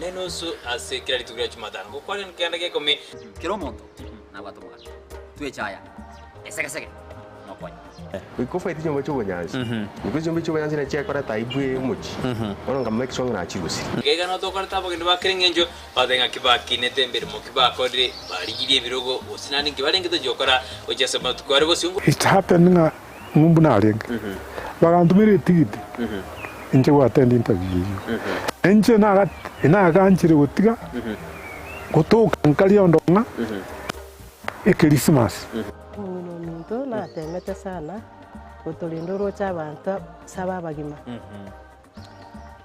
nenusu ase kera rituko ria Jumatano. Gokwana keganda gia ikomi. Kera omonto nabwate omogano. Twechaya esegesege nokonya. Goika ofaete chinyomba chi'obonyansi, goika chinyomba chi'obonyansi nachi chiakoreta aibu eye omochie, bono nka make sure ng'a nachirusirie. Iga iga notokorete abageni ba kera engencho, batebe ng'a kibakinete emeremo ki bakorire, barigirie ebirogo, gose naende nki barenge tochia gokora gochia ase amatuko are bosio. It happened ng'a ng'umbu narenge, bagantomera etigiti inche go attend interview eyio. Inche naga naganchire gotiga gotoka nkaria ondo ng'a Ekerisimasi. Omong'ina ominto natemete sana gotorenda oroche abanto saba abagima.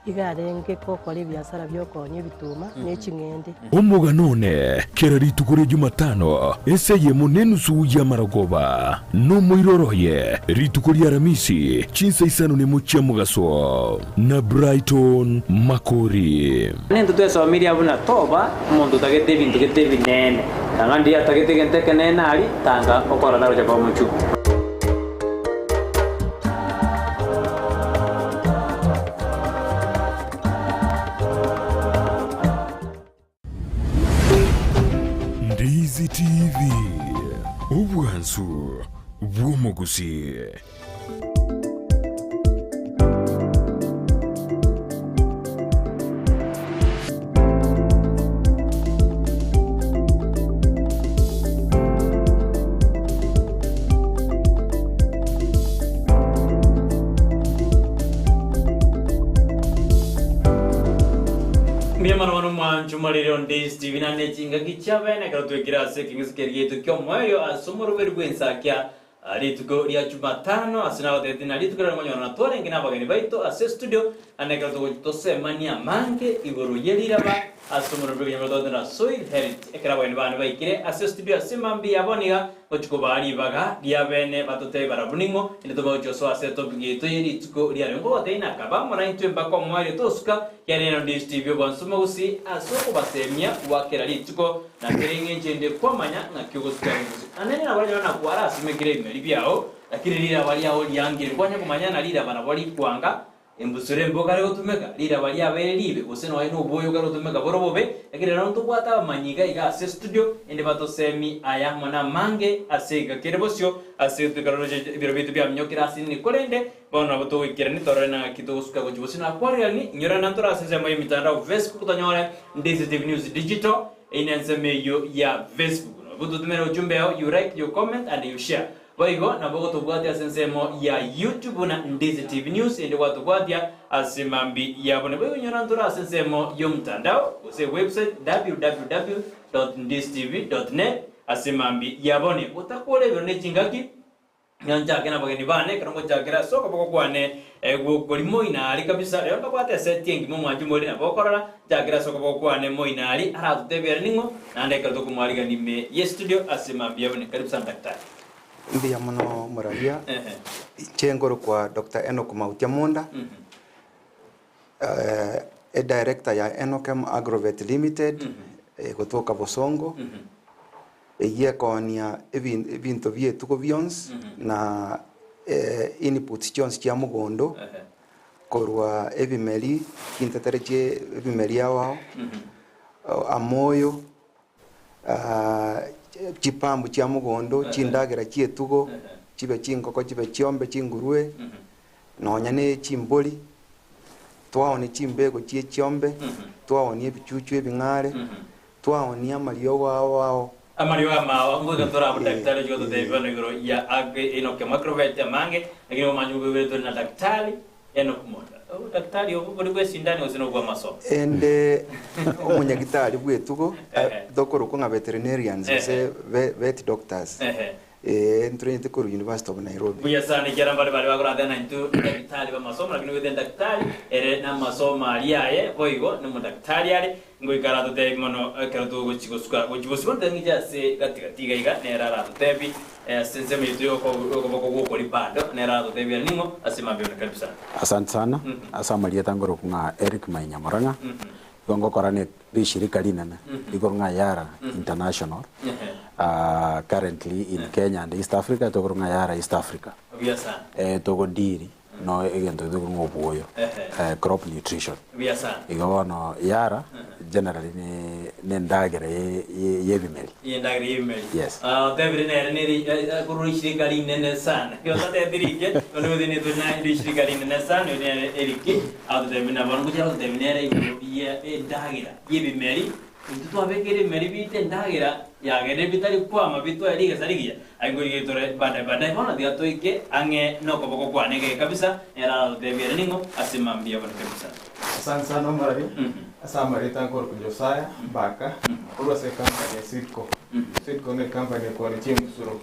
Iga arenge gokora ebiasara bi'okoonia ebituma ne ching'ende. Omogano one kera rituko ria Jumatano ense eyemo nenusu y'amarogoba, nomoiroro oye rituko ria Aramisi chinsa isano nemo chia mogaso, na Brighton Makori. Nintwe twesomirie abwo buna toba omonto otagete ebinto gete ebinene, tanga ndiria atagete egento ekenene aria, tanga okorora tagocha koba omochie. Ndizi TV, obwansu bw'omogusii. Mbuya mono mono mwancho morere onde Stephen ane chingaki chia bene ekero twekire ase ekeng'eso keria giaito ki'omoerio ase omoroberi bw'ensakia Rituko ria Jumatano ase nagotebetie na rituko riria monyorana twarenge nabageni baito ase estudio naende ekero togochia tosemanie amange igoro ye riraba ase omorero bw'ekenyoro togotenda Soil Health. Ekero abageni bane baikire ase estudio ase mambia yabo niga ngochia kobaa ribaga ria bene batotebie barabwo ning'o inde tobagochia gosoa ase etopic yaito ye rituko ria rero. Nkogotebia nakaba amo naintwe mpaka omoerio tosuka kiarero Ndizi TV obwansu mogusi ase okobasemia gwa kera rituko Na kera engencho ende kwamanya ng'aki ogosuka engusu. Naende nabo oranyore ng'a kwarasimekire ebimeri biao, lakini riraba riao riangire. Kwanya komanya ng'a riraba nabo rikwanga embusuro embe okare gotumeka, riraba riabeire riibe, gose nonya nobwoyo okare gotumeka bore obobe. Lakini rero ntobwate abamanyi iga iga ase estudio, ende batosemi aya amo namange ase iga kere bosio ase toikaroche ebiro biaito biaminyokire ase nini. Korende bono nabo togoikerania torore naki togosuka gochia bosio. Nakwarerani, inyora nantore ase ensemo y'emitandao Facebook tonyore Ndizi TV News Digital, Eyio nensemo eyio ya Facebook. Nabo totumere ujumbe ao, you like, you comment and you share. Boigo nabo ogotobwatia ase ensemo ya YouTube buna Ndizi TV News ende gwatobwatia ase mambi yabo. Naboigo inyora ntore ase ensemo y'omtandao gose website www.ndizitv.net ase mambi yabone. Otakore ebiro ne chingaki. Nyanchake nabageni bane, ekero ngochakera ase okoboko kwane gw'okoria moino aria kabisa. Rero mbabwate eseti engima omwanchi more nabo okorora, nchakere ase okoboko kwane moino aria aratotebie ere ning'o, naende ekero tokomwarigania ime y'estudio ase mambia buna. Karibu sana daktari. Mbuya mono Moraria, inche nkorokwa Doctor Enock Mautia Monda, edirector ya Enokem Agrovet Limited, egotoka Bosongo. Eyio ekoonia ebinto bi'etugo bionsi na inputs chionsi chia mogondo, korwa ebimeri, chintetere chie ebimeri ao ao, amoyo, chipambu chia mogondo, chindagera chi'etugo, chibe chingoko, chibe chiombe, chingurue, nonya ne chimbori, twaonia chimbego chie chiombe, twaonia ebichuchu ebing'are. Twaonia amariogo ao ao. Amariogo amao, ngoika tore abwo daktari ochia gototebia bono igoro ya ag Enock Macrovert amange, lakini omanye oboibore tore na daktari Enock Monda. Obo daktari obo bori bwe esindani gose nobwa amasomo? Ende omonyagitari bw'etugo tokorokwa ng'a veterinarians gose vet doctors. Ee, ntorenyete korwa University of Nairobi. Buya sana ekiagera mbare baria bakoratera naintwe daktari b'amasomo, lakini ogoeta endaktari ere namasomo aria aye boigo nomodakitari are, ngoika aratotebi mono ekero togochi gosuka gochi bosio bono teng'iche ase gati gati iga iga nere aratotebi ase ensemo yaito y'okoboko gw'okoria bado nere aratotebi ere ning'o ase mambia one karibu sana. Asante sana ase amarieta nkorokwa ng'a Eric Mainya Murang'a, igo ngokora ne rishirika rinene rikorwa ng'a Yara International, currently in Kenya and East Africa tokorwa ng'a Yara East Africa. Buya sana. Togodiri no egento gekorwa ng'a obwoyo, crop nutrition. Buya sana. Igo bono Yara. generally ne ne endagera ye ye y'ebimeri. Y'endagera y'ebimeri. Yes. Ah, otebire nere nere korwa rishirika rinene sana. Ekero otatebire ike, bono gose nitwe na rishirika rinene sana, oyo nere Eric, agototebia buna bono ngochia agototebia nere igoro ye endagera y'ebimeri, intwe twabekeire ebimeri biito endagera yagerire bitari kwama bitwae rigesa rigiya, aye nkorigereria tore baadaye baadaye. Bono tiga toike ang'e nokoboko kwane egeke kabisa, nere aragotebie ere ning'o ase mambia bono kabisa. Asante sana omorabia, ase amarieta nkorokwa Josiah Mbaka, korwa ase ecompany ya Seedco. Seedco ne ecompany ekoonia chimbusuro,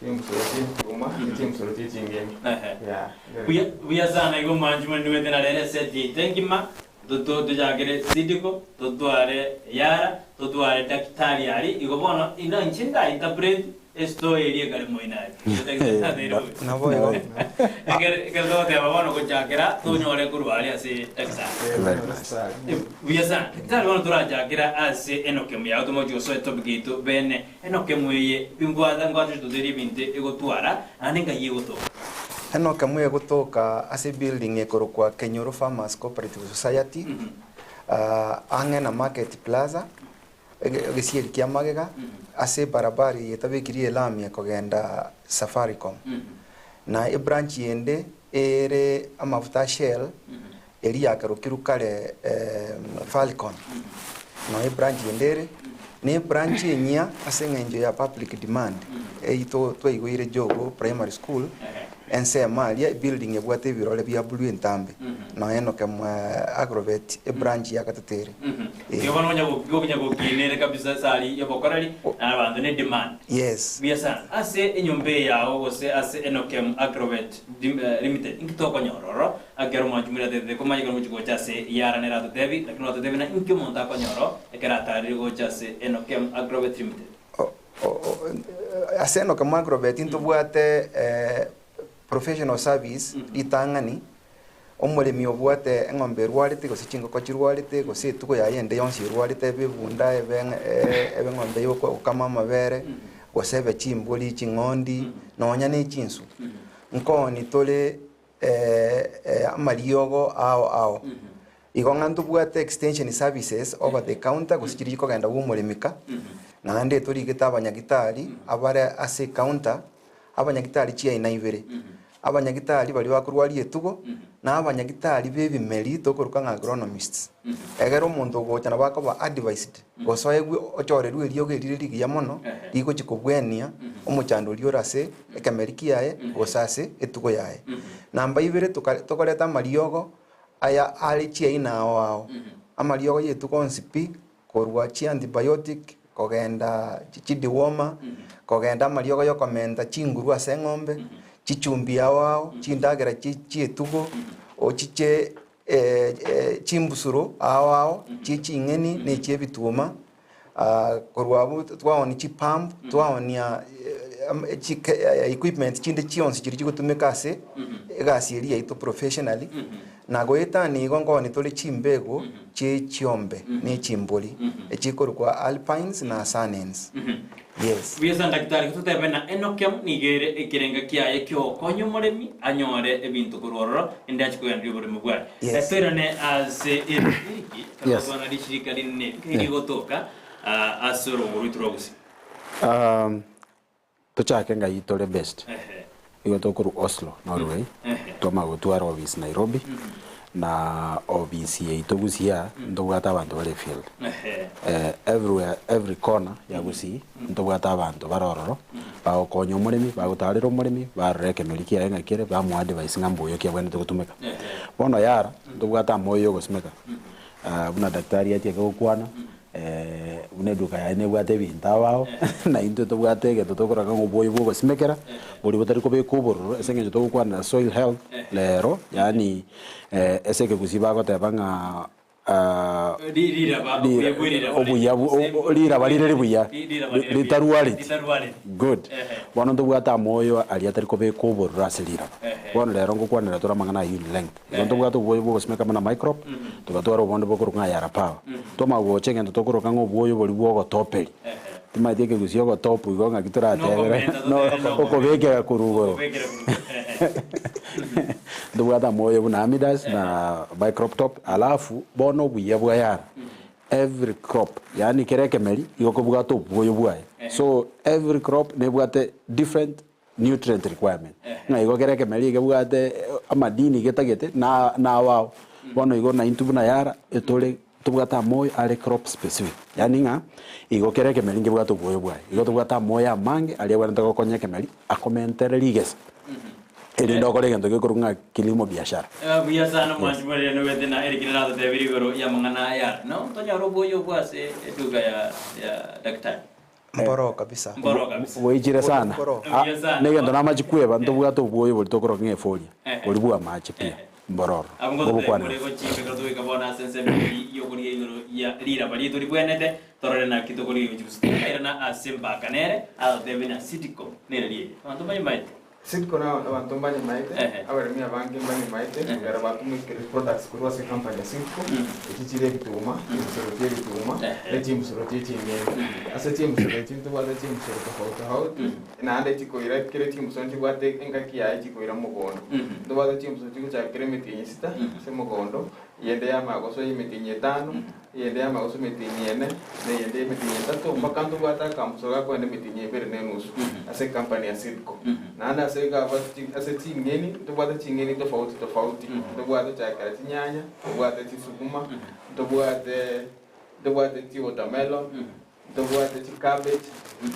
chimbusuro chie ebituma ne chimbusuro chie chingeni. Yeah. Buya, buya sana igo mwanchi mwanigwete na rero eseti yaito engima, toto tochakere Seedco, totware Yara, totware daktari aria, igo bono ino inche nda interpret estory eria ekare moino aria. Nabo igo. Ekero ekero togoteba bono gochakera tonyore korwa aria ase daktari. Very nice. Buya sana. Daktari bono torachakera ase enokemu yao tomochi gosoa etopic yaito bene. Enokemu eye bingwata ngwate toterie ebinto egotwara naende nkai egotoka. Enokemu egotoka ase ebuilding ekorokwa Kenyoro Farmers Cooperative Society, ang'e na Market Plaza, egesieri kia magega, ase ebarabara eye etabekirie elami ekogenda Safaricom. Na ebranch ende ere amafuta a Shell, eria yakerokirwe kare Falcon, nonya ebranch ende ere, na ebranch enyia ase eng'encho ya public demand, eyio twaigoire Jogoo Primary School, ensemo aria ebuilding ebwate ebirore bia blue entambe, nonya Enock Agrovet ebranch ya gatato ere. Igo bono onya gokinya gokinere kabisa ase aria y'obokoreri na abanto ne demand. Yes. Buya sana. Ase enyomba eye yao gose ase Enokem Agrovet Limited inki tokonyora ororo? Ekero omwanchi moria atetete komanya ekero ngochia gocha ase yara nere atotebi, lakini oratotebi ng'a inki omonto akonyora oo ekero atarire gocha ase Enokem Agrovet Limited. Ase Enokem Agrovet ntobwate professional service ritang'ani, omoremi obwate eng'ombe erwarete gose chingoko chirwarete gose etugo yaye ende yonsi erwarete ebe ebunda ebe ebe eng'ombe ya ogokama amabere, gose ebe chimbori, ching'ondi, nonya ne chinsu. Nkooni tore amariogo ao ao. Igo ng'a ntobwate extension services over the counter gose chiria chikogenda bwa omoremi ka, naende torigete abanyagitari abare ase ecounter, abanyagitari chiaina ibere, abanyagitari baria bakorwaria etugo, na abanyagitari ba ebimeri tokoroka ng'a agronomists. Egere omonto ogocha nabo akoba advised, gose oegwe ochorerwe eriogo erire rigiya mono, rigochia kobwenia omochando oria ore ase ekemeri kiaye gose ase etugo yaye. Namba ibere toka tokoreta amariogo aya are chiaina ao ao, amariogo y'etugo onsi pi, korwa chiantibiotic, kogenda chidewormer, kogenda amariogo yokomenta chinguru ase eng'ombe, chichumbi ao ao, chindagera chi chi'etugo, ochiche chimbusuro ao ao, chie ching'eni na echi'ebituma, korwa abwo twaonia chipump, twaonia equipment chinde chionsi chiria chigotumeka ase egasi eria yaito professionally, na goetania igo nkooni tore chimbego chie chiombe na echimbori, echikorokwa alpines na sannens. Yes. Buya sana daktari, gototebe na Enokem nigo ere ekerenga kiaye ki'ogokonya omoremi anyore ebinto korwa ororo ende achie kogendereria oboremi bwaye. Yes. Toirane ase eriki ekero Yes. twana rishirika rinene eri rigotoka ah, ase orogongo rwaito rwa Gusii. Um, tochake ng'ai tore based. Ehe. Igo tokorwa Oslo, Norway, Ehe. twamanya gotwara office Nairobi, na office yaito Gusii aa, ntobwate abanto bare field. Ehe. Everywhere, every corner ya Gusii, ntobwate abanto bare ororo, bagokonya omoremi, bagotarera omoremi, barora ekemeri kiaye ng'a kere, bamoa advice ng'a mbuya ki abwenerete gotumeka. Bono yara, ntobwate amoyo ya ogosimeka, buna daktari atieke gokwana, Buna eduka yaye nebwate ebinto ao ao, na intwe tobwate egento tokoroka ng'a oboyo bwa ogosimekera, boria botari kobeka obororo ase eng'encho togokwanera soil health rero, yaani ase ekegusii bagoteba ng'a Riraba, obuya bwe riraba obuya bu- riraba rire ribuya, Riraba rire ribuya. ritarwareti. Ritarwareti. Good. Bono ntobwate amoyo aria atari kobeka obororo ase riraba. Bono rero ngokwanera tore amang'ana ayio in length. Igo ntobwate obwoyo bwa ogosimeka buna microbe, togatwara obonde bokorokwa ng'a yara power. Twamanya gocha egento tokoroka ng'a obwoyo boria bwa ogotoperi. Timanyeti ekegusii ogotopu igo ng'aki toratebere Nokomenta totere nokomenta. okobekera korwa igoro. Okobekera korwa igoro. Ntobwate amoyo buna amidas na microbe top, alafu bono obuya bwa yara. every crop yaani kera ekemeri igo kobwate obwoyo bwaye. So every crop nebwate different nutrient requirement. Ng'a igo kera ekemeri ekebwate amadini getagete na nao ao. Bono igo naintwe buna yara etore tobwate amoyo are crop specific. Yaani ng'a igo kera ekemeri nkebwate obwoyo bwaye. Igo tobwate amoyo amange aria abwenerete gokonya ekemeri akomentere rigesa erinde okore egento gekorwa ng'a kilimo biashara. Buya sana mwanchi mwarire nogete na Eric naragotebirie igoro y'amang'ana aya. No tonyore obwoyo obwo ase eduka ya ya daktari. Mboroo kabisa. Mboroo kabisa. Bwaichire sana. Mboroo. Ah, Buya sana. negento namache kweba ntobwate obwoyo boria tokoroka ng'a eforia, boria bwa amache pia, mbororo. Abwo ngototebia Ngobokwanera. more gochika ekero togoika bono ase ensemo eyio y'okorigia igoro ya riraba riaito ribwenete, torore naki tokorigia gochia gose tokairana ase mpaka nere agotebia na Sidiko nere riria. Abanto mbanyemaete. Sidiko na abanto mbanyemaete, Ehe. abaremi abange mbanyemaete, ekero batumekire products korwa ase ecompany ya Sidco, echi chire ebituma, chimbusuro chia ebituma, Ehe. ne chimbusuro chie ching'ende. Ase chimbusuro echi ntobwate chimbusuro tofauti tofauti, naende chikoira kere chimbusuro nchibwate engaki yaye chikoira mogondo. Ntobwate chimbusuro chigochakera emetienyi sita ase mogondo, eyende yamanya gosoa emetienyi etano, eyende yamanya gosoa emetienyi ene, na eyende emetienyi etato, mpaka ntobwate akambuso gakoenda emetienyi ebere na enusu ase ecompany ya Seedco. Naende ase iga abwo ase ching'eni, ntobwate ching'eni tofauti tofauti, ntobwate gochakera chinyanya, ntobwate chisukuma, ntobwate ntobwate chiwatermelon, Ntobwate chicabbage,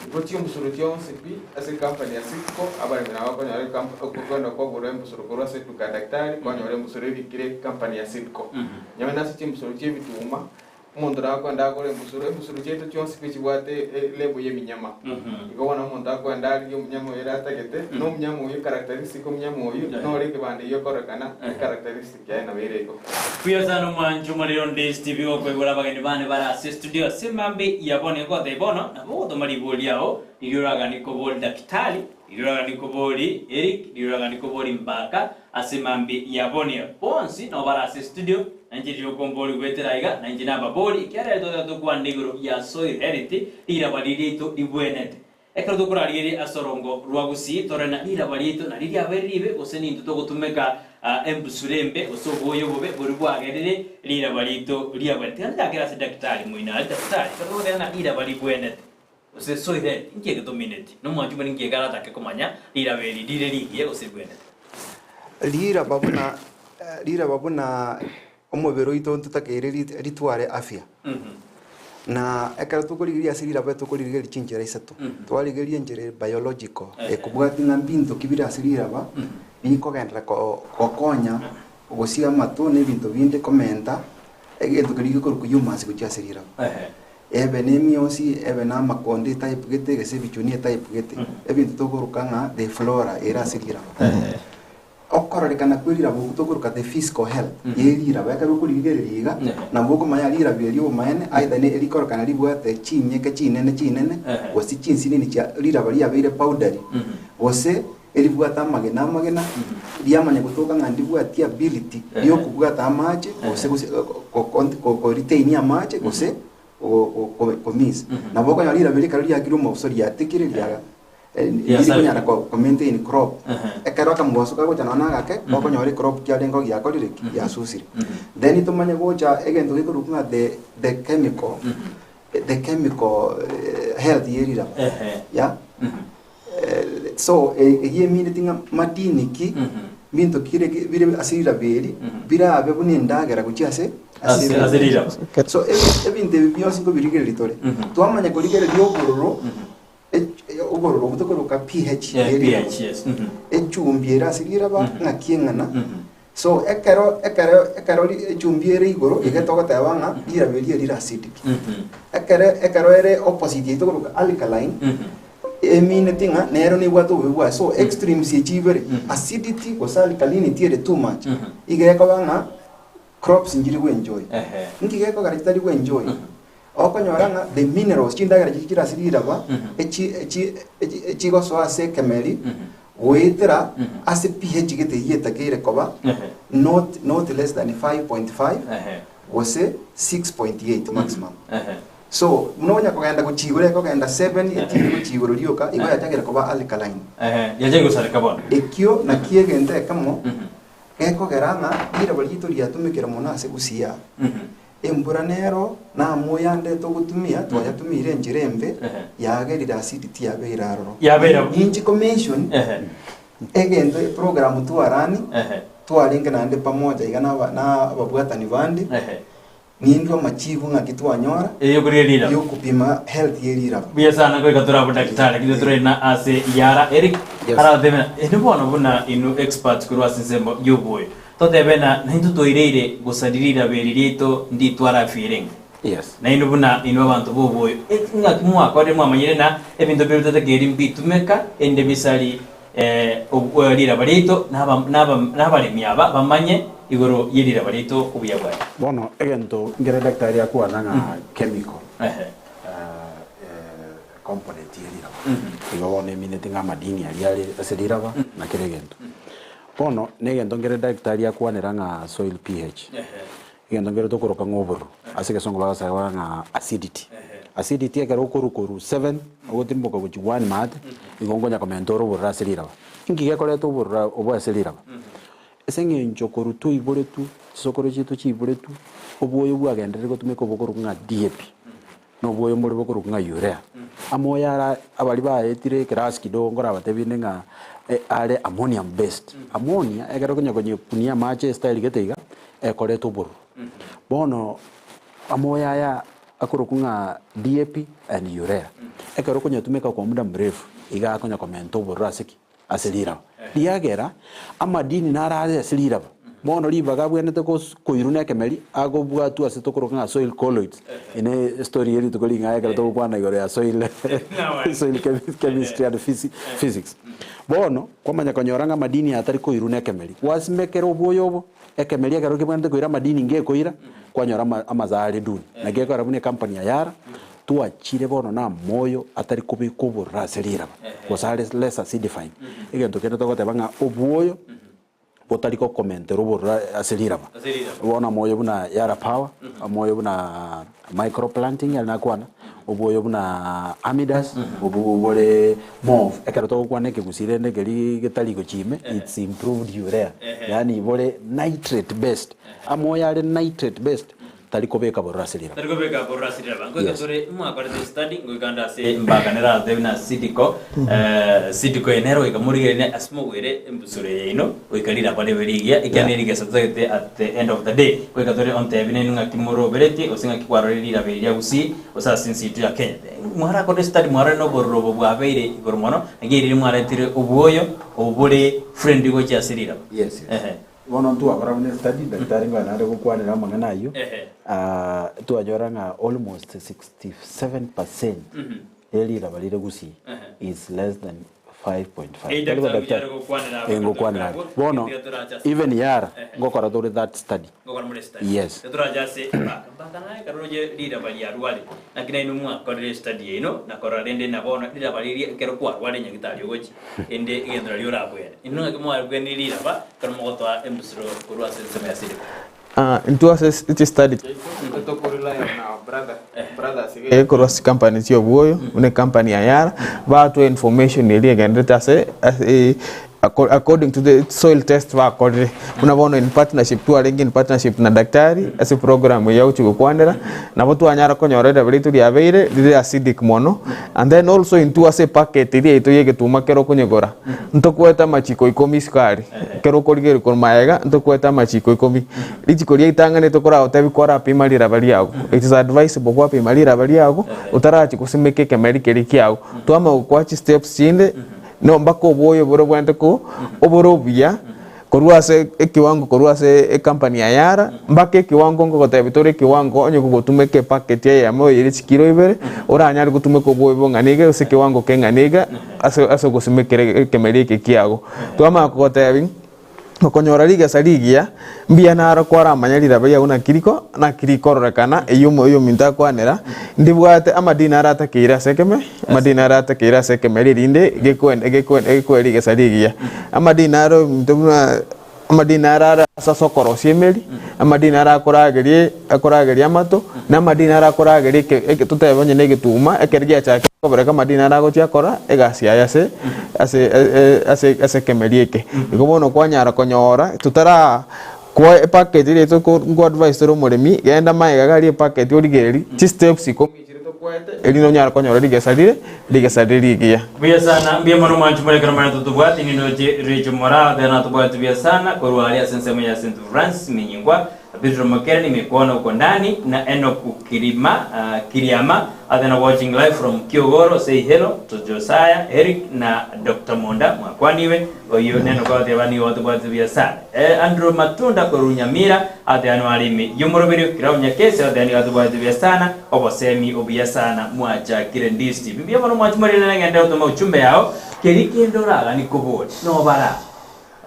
igo chimbusuro chionsi pi ase ecompany ya Seedco, abaremi nabo bakonyora ecamp okogenda kwagora embusuro korwa ase eduka ya daktari, kwanyora embusuro erikire ecompany ya Seedco. Nonye nase chimbusuro chia ebituma, omonto nabo akoenda agore embusuro, embusuro chiaito chionsi pi chibwate elabel ya eminyama. Igo bono omonto akoenda arigie omunyama oyo ere atagete, na omunyama oyio characteristic omunyama oyio, nore ekebanda eyio ekorekana, echaracteristic yaye nabo ere igo. Buya sana omwancho omorero onde Steve gokoigora abageni bane bare ase estudio ase mambia ya bono egotebia bono nabo ogotoma ribori riao riria oraganie kobori Daktari riria oraganie kobori Eric riria oraganie kobori Mbaka ase mambia ya bono bonsi nabo bare ase estudio nainche riria okombori goetera iga nainche nababori ekiagera totagete tokwane igoro ya soil health riraba riria riaito ribwenete Ekero tokorarigereria ase orongo rwa gusii, torore na riraba riaito nari riabeire ribe, gose nintwe togotumeka embusuro embe, gose obwoyo obobe boria bwagerire riraba riaito riabwene. Tiga nchakere ase daktari moino aria, Daktari, ekero togoteba ng'a riraba ribwenete, gose soil health, inki eke tomineti? Nomwanchi omone inki eke aratake komanya riraba eri rire rigiya gose ribwenete? Riraba buna riraba buna Omobere oito ntotakeire ritware afya. Na ekero tokorigereria ase riraba tokorigereria chinchera isato. Twarigereria enchera ere biological, ekobwatia ng'a mbinto ki bire ase riraba bikogenderera gokonya gosiga amato na ebinto binde komenta egento keria gekorokwa humus gochia ase riraba. Ebe na emiosi, ebe na amakonde etype gete, gose ebichuni etype gete, ebinto tokoroka ng'a the flora ere ase riraba. Okororekana kwe riraba okwo tokoroka the physical health ye riraba ekero okorigereria iga nabo okomanya riraba eri obomaene either ne rikororekana ribwate chinyeke chinene chinene gose chinsinini chia riraba riabeire powdery gose eribwate amagena amagena riamanya gotoka ng'a ndibwati ability riokobwata amache gose gose ko retain amache gose ko miss. Nabo okonyora riraba eri ekero riakirwe omobaso riatekire riaga Rikonyara ko maintain crop. Ekero akamobaso kagocha nonya na agake, okonyora ecrop kiarenge giakorire ki? Giasusire. Then tomanye gocha egento gekorokwa ng'a the the chemical, the chemical health ye riraba, yeah. So eyio emineti ng'a madini ki, binto ki bire ase riraba eri, birabe buna endagera gochia ase Ase ase riraba. So ebinto ebi bionsi nkobirigereria tore. Twamanya korigereria obororo. Obororo obwo tokoroka pH Yeah, ye pH, yes. Mhm. Echumbi ere ase riraba ng'aki eng'ana. So ekero ekero ekero ri- echumbi ere igoro iga togoteba ng'a riraba erio rire acidic. Ekero ekero ere opposite yaito tokoroka alkaline emineti ng'a nero nebwate obobe bwaye. So extremes echi ibere acidity gose alkalinity ere too much iga ekoba ng'a crops nchiri gwenjoy. Nki gekogera chitari gwenjoy? Okonyora ng'a the minerals, chindagera chiria chire ase riraba, echi echi echi echigosoa ase ekemeri, goetera ase pH gete eyio etakeire koba not not less than 5.5 gose 6.8 maximum. So, buna onya kogenda gochia igoro ekogenda 7 etinde gochia igoro rioka, igo yachakire koba alkaline. Yachakire gosareka bono. Ekio nakio egento ekemo gekogera ng'a riraba riaito riatumekire mono ase gusii aa. Embura nero na amoyo ande togotumia, twayatumire enchera embe, yagerire acidity yabeire aroro. Yabeire abo. Ninchi ko mention, egento eprogram twarani, twarenge naende pamoja iga na aba na ababwatani bande, nindwe amachibu ng'aki twanyora, Eyokorigia riraba. yokopima health ye riraba. Buya sana goika tore daktari lakini tore na ase yara Eric Yes. aratebena ene bono buna inu experts korwa ase ensemo yoboyo Totebe na naintwe toireire gosaria riraba eri riaito nditware afya erenge. Yes. Nainwe buna inwe abanto b'oboyo, ng'aki mwakorire mwamanyire na ebinto biria bitatakeri mbitumeka, erinde bisari riraba riaito, na abaremi aba bamanye igoro ye riraba riaito obuya bwaye. Bono egento nkere daktari akwana ng'a chemical component ye riraba, igo bono emineti ng'a amadini aria are ase riraba na kera egento. Bono negento nkere daktari akwanera ng'a soil pH, egento nkere tokoroka ng'a obororo, ase egesongo bagosaba ng'a acidity. Acidity ekero okorwa korwa seven ogotirimboka gochia one maate, igo nkonya komenta ore obororo ase riraba. Inki gekoreta obororo obo ase riraba? Ase eng'encho korwa twaiboretwe, chisokoro chiaito chiaiboretwe, obwoyo bwagenderire gotumeka obokorokwa ng'a DAP. Na obwoyo mbore bokorokwa ng'a urea. Amoyo ara abaria baetire ekerasi kidogo nkorabatebie inde ng'a are ammonium based. Ammonia ekero okonya konyekunia amache estyle gete iga, ekoreta obororo. Bono amoyo aya akorokwa ng'a DAP and urea, ekero okonyatumeka kwa muda mrefu, iga akonya komenta obororo ase ki? Ase riraba. Riagera amadini naro are ase riraba. Bono ribaga abwenerete koirwa nekemeri agobwatwa ase tokoroka ng'a soil colloids. Eye ne estory ye rituko ring'ao ekero togokwana igoro ya soil soil chemistry and physics. Bono kwamanya konyora ng'a amadini aya tari koirwa nekemeri. Gwasimekera obwoyo obo, ekemeri ekero kebwenerete koira amadini ngekoira, kwanyora amazao are duni. Naki ekero buna ecompany ya Yara, Twachire bono namoyo atari kobekwa obororo ase riraba, gose are less acidifying. Egento kende togoteba ng'a obwoyo botari gokomentera obororo ase riraba. Bono amoyo buna Yara Power, amoyo buna microplanting aria nakwana, obwoyo buna Amidas, obwo bore more of ekero togokwana ekegusii rende keria getari gochia ime, it's improved urea, yaani bore nitrate based. Amoyo are nitrate based. Tari kobeka bororo ase riraba. Tari kobeka bororo ase riraba. Ngoika Yes. tore mwakorete study ngoika ande ase mbakanera atebi na Sidiko eh, Sidiko eye nero goika morigererie ase mogwere embusuro eye yaino goika riraba ribe rigiya ekiagera Yeah. nerigesa totagete at the end of the day goika tore ontebi nainwe ng'aki moroberetie gose ng'aki kwarorire riraba eri ria Gusii gose ase ense yaito ya Kenya. Mwarakorire study mwarorire na obororo obo bwabeire igoro mono naki eriri mwaretire obwoyo obo bore friendly gochia ase riraba. Yes, yes. Ehe. Bono ntwakora buna estudy, daktari ngonya nare gokwanera amang'ana ayio, twanyora ng'a almost 67 percent ye riraba rire Gusii is less than 5.5. Ey, Tari bo daktari daktari? oyare gokwanera Eh, ngokwanera are. Bono even Yara ngokora tore that study. Ngokora more study. Yes. Tetorache ase embaka. Embaka naye ekero roche riraba riarware. Naki nainwe mwakorire estudy yaino na korora rende na bono riraba riria ekero kwarware nyagitari ogochia ende egento nario orabwene. Inwe naki mwabwenire riraba ekero mogotoa embusuro korwa ase ensemo ya Sidiko? Ah, intwe ase chistudy chiaito tokorely on our brother, brothers iga korwa ase chicompany chia obwoyo buna ecompany ya Yara, batwa information eria egenderete ase ase according to the soil test bakorire. Buna bono in partnership twarenge in partnership na daktari ase program eye agochi gokwanera, nabo twanyara konyora riraba riaito riabeire rire acidic mono, and then also intwe ase epacket eria yaito ya egetuma kero okonyegora, ntokwete amachiko ikomi isiko aria, ekero okorigereria korwa magega ntokwete amachiko ikomi. Richiko ria ritang'ani tokoragotebi kwarapima riraba riago, it is advisable kwapima riraba riago otarachia gosimeka ekemeri keria kiago. Twamanya gokwa chisteps chinde. No mpaka obwoyo boria obwenerete ko obore obuya korwa ase ekiwango korwa ase ecompany ya Yara mpaka ekiwango ngogotebia tore ekiwango onye kogotumeka epaketi eyemo ere chikiro ibere oranyare gotumeka obwoyo bong'ana iga gose ekiwango keng'ana iga ase ase ogosimekera ekemeri eke kiago. Twamanya kogotebia. Okonyora rigesa rigiya, mbuya naro kwaramanya riraba riago naki riko naki rikororekana, eyio oyominto akwanera, ndibwate amadini aratakeire ase ekeme, amadini aratakeire ase ekemeri erinde gekoe gekoe gekoe rigesa rigiya. Amadini aro ominto buna amadini aro are ase ase okorosia emeri, amadini aro akoragerie akorageria amato, na amadini aro akorageria eke eke totebe onye na egetuma, ekero giachakire kobereka amadini aro agochia kora egasi yaye ase ase ase ase ekemeri eke. Igo bono kwanyara konyora totara. Kwa epacket eria toko nko advise tore omoremi, genda magega iga aria epacket origererie chisteps ikomi chiria tokoete erinde onyare konyora rigesa rire rigesa rire rigiya. Mbuya sana, mbuya mono mwanchi more ekero mare totobwati nindoche Rachel Moraa oteba natobwati buya sana korwa aria ase ensemo ya St Francis Minyingwa Petro Mokerani Mikono uko ndani na Enock Kirima Kiriama oteba watching live from Kiogoro say hello to Josiah Eric na Doctor Monda mwakwaniwe Oyio nere ogoteba nigo tobwate buya sana. Andrew Matunda korwa Nyamira agoteba nware ime y'omoroberio Kirau Nyakese agoteba nigo atobwate buya sana obosemi obuya sana mwachakire Ndisi mbuya mono mwanchi morende nagende gotoma uchumbe yao keri kende oragani koboria nobara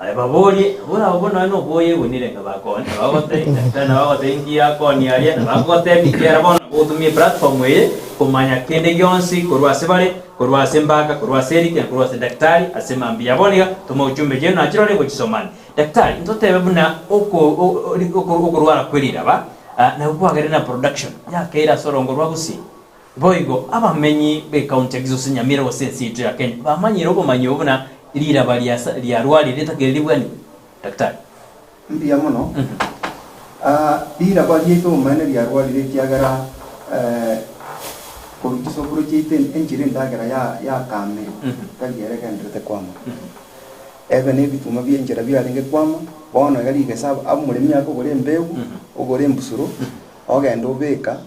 aye baborie nabo orababore nonya noboye ebunire nga bakoni nabagotebia daktari nabagotebia inki akoni aria nabagotebia ekiagera bono nabo ogotumia eplatform eye komanya kende gionsi korwa ase bare Korwa ase embaka, korwa ase erike, na korwa ase daktari, ase mambia bono iga, toma ochumbe chiaino nachirore gochisomani. Daktari, ntotebe buna oko oko okorwara kwe riraba nabo kwagerire na production yakeire ase orongo rwa Gusii. Boigo abamenyi be county ya Kisii gose Nyamira gose ense yaito ya Kenya bamanyire obomanyi obo buna riraba riasa riarwarire ritakeire ribwanigwe. Daktari. Mbuya mono. Riraba riaito obomaene riarwarire ekiagera korwa chisokoro chiaito enchera endagera yakamire tari ere egendererete kwama. Ebe nebituma bi'enchera biarenge kwama, bono iga rigesa omoremi akogora embegu, ogore embusuro, ogende obeka,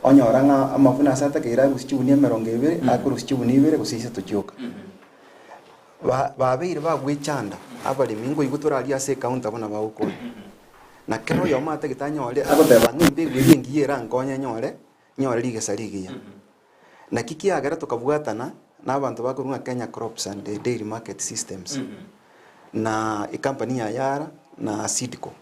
onyora ng'a amabuna ase atakeire arusie chigunia emerongo ebere, akorusia chigunia ibere gose isato chioka. Babeire bagwechanda abaremi, nkoigwa torarie ase ecounter buna bagokwana. Na kera oyomo atagete anyore, agoteba ng'a embegu eria engiya erankonye nyore, nyore rigesa rigiya. Naki kiagera tokabwatana na abanto bakorwa ng'a Kenya Crops and Dairy Market Systems, na ecompany ya Yara na Seedco.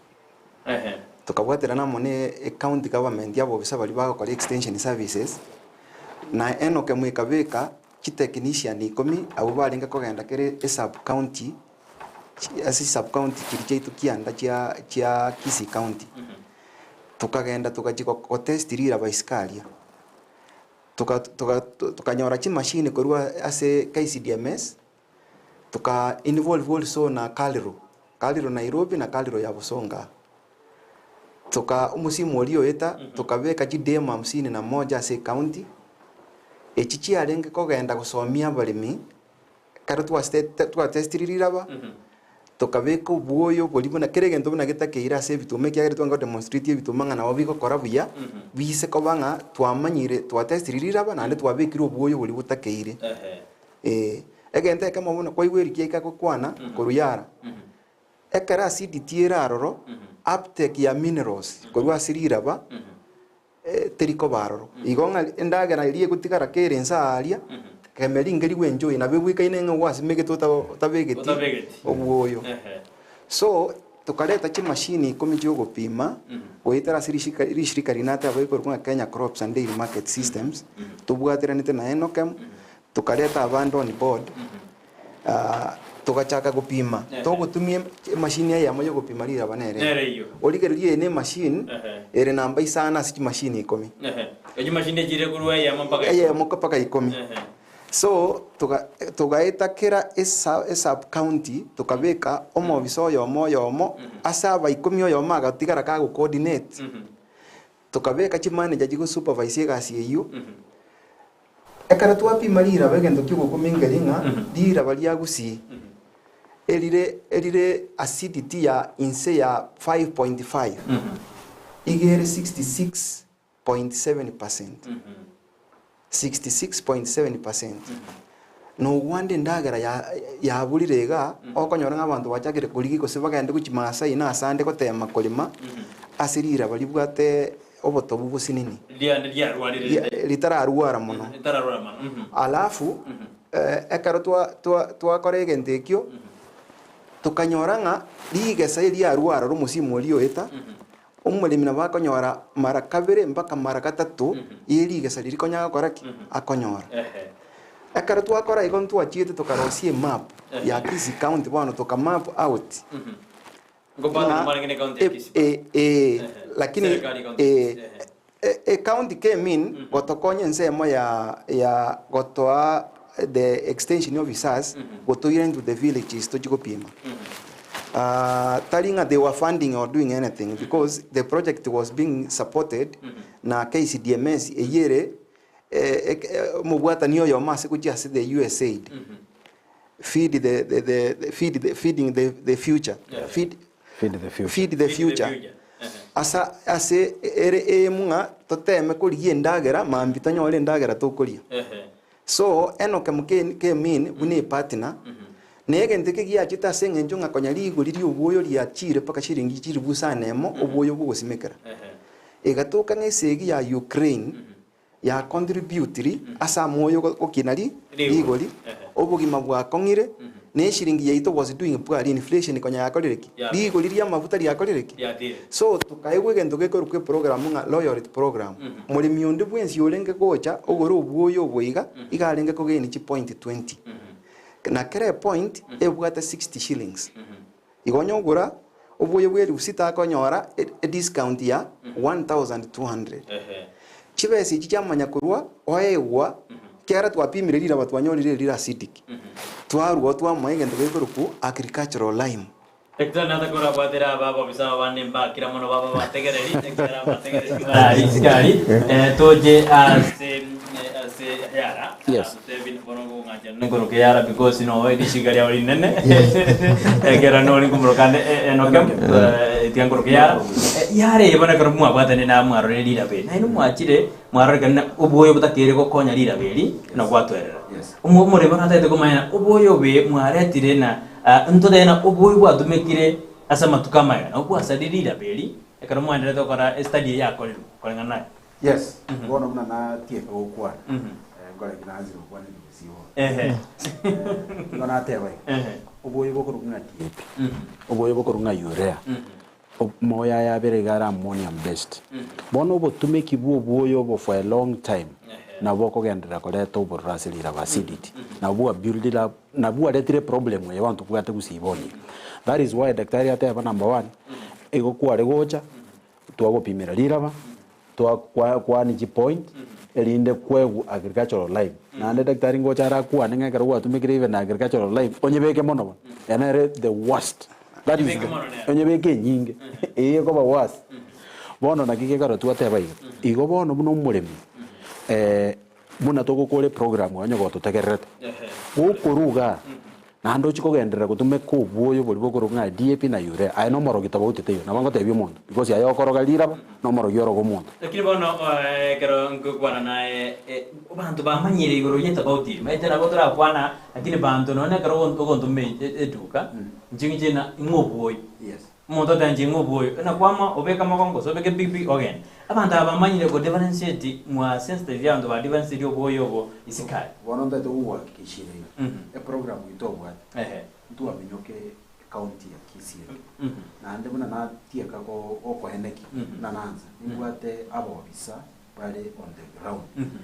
Tokabwaterana amo na ecounty government y'abobisa baria bagokora extension services, na Enock Mwikabeka Chitechnician ikomi abwo barenge kogenda kera esub county ase chisub county chiria chiaito kianda chia chia Kisii county. Tokagenda togachia gotest riraba isiko aria, toka toka tokanyora chimashini korwa ase KCDMS, toka involve also na KALRO, KALRO Nairobi na KALRO ya Bosongo aa. Toka omosimu oria oeta, tokabeka chidemo hamsini na moja ase ecounty, echi chiarenge kogenda gosomia abaremi, ekero twasete twatestiri riraba, tokabeka obwoyo boria buna kera egento buna getakeire ase ebituma ekiagera twanga godemonstrate ebituma ng'a nabo bigokora buya, bise koba ng'a twamanyire twatestiri riraba naende twabekire obwoyo boria botakeire. Eh, egento ekemo buna kwaigwa erikia ika gokwana korwa yara. Ekero acidity ere aroro, uptake ya minerals korwa ase riraba teri koba aroro. Igo ng'a endagera eria egotigara kere inse aaria, kemeri nkeri gwenjoy nabo ebwekaine ng'a gwasimegete otabegeti obwoyo. So, tokareta chimashini ikomi chiogopima goetera ase rishika rishirika riria nateba rikorokwa ng'a Kenya Crops and Dairy Market Systems, tobwateranete na Enokem, tokareta abande on board. Togachaka gopima, togotumia emashini eyemo y'ogopima riraba nere Nere eyio. Origererie eye nemashini Ehe. ere namba isano ase chimashini ikomi. Ehe. Echio mashini echire korwa eyemo mpaka ikomi. Eyemo mpaka ikomi. Ehe. So toga togaeta kera esa esub county tokabeka omobisa oyomo oyomo ase aba ikomi oyomo agatigara kago coordinate. Tokabeka chimanager chigo supervise egasi eyio. Ekero twapima riraba egento ki'ogokumia nkeri ng'a riraba ria gusii erire erire acidity ya inse ya 5.5 iga ere 66.7 percent, 66.7 percent. Na ogwande endagera ya yaburire igaa, okonyora ng'a abanto bachakire korigia gose bagende gochia Maasai na asande gotema korema ase riraba ribwate obotobu bosinini. Riane riarwarire Ria- rinde. ritararwara mono. Ritararwara mono. Mhm. Alafu ekero twa- twa- twakora egento ekio, tokanyora ng'a rigesa eriarwara romosimu oria oeta, omoremi nabo akonyora mara kabere mpaka mara gatato ye rigesa riria konya gokora ki? Akonyora. Ehe. Ekero twakora igo ntwachiete tokarosia emap ya Kisii County bono tokamap out. Ngopata Ng'a- mwarenge ne county ya e- Kisii. e- eh, Ehe. lakini Serikali county ya eh, Kisii, ehe. e- ecounty came in gotokonya ensemo ya ya gotoa the extension officers gotoira into the villages tochi gopima. Tari ng'a they were funding or doing anything because the project was being supported na KCDMS eyio ere omobwatani oyomo ase gochia ase the USAID. Feed the, the, the, the, feed the, feeding the, the future. Feed, Feed the future. feed the future. Asa ase ere emu ng'a toteme korigia endagera mambia tonyore endagera tokoria. So, Enoke came in buna epartner, na egento eke giachete ase eng'encho ng'a konya rigori ri'obwoyo riachire mpaka chiringi chilifu isano emo obwoyo bw'ogosimekera. Egatoka ng'a esegi ya Ukraine ya contributiri ase amoyo gokina ri rigori, obogima bwakong'ire, na eshiringi yaito was doing poorly, inflation konya yakorire ki? Rigori ri'amafuta riakorire ki? So tokaegwa egento gekorokwa eprogram ng'a loyalty program. Moremi onde bwensi orenge gocha ogore obwoyo obo iga, iga arenge kogenia chipoint 20. Na kera epoint ebwate 60 shillings. Igo onye ogora obwoyo bwa elifu sita akonyora ediscount ya 1200. Chibesa echi chiamanya korwa oegwa ekiagera twapimire riraba twanyorire rire acidic. Twarwa oo twamoa egento gekorokwa agricultural lime. Daktari natakora abwatire aba ababisa aba bande mbakira mono baba abategereri ekiagera abategereri tibarari isiko aria eh, toche ase eh, ase yara Yes. Atotebi bono ngong'ancha nkoroke yara because no rishiga riao rinene ekero nori nkomoroka ande eh, enoke eh, tiga nkoroke yara Eh, yara eye bono ekero mwabwatane na mwarorire riraba eri naende mwachire mwarorekana na obwoyo botakeire gokonya riraba eri nogwatwerera Yes. Omo- omoremi bono atagete komanya oboyo obe mwaretire na Ntotebe ng'a obobe bwatumekire ase amatuko amaya nabwo bwasarire riraba eri, ekero mwaenderete gokora estudy eye yakorirwe koreng'ana naye. Yes, bono buna natieka gokwana, nkore ki naanzire gokwana ekegusii bono. Nigo nateba iga, oboyo bokorokwa ng'a DAP, oboyo bokorokwa ng'a urea, Omoyo aye abere iga are ammonium based. Bono obotumeki bwa obwoyo obo for a long time nabo bokogenderera koreta obororo ase riraba, acidity. Nabo bwa build up, nabo bwaretire eproblem eye bono tobwate gusii bono iga. That is why daktari ateba number one, igo kware gocha, twagopimera riraba, twa kwania chipoint, erinde kwegwa agricultural lime. Naende daktari ngocha arakwane ng'a ekero gwatumekire even agricultural lime, onyebeke mono bono, eye nere the worst. That is Onyebeke the mono nere. onyebeke enyinge, eye ekoba worse. Bono naki gekero twateba iga, igo bono buna omoremi, buna togokora eprogram onye gototegererete, gokorwa igaa, naende ochie kogenderera gotumeka obwoyo boria bokorokwa ng'a DAP na urea, aye na omorogi tobauti teiyo, nabo ngotebia omonto, because aye okoroga riraba, na omorogi oroge omonto. Lakini bono ekero ngokwana naye, abanto bamanyire igoro y'etofauti eye, omanyete nabo torakwana lakini banto nonye ekero ogontoma eduka, inche ng'iche ng'a ing'o obwoyo. Omonto oteba inche ing'o obwoyo, nakwama obeke amagongo gose obeke epikipiki ogende. Abanto aba bamanyire ko differentiate mwa sensitize abanto ba differentiate obwoyo obo isiko aria. Bono ntaete gogohakikishira iga, eprogram eye tobwate, ntwaminyoke ecounty ya Kisii eke, naende buna natieka gokoenekia, buna nansa, nimbwate abobisa bare on the ground,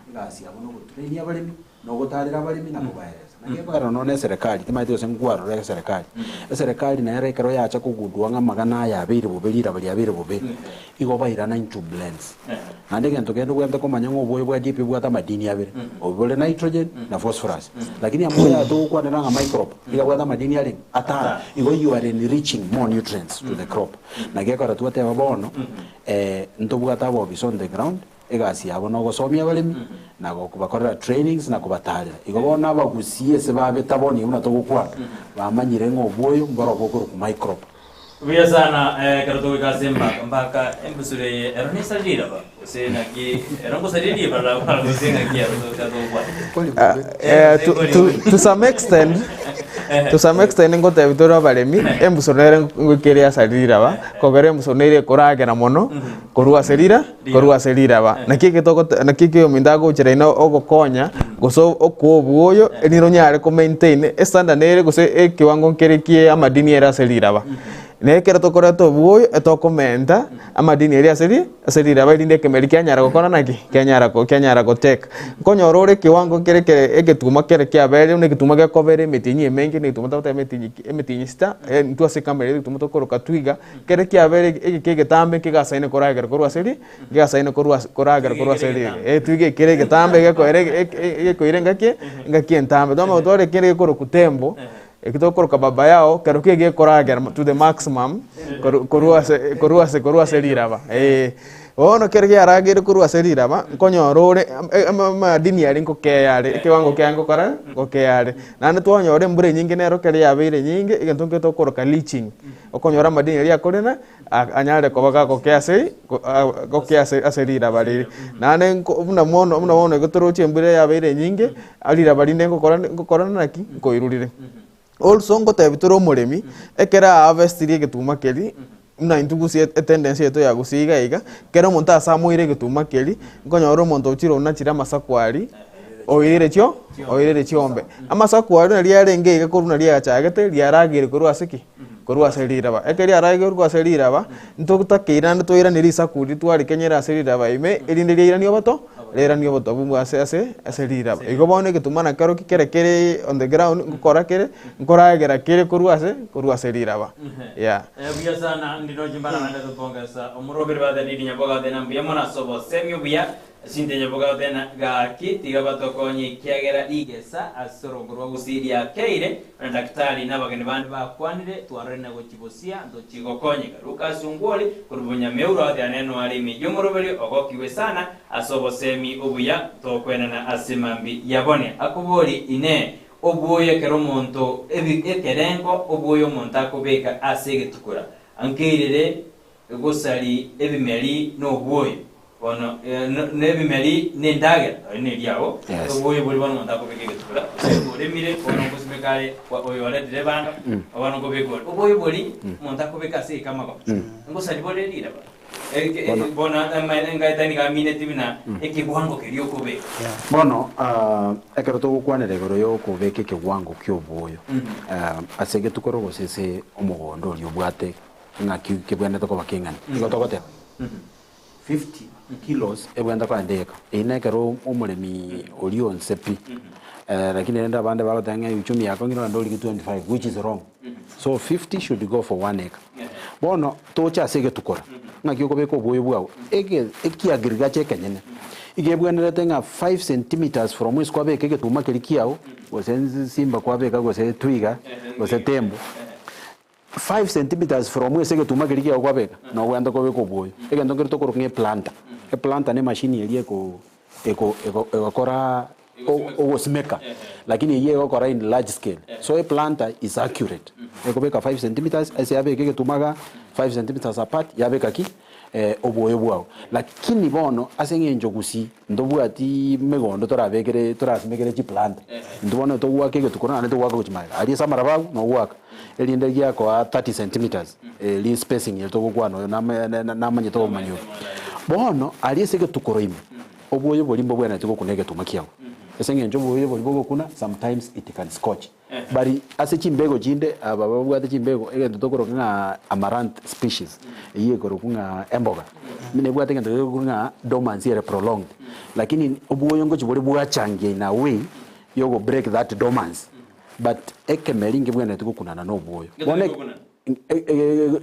egasi yabo nogotrainia abaremi, nogotarera abaremi na kobaeresa. Naki ekogera nonya na eserekari, timanyeti gose nkwarora eserekari, eserekari nere ekero yacha kogundua ng'a amagana aya abeire bobe, riraba riabeire bobe, igo bairana into blends. Naende egento kende obwenerete komanya ng'a oboyo bwa DAP bobwate amadini abere, obo bore nitrogen na phosphorus. Lakini amoyo aya togokwanera ng'a microbe, nigo abwate amadini arenge? Atano. Igo you are enriching more nutrients to the crop. Naki ekero twateba bono, ntobwate abobisa on the ground, egasi yabo nogosomia abaremi, na gokobakorera trainings na kobatarera. Igo bono abagusii ase babeta bono iga buna togokwana, bamanyire ng'a obwoyo mborobwo okorokwa microbe. Buya sana ekero togoika ase embaka mbaka embusuro eye ero nesarire riraba gose naki ero ngosarire ribarabara gose ng'aki ero tocha tokwana. Eh, to, to, to some extent to some extent ngotebi tore abaremi embusuro nere ngoika ere asarire riraba kogera embusuro nere ekoragera mono korwa ase rira korwa ase riraba. Naki eke togote naki eke ominto agochera ina ogokonya gose okoa obwoyo erinde onyare ko maintain estandard nere gose ekewango nkere kie amadini ere ase riraba. Na ekero tokoreta obwoyo etokomenta amadini aria ase ri ase riraba erinde ekemeri kianyara gokora naki? Kianyara ko kianyara goteka. Nkonyora ore ekewango kere kere egetuma kere kiabeire buna egetuma gekobera emetienyi emenge na egetuma togoteba emetienyi ki emetienyi sita intwe ase ekamera egetuma tokoroka twiga. Kere kiabeire egeka egetambe nkegasaine koragera korwa ase ri, nkegasaine korwa ase koragera korwa ase riga. Etuiga ekere egetambe egekoera egekoira engaki engaki entambe. Twamanya gotwara ekende gekorokwa tembo, Eki tokoroka baba yao, kero ki egekoragera to the maximum koru korwa ase korwa ase korwa ase riraba eh. Bono kero kiarageire korwa ase riraba, nkonyora ore ama amadini aria nkokeya are, ekewango kiaye ngokora ngokeya are. Naende twanyora embura enyinge nero ekero yabeire enyinge, egento nkere tokoroka leaching, okonyora amadini aria akorena anyare koba gagokea ase gokea ase ase riraba riria. Naende nko buna mono buna bono igo toroche embura yabeire enyinge, riraba rinde ngokora ngokora naki, nkoirurire. Also ngotebi tore omoremi, ekero aharvestirie egetuma keria, buna intwe gusii etendency yaito ya gusii iga iga, ekero omonto asamoire egetuma keria, nkonyora omonto ochire onachire amasaku aria, oirire chio oirire chiombe. Amasaku aria nari arenge iga korwa nari achagete, riarageire korwa ase ki? Korwa ase riraba. Ekero riarageirwe korwa ase riraba, ntotakeire naende toiranie risaku riria twarikenyera ase riraba ime, erinde riairanie oboto, riairanie obotobu bwa ase ase ase riraba. Igo bono egetuma nakerokio kere kere on the ground, ngokora kere, nkoragera kere korwa ase korwa ase riraba, yeah. Buya sana, ndinoche mbara naende topongesa omoroberi ba Danieli Nyaboga Athena mbuya mono ase obosemi obuya. Cynthia Nyaboga Athena gaki tiga batokonye ekiagera rigesa ase orongo rwa Gusii riakeire buna daktari na abageni bande bakwanire twarorire na gochibosia ntochigokonyeka. Lucas Ongwori korwa Bonyameuro Athena neno are ime y'omoroberi ogokigwe sana ase obosemi obuya tokwenana ase mambi yabone. Akobori inee obwoyo ekero omonto ebi ekerengo obwoyo omonto akobeka ase egetukura ankeirere gosari ebimeri nobwoyo Bono nebimeri nendagera, nonya neriago, Yes. obwoyo boria bono omonto akobeka egetukura, gose oremire, bono ngosimeka are, oyo oretire ebando, bono nkobeka ore. Obwoyo boria omonto akobeka ase ekamago, ngosari bore riraba. Bono- Bono engaeta nigo amineti buna ekegwango keria okobeka. Bono ekero togokwanera igoro y'okobeka ekegwango ki'obwoyo ase egetukoro gose ase omogondo oria obwate ng'aki kebwenerete koba keng'ani, nigo togoteba 50 kilos ebwenerete kogenda eka. Eyio nekero omoremi oria onse pi. Lakini rende abande bagoteba ng'a euchumi yakong'ire ogende origie 25 which is wrong. So 50 should go for one acre. Bono toche ase egetukora, ng'aki okobeka obwoyo bwao, ege ekiagrigacha ekenyene, iga ebwenerete ng'a 5 centimetres from ase kwabeka egetuma keria kiago, gose simba kwabeka gose twiga, gose tembo. 5 centimetres from ase egetuma keria kiago kwabeka, nogwenta kobeka obwoyo. Egento nkere tokoroka ng'a eplanter. Eplanter na emachine eria eko eko ego egokora ogosimeka, lakini eyio egokora in large scale. So eplanter is accurate, ekobeka 5 centimetres ase yabeka egetuma igaa, 5 centimetres apart, yabeka ki? Obwoyo bwao. Lakini bono ase eng'encho gusii Ntobwati megondo torabekere torasimekere chiplanta. Intwe bono togoaka egetukura naende togoaka gochia magega. Aria ase amaraba agwo nogoaka, erinde riakoa 30 centimetres eri spacing eri togokwana oyo name namanyete obomanyi obo. Bono aria ase egetukuro ime, obwoyo boria mbobwenereti gokuna egetuma kiago. Ase eng'encho obwoyo boria bogokuna sometimes it can scorch. Bari ase chimbego chinde aba babwate chimbego egento tokoroka ng'a amaranth species eyio ekorokwa ng'a emboga nebwate egento gekorokwa ng'a dormancy ere prolonged lakini obwoyo ngochi bore bwachangia in a way yogo break that dormancy but ekemeri nkebwenereti gokunana na obwoyo. Bono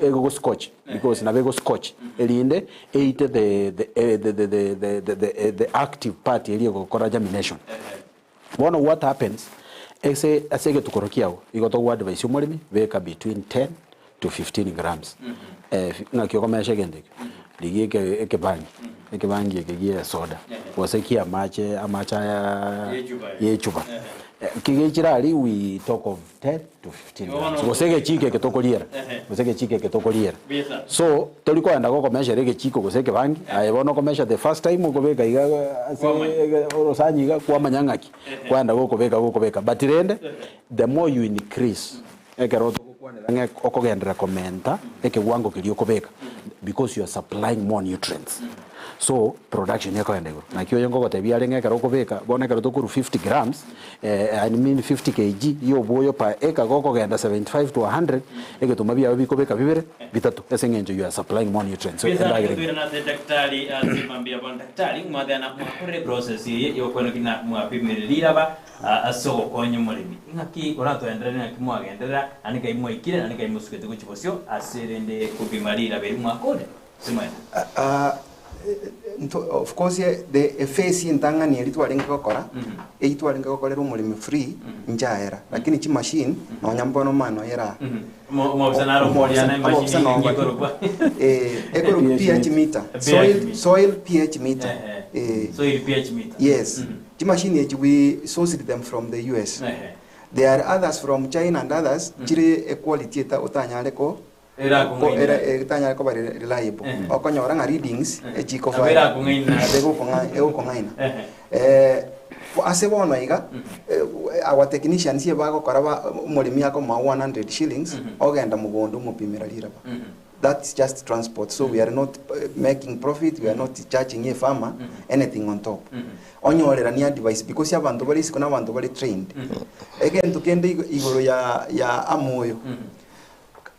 egogoscorch because nabo egoscorch erinde eite the the the the the the active part eria egokora germination. Bono what happens, ase ase egetukoro kiago igo togo advise omoremi beka between 10 to 15 grams eh, ng'aki okomesha egento ekio, rigia eke ekebangi, ekebangi eke gie esoda gose kia amache amache aya ya echupa kegechire aria we talk of 10 to 15 grams gose egechiko eke tokoriera gose egechiko eke tokoriera so tori koenda gokomeshera egechiko gose ekebangi aye bono okomesha the first time okobeka iga ase orosani iga kwamanya ng'aki kwaenda gokobeka gokobeka but rende the more you increase ekero togokwanera ng'a okogenderera komenta ekewango keria okobeka because you are supplying more nutrients so production ekogenda igoro. Naki oyo nkogotebia are ng'a ekero okobeka bono ekero tokorwa 50 grams I mean 50 kg ya obwoyo per acre gokogenda 75 to 100 egetuma biago bikobeka bibere bitato ase eng'encho you are supplying more nutrients so Mbuya sana endagera totwire nase daktari ase mambia bono daktari mwathana mwakorire process eye yokwena kina mwapimire riraba ase ogokonya omoremi ng'aki oratoenderere ng'aki mwagenderera naende nkai mwaikire naende nkai mosugete gochia bosio ase rende kopima riraba eri mwakorire ase mwene. Of course the ephase entang'ani eria twarenge gokora, eyio twarenge gokorera omoremi free, nchaera, lakini chimachine nonya mbono omanye noyo era aa. Omobisa naro omoria na Omobisa emachine noo eye ekorokwa. Ekorokwa pH meter, soil, soil pH meter. Soil pH meter. Yes, chimachine echi we sourced them from the US. There are others from China and others, chire equality eta otanyare ko Erakong'aina. Ko- era- etanyare koba re- reliable. Okonyora ng'a readings echiko Nabo erakong'aina. Nabo egokong'a- egokong'aina. Eh, bo- ase bono iga, eh, our technicians ebagokora ba omoremi akomoa 100 shillings, ogenda mogondo omopimera riraba. That's just transport, so we are not making profit, we are not charging a farmer anything on top. Onyoreranie advice because abanto bare isiko na abanto bare trained. Egento kende igo- igoro ya ya amoyo,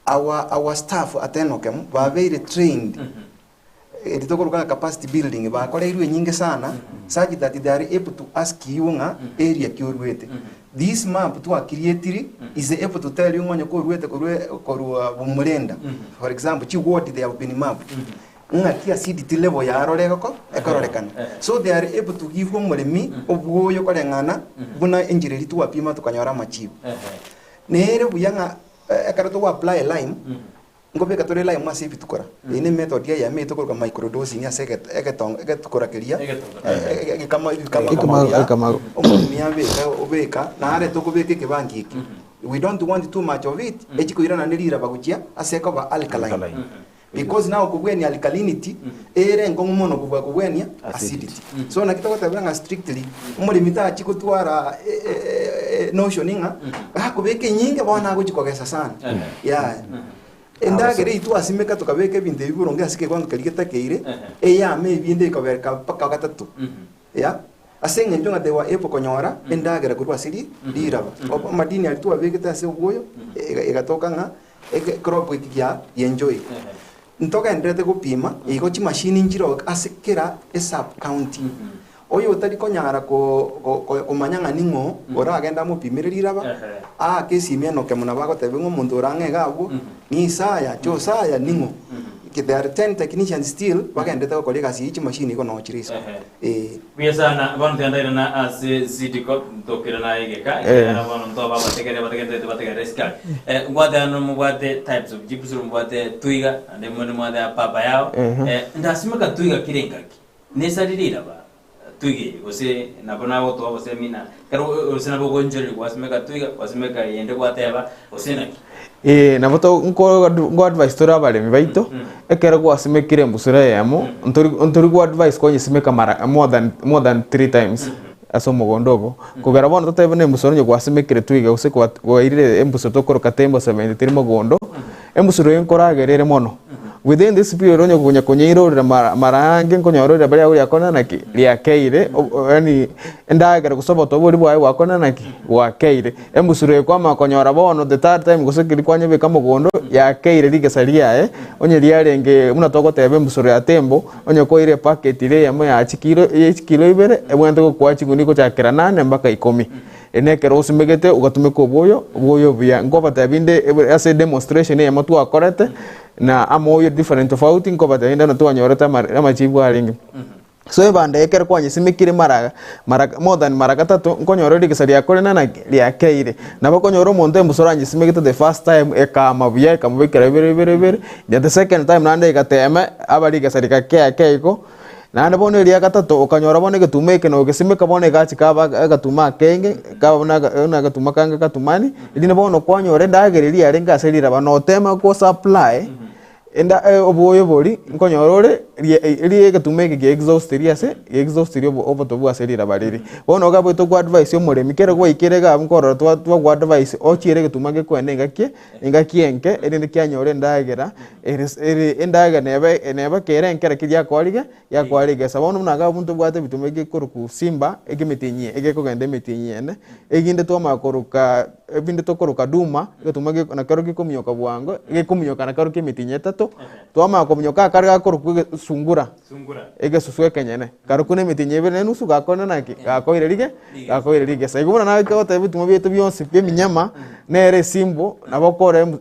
Our our staff at Enokem babeire trained eri tokoroka ng'a capacity building bakoreirwe enyinge sana such that they are able to ask you ng'a area ki oruete. This map twacreatiri is able to tell you ng'a onye koruete korwa korwa Bumurenda for example chiward they have been mapped ng'aki acidity level yarore egoko ekororekana. So they are able to give omoremi obwoyo koreng'ana buna enchera eria twapima tokanyora amachibu. Nere buya ng'a Ekero togo apply lime, nkobeka tore lime ase ebitukora. Eye ne method eyemo eye tokoroka microdosing ase eget- egetongo egetukora keria, egekama ebikama Ekema- buya, ekema- omoremi abeka obeka, nare tokobeka ekebangi eke. We don't want too much of it, echikoirana ne riraba gochia ase ekoba alkaline. Alkaline. Because now okobwenia alkalinity ere enkong'u mono kobua kobwenia acidity. So naki togoteba ng'a strictly omoremi tachi gotwara notion ng'a gakobeka enyinge bono agochi kogesa sana. Yaya. Endagera eyio twasimeka tokabeka ebinto ebi boronge ase ekewango keria getakeire, eyame ebinde ekobereka mpaka gatato. Yeah. Ase eng'encho ng'a they were able konyora endagera korwa ase ri riraba. Amadini aria twabegete ase obwoyo egatoka ng'a Eke crop eki gia gienjoy. Ntogendererete gopima igo chimashini nchiro ase kera esub county. Oyo otari konyara ko ko komanya ng'a ning'o oragende amopimere riraba, aake esimi enoke buna bagotebia ng'a omonto ore ang'e iga abwo, ni Isaya, Josaya ning'o. There are 10 technicians still bagendererete gokora egasi eye chimashini igo noo chire isiko. Ee. Buya sana, bono tigandairana ase Sidiko, ntokirana egeka, ekiagera bono ntoba abategereri bategenderete bategerere esikari. Eh, ngwate ano mobwate types of jeeps, mobwate twiga, naende mwende mwate papa yao. Eh, ndasimeka twiga kire engaki, nesari riraba twiga eye, gose nabo nagotoa obosemi na ekero gose nabo ogoonchoreria gwasimeka twiga, gwasimeka eyende gwateba, gose naki? Ee, nabo to nko nko advise tore abaremi baito, ekero gwasimekire embusuro eyemo, ntori ntori go advise konyesimeka mara more than more than three times ase omogondo obo. Kogera bono totebe buna embusuro onye gwasimekire twiga gose kwa kwairire embusuro tokoroka tembo 73 mogondo, embusuro eye nkoragera ere mono. Within this period onye konya konyeirorera mara mara ange nkonyora riraba riago riakona naki? Riakeire, yaani endagera gose obotobu boria bwaye bwakona naki? Bwakeire. Embusuro eye kwamanya konyora bono the third time gose keria kwanyebeka mogondo yakeire rigesa riaye, onye riarenge buna togoteba embusuro ya tembo, onye kwaire epacket eria eyemo ya chikilo ye chikilo ibere, ebwenerete gokoa chigunia gochakera nane mpaka ikomi. Eri nekero osimegete ogatumeka obwoyo, obwoyo obuya. Nkobatebia inde ase demonstration eyemo twakorete, na amoyo different tofauti, nkobatebia inde twanyorete amachibu arenge. So ebanda eye ekero kwanyesimekire mara mara more than mara gatato, nkonyora rigesa riakore na naki? Riakeire. Nabo okonyora omonto embusuro anyesimegete the first time ekaama buya ekamobekera bibere bibere bibere, then the second time naende egatema aba rigesa rigakea kea igo, naende bono eria gatato okanyora bono egetuma eke nogesimeka bono egachi kaba agatuma akenge, kaba buna buna agatuma kange gatumani, erinde bono kwanyora endagera eria yarenge ase riraba notema go supply. Enda obwoyo boria nkonyora ore rie rie egetuma eke kia exhaust ria ase exhaust ria obotobu ase riraba riria. Bono iga abwo toko advise omoremi kere gwaikire iga abwo nkorora twa twago advise ochiere egetuma gekoenda engaki engaki enke erinde kianyora endagera ere ere endagera nebe neba kere enke naki giakorire giakoa rigesa. Bono buna iga abwo ntobwate ebituma egekorokwa simba egemetienyi egekogenda emetienyi ene, eginde twamanya koroka ebinde tokoroka duma, egetuma geko nakerokio gekominyoka bwango, gekominyoka nakerokio emetienyi etato. isato, twamanya kominyoka akare gakorokwa ege sungura, egesusu ekenyene, karokwo na emetienyi ebere na enusu gakorire naki? Gakoire rige gakoire rigesa. Igo buna naye togoteba ebituma biaito bionsi pi eminyama, nere esimbo, nabo okore emu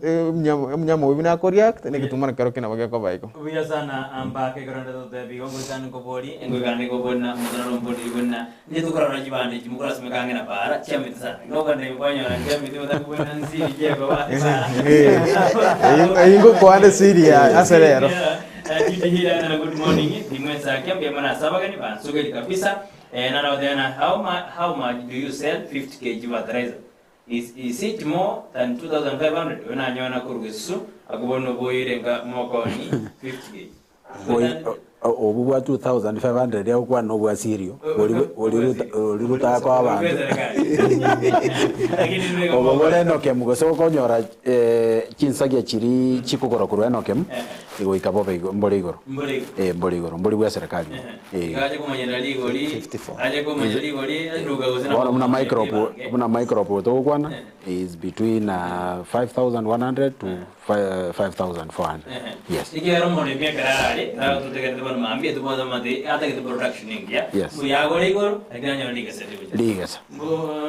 omunyama oyio buna akoreact, na egetuma nakero ki nabo gekoba igo. Buya sana mpaka ekero nde totebia igo ngoikane nkobori, ngoikane nkobori na omonto naro omboriri buna inche tokorora chibando echi mokorasimeka ang'e na para, chiamete sana. Nokogenda kwanyora chiamete otakobwena nsiri chiekoba ase para. Eyio ngokwana esiri ya ase rero. Good morning, ndimwensakia mbuya mono ase abageni bansogeri kabisa. Naro goteba ng'a how how much do you sell 50 kg fertilizer? Is is it more than 2500? Oyo nanyona korwa gesusu akobona oboyire nka mokoni 50 kg. Oi- o- Obu bwa 2500 agokwana nobwa sirio, ori ori ruta- ori rutakoa abanto. Obo bore Enokem gose okonyora eh, chinsagia chiria chikogorwa korwa Enokem, igoika bobe igo mbore igoro. Mbore igoro. Eh, mbore igoro, mbori bwa eserekari obo. Eh. Iga ache komonyerera rigori, ache komonyerera rigori, eduka gose Bono buna nabo microbe, ebange. buna microbe togokwana is between 5100 to 5400. Yes. Ekiagera omoremi ekero arare, ekero agototegerete bono mambia, tobwate amate atagete production engiya, Yes. mbuya agore igoro, lakini anyore rigesa rigocha. Rigesa. Mbu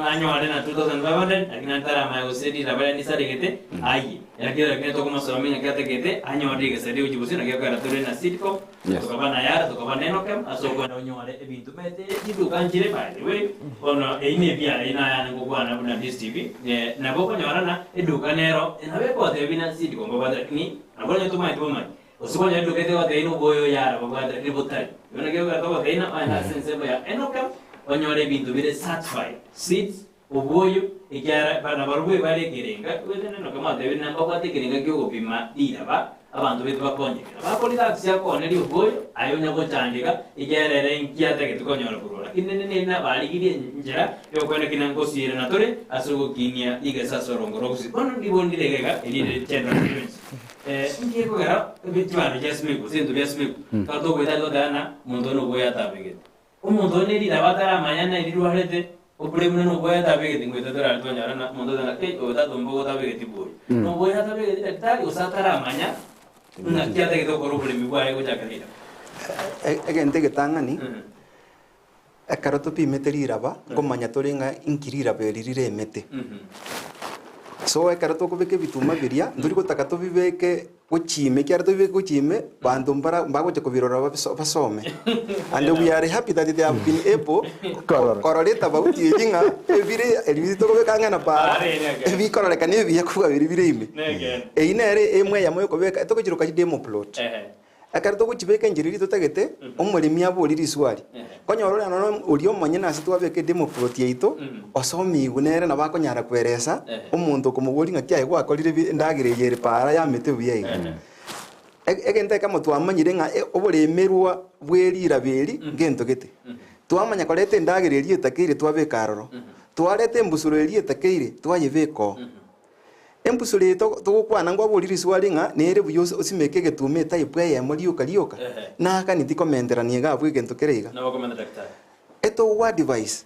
anyore na 2500, lakini ntaramanya gose riraba riane risaregete, aye. Lakini lakini tokomosomia ng'aki atagete, anyore rigesa rigochia bosio, naki ekogera tore na Seedcorp, Yes. tokaba na Yara, tokaba na Enokem, ase okwenda onyore ebinto omanyete chiduka nchire by the way, bono eyio ne ebiara eyio nayane ngokwana buna DSTV, nabo okonyora ng'a eduka nero nabo egotebia buna Seedcorp mbabwate lakini nabo onye tomanyeti bomanye. Gose kwanyora eduka etegotebia buna oboyo Yara babwate lakini botari. Igo naki ekogera togotebia ng'a ogende ase ensemo ya Enokem, onyore ebinto bire certified seeds, Obwoyo, ekiagera nabarobwo ebare ekerenga, gose mwatebire ng'a mbabwate ekerenga ki'ogopima riraba, abanto baito bakonyeke. Nabo akorire ase akooneria obwoyo, aye onya gochandeka, ekiagera ere inki atagete konyora korwa oro. Lakini rende nere nabarigirie enchera y'okoeneki na ngosiirana tore ase ogokinia rigesa ase orongo rwa gusii. Bono nigo ndire iga iga, eri rire general experience. Inki gekogera chibando chiasimekwa gose ebinto biasimekwa, ekero togoeta togoteba ng'a omonto one obwoyo atabegete. Omonto onde riraba ataramanya na erirwarete, okure buna nobwoyo atabegeti ngoeta torare twanyora ng'a omonto oteba ng'a kei oyo tata ombogo otabegeti bwoyo. Nobwoyo atabegeti daktari gose ataramanya ng'aki atagete gokora oboremi bwaye gochaka riraba. Egento egetang'ani, ekero topimete riraba, nkomanya tore ng'a inki riraba eri riremete. So ekero tokobeka ebituma biria, ntori gotaka tobibeke gochia ime, ekiagera tobibeke gochia ime, banto mbara mbagocha kobirora babiso basome. And we are happy that they have been able Korora. korora etabauti eyio ng'a ebire ebi tokobeka ang'e na para, ebikororekana ebiya kobua biria bire ime. Eyio nere emwe eyemo yokobeka, togochiroka chidemo plot. Ekero togochibeka enchera eria totagete, omoremi abori riswari. Konyora oria nono oria omonyene ase twabeka edemo plot yaito, osomigwe nere nabo akonyara kweresa, omonto okomoboria ng'aki aye gwakorire ebi endagera eye ere paara yamete buya iga. Egento ekemo twamanyire ng'a oboremerwa bwe riraba eri ngento gete. Twamanya koreta endagera eria etakeire twabeka aroro, twareta embusuro eria etakeire twayebeka oo. Embusuro eye togokwana nkwabori riswali ng'a nere buya osimeke egetuma etype eyemo rioka rioka, nakani tikomenterania iga abwo egento kere iga. Etogwa advise,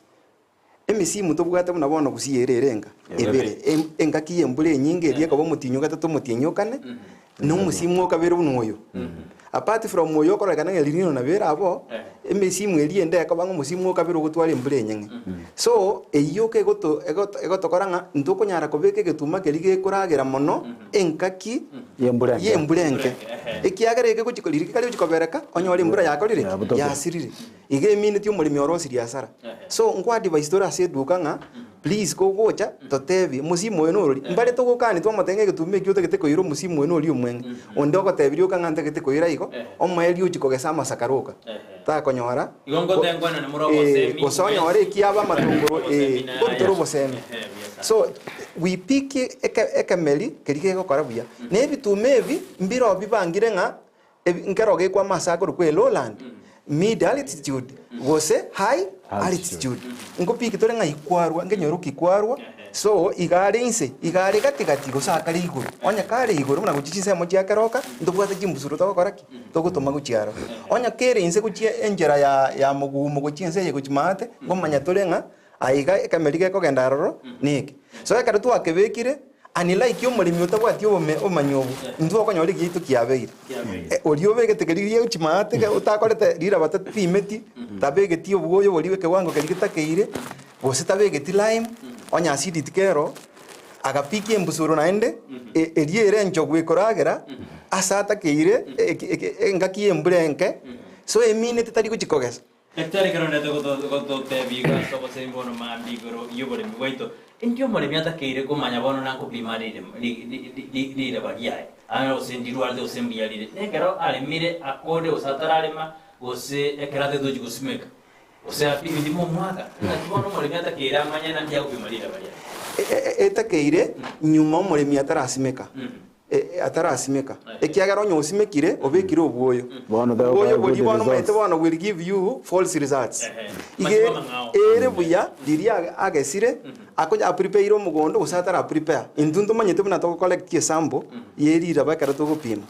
emisimu tobwate buna bono gusii ere ere enga? Ebere. Engaki y'embura enyinge eria ekoba omotienyi ogatato omotienyi okane, na omosimu okabere buna oyo. Apart from oyo okororekana ng'a El Nino nabo ere aboo, emesimu eria ende ekoba ng'a omosimu okabere ogotwara embura enyeng'e. So, eyio yoka egoto egoto egotokora ng'a ntokonyara kobeka egetuma keria gekoragera mono engaki Y'embura enke. y'embura enke. Ekiagera eke gochi riria kare gochi kobereka, onyore embura yakorire ki? Yabutokire. Yasirire. Iga emineti omoremi orosirie hasara. So, nkoadvise tore ase eduka ng'a Please kogocha totebie mosimu oyo norori mbare togokani twamotebia ng'a egetuma ekio otagete koira omosimu oyo noria omweng'e onde ogotebirie oka ng'a ntagete koira igo omoerio ochia kogesa amasakara oka takonyora Igo ngote nkwenane more obosemi gose onyore ekiaba amatongoro Obosemi na nkorutere obosemi Ehe, buya sana. so we pick eke ekemeri keria gegokora buya na ebituma ebi mbiro bibangire ng'a Ebi nkero gekwama ase akorokwa elowland, mid altitude, gose high altitude. Nkopiki tore ng'a ikwarwa, nkenyoru ki kwarwa, so iga are inse, iga are gati gati gose akare igoro. Onye kare igoro buna gochia chinsemo chia keroka, ntobwate chimbusuro togokora ki? Togotoma gochia aroro. Onye kere inse gochia enchera ya ya mogumo gochia ense eye gochia maate, nkomanya tore ng'a aiga ekemeri gekogenda aroro neke. So ekero twakebekire. Unlike omoremi otabwati obome obomanyi obo, intwe okonyora egiaito kiabeire. Oria obegete keria gie chimaate ge otakorete riraba tatipimeti, tabegeti obwoyo boria ekewango keria getakeire, gose tabegeti lime, onye acidity kero, agapikia embusuro naende, e- eria ere enchogu ekoragera, ase atakeire eke eke engaki ya embura enke, so emineti tari gochi kogesa. Daktari ekero ondete gototebia iga ase obosemia bono mambia igoro y'oboremi bwaito, inki omoremi atakeire komanya bono nankopima rireba riaye, ang'e gose ndirwarete gose mbuya rire, nekero aremire akore gose atararema, gose ekero atagete gochia gosimeka, gose apime ndimo omwaka, ng'aki bono omoremi atakeire amanye naki agopima rireba riaye? Etakeire nyuma omoremi atarasimeka. Atarasimeka, ekiagera onye osimekire, obekire obwoyo. Bono Obwoyo togokora boria good bono omanyete results. bono will give you false results. Ehe. Iga Machibu amang'ao. ere buya riria agesire, akonya aprepaire omogondo gose atara prepare. Intwe ntomanyete buna togo collect esample ye riraba ekero togopima.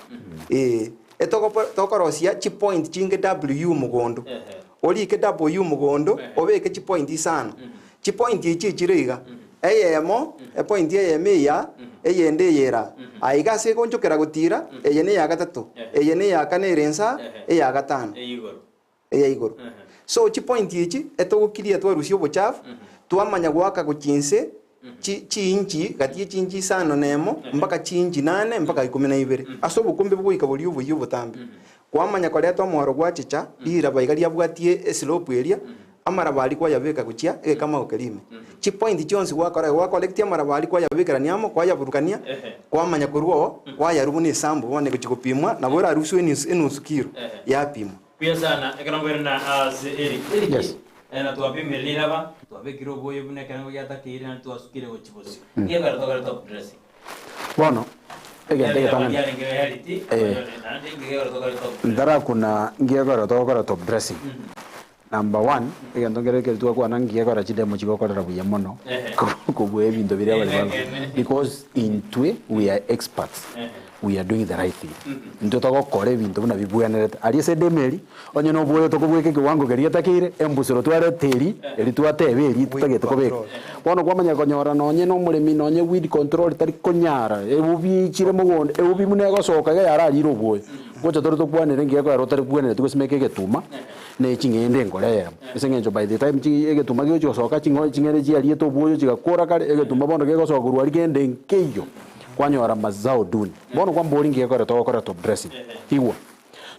Eeh, etogopo tokorosia chipoint chinge W mogondo. Orike W mogondo, obeke chipoint isano. Chipointi echi echire iga, eyemo, epointi eyemo eya, eyende eye era. Aiga ase egonchokera gotiira, eye neya gatato, eye neya kane ere insa, eya gatano, eya igoro. So chipointi echi etogokiria twarusia obochafu, twamanya goaka gochia inse chi chiinchi gati ye chiinchi isano na emo mpaka chiinchi nane mpaka ikomi na ibere, ase obokombe bogoika boria oboyia obotambe. Kwamanya koreta omoro gwachicha, riraba iga riabwatie esilopu eria, amaraba aria kwayabeka gochia egekamago keria ime. Chipointi chionsi gwakora igo, gwakolektia amaraba aria kwayabekerania amo, kwayaburukania, kwamanya korwa oo, kwayarwa buna esambu bono egochia gopimwa, nabo oraruswe enusu enusu kilo, yapimwa. Buya sana, ekero nkoirana ase Eric. Eric, Yes. na twapimire riraba, twabekire oboyo buna ekerengo giatakeire naende twasukire gochia bosio. Ngekwera tokore top dressing. Bono, egento egetang'ani, ntarakuna ngiekora togokora top dressing, number one, egento nkere ekeri twakwana ngiekora chidemo chigokorera buya mono kobua ebinto biria bare bagokora because intwe we are experts, we are doing the right thing. Intwe togokora ebinto buna bibwenerete. Aria ase edemo eria, onye na obwoyo tokobweka ekewango keria getakeire, embusuro twareta eria, eria twateba eria totagete kobeka. Bono kwamanya konyora nonye na omoremi nonye weed control tari konyara, eubi eichire mogondo, eubi buna egosoka iga yararire obwoyo. Ngocha tore tokwanere ngiya ekero otarebwenereti gosimeka egetuma, na ching'ende enkoro eyemo. Ase eng'encho by the time chi egetuma gegochi gosoka ching'o ching'ende chiariete obwoyo chigakora kare, egetuma bono kegosoka korwa aria kende nkeiyo, kwanyora mazao duni. Bono kwambori ngiya ekero togokora top dressing, igwa,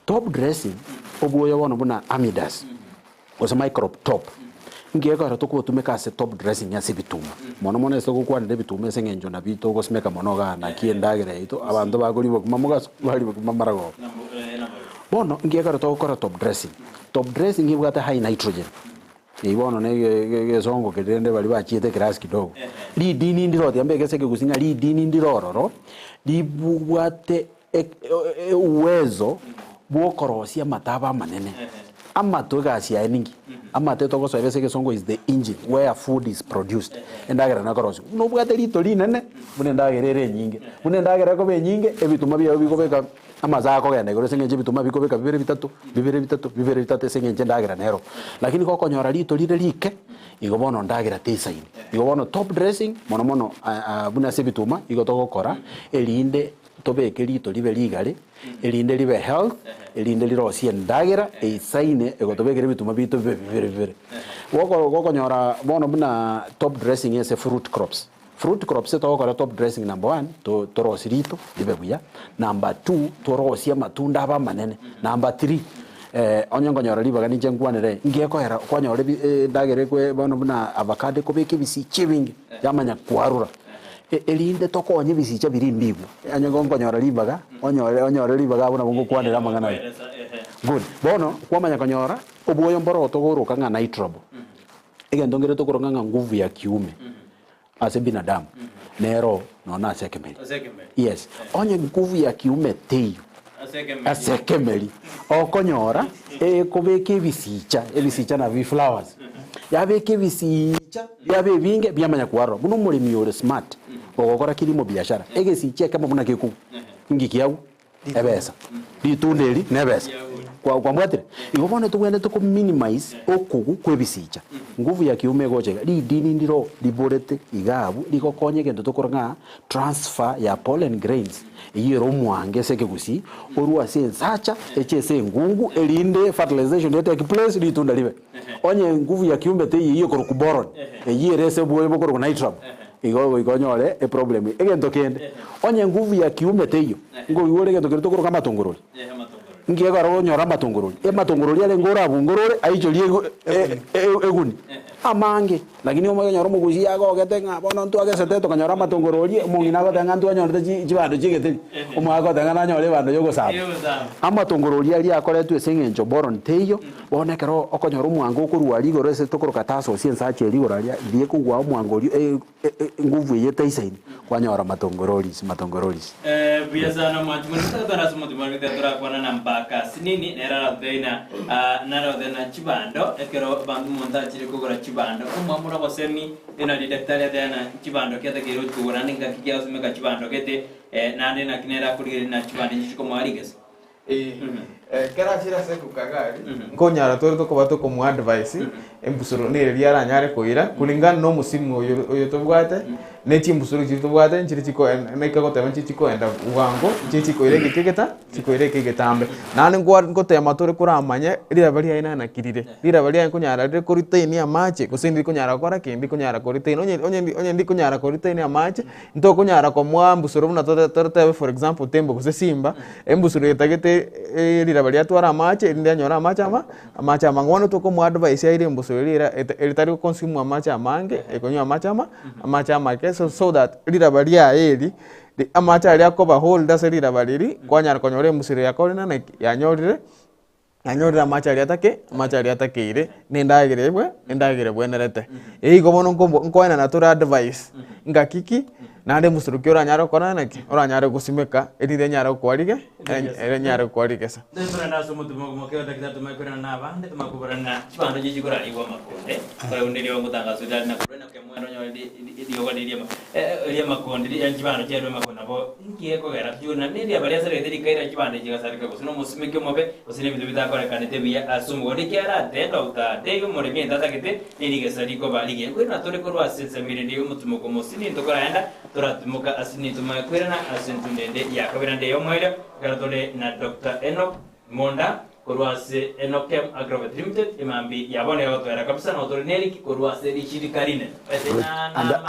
top dressing obwoyo bono buna amidas. Gose microbe top, inki gekogera tokobotumeka ase top dressing ase ebituma? Mono mono ase togokwanera ebituma ase eng'encho nabio togosimeka mono igaa naki endagera yaito abanto bakoria bokima mogaso baria bokima maragoba. Bono inki gekogera togokora top dressing? Top dressing ebwate high nitrogen, eywo bono na egesongo keria rende baria bachiete eclass kidogo. Ridini ndiroo tiga mbeke ase ekegusii ng'a ridini ndire ororo ribwate Uwezo bw'okorosia amato abe amanene. Amato egasi yaye ninki? Amato etogosoera ase egesongo is the engine where food is produced. Endagera nakorosigwa. Buna obwate rito rinene, buna endagera ere enyinge. Buna endagera ekoba enyinge, ebituma biago bikobeka amasaa akogenda igoro ase eng'encho ebituma bikobeka bibere bitato, bibere bitato, bibere bitato ase eng'encho endagera nero. Lakini gokonyora rito rire rike, igo bono ndagera teisaini. Igo bono top dressing mono mono buna ase ebituma igo togokora erinde Tobeke rito ribe rigare, erinde ribe health, erinde rirosie endagera eisaine egotobekera ebituma biaito bibe bibere bibere. Goko gokonyora bono buna top dressing ase fruit crops, fruit crops togokora top dressing number one, to torosie rito ribe buya, number two, torosie amatunda abe amanene, number three, onye nkonyora ribaga ninche nkwanere, ngekoera kwanyora ebi endagera ekwe bono buna avocado ekobeka ebisicha ebinge, yamanya kwarura. Erinde tokonye ebisicha biria mbigwe. Onye gonkonyora ribaga, onyore onyore ribaga abwo nabo ngokwanera amang'ana aya. Good. Bono, kwamanya konyora, obwoyo mboro togoroka ng'a nitrobo. Egento nkere tokoroka ng'a nguvu ya kiume ase binadamu, nero nonya ase ekemeri. Yes. Onye nguvu ya kiume teiyo ase ekemeri, okonyora ekobeka ebisicha, ebisicha nabio flowers, yabeka ebisicha. Biaba ebinge biamanya kwarora buna omoremi ore smart ogokora kilimo biashara egesichi ekemo buna gekogwa inki kiagwa ebesa ritunda eri nebesa. Kwa kwambwatire? Igo bono tobwenerete ko minimize okogu kwa ebisicha. Nguvu ya kiume egocha iga, ridini ndiro riborete iga abwo rigokonya egento tokora ng'a transfer ya pollen grains eyio ere omwango ase ekegusii, orwe ase ensacha eche ase engungu erinde fertilization e take place ritunda ribe. Onye nguvu ya kiume teiyo eyio ekorokwa boron, eyio ere ase obwoyo bokorokwa nitram, igo goika onyore eproblem eye. Egento kende, onye nguvu ya kiume teiyo, nkoigwa ore egento keria tokoroka amatongorori. Inki ekero okonyora amatongorori? Amatongorori arenge orabungorore aichorie eguni amange, lakini omonyora omogusia agogete ng'a bono ntwagesete tokanyora amatongorori, omong'ina agoteba ng'a ntwanyorete chibando chia egeteri, omogaka agoteba ng'a nanyore ebando ya ogosamba. Amatongorori aria akoretwe ase eng'encho boron teiyo, bono ekero okonyora omwango okorwa aria igoro ase tokoroka tasosi ensacha eria igoro aria, riria ekogwa omwango oria Enguvu eye taisaini, kwanyora matongororis, matongororis. Buya sana mwanchi mono totara ase omotima ore gete torakwana na mpaka sinini nere aratotebie na narotebie na chibando ekero banto omonto achire kogora chibando omwamura obosemi buna ridaktari atebia na chibando ki atakeire gochi kogora naende ngaki ki agosumeka chibando gete naende naki nere akorigereria na chibando echi chikomoa rigesa. Ekero achire ase ekukagari, nkonyara tore tokoba tokomoa advice, embusuro nere eria aranyare koira, kulingana na omosimu oyo oyo tobwate, ne chimbusuro chiria tobwate nchiri chikoenda naki agoteba nchiri chikoenda bwango, nchiri chikoira egeka egeta chikoira egeka egetambe. Naende nkwa nkotema tore koramanye riraba riaye naki rire, riraba riaye nkonyara rire koretain amache gose ndikonyara gokora ki? Ndikonyara koretain onye onye onye ndikonyara koretain amache, Ntokonyara komoa embusuro buna toratebe for example tembo gose simba, embusuro etagete riraba riatwara amache erinde anyore amache ama amache amange. Bono tokomoa advice aire embusuro eria era etari go consume amache amange, ekonywa amache ama amache amake so so that riraba riaye eri, amache aria akoba hold ase riraba riria, kwanyara konyora embusuro yakorire naki yanyorire. Nanyorire amache aria atake, amache aria atakeire, na endagera ebwe, endagera ebwenerete. Igo bono nkobo nkoenana tore advice, ngaki ki, naende mosoro ki oranyare gokora naki, oranyare gosimeka, erinde enyare gokoa rige, ere enyare gokoa rigesa. Ntoiborane ase omotumo omoke o Daktari tomanye koirana na abande tomanye koborana chibando chiria chikorarigwa amakonde kore onde riogo ngotangaswa ritari na korwa na kemwendo onyore riogo riria ri'amakonde yaani chibando chiarwe amakonde nabo inki gekogera tochigwe na neria baria asaregete rikaira chibando echi chigasareka gose nomosimeki omobe gose nebinto bitakorekanete buya ase omogondo ekiagera ate Doctor Dave omoremi ente atagete nerigesa rikoba rigiya koirana tore korwa ase ensemo erende y'omotimoko omosini ntokoraenda toratimoka ase nitomanye koirana ase entunda ende ya kabere naende ey'omoerio Ekero tore na Doctor Enock Monda korwa ase Enokem Agrovet Limited, emambi ya bono egotwera kabisa nabo tore n'eriki korwa ase rishirika rinene.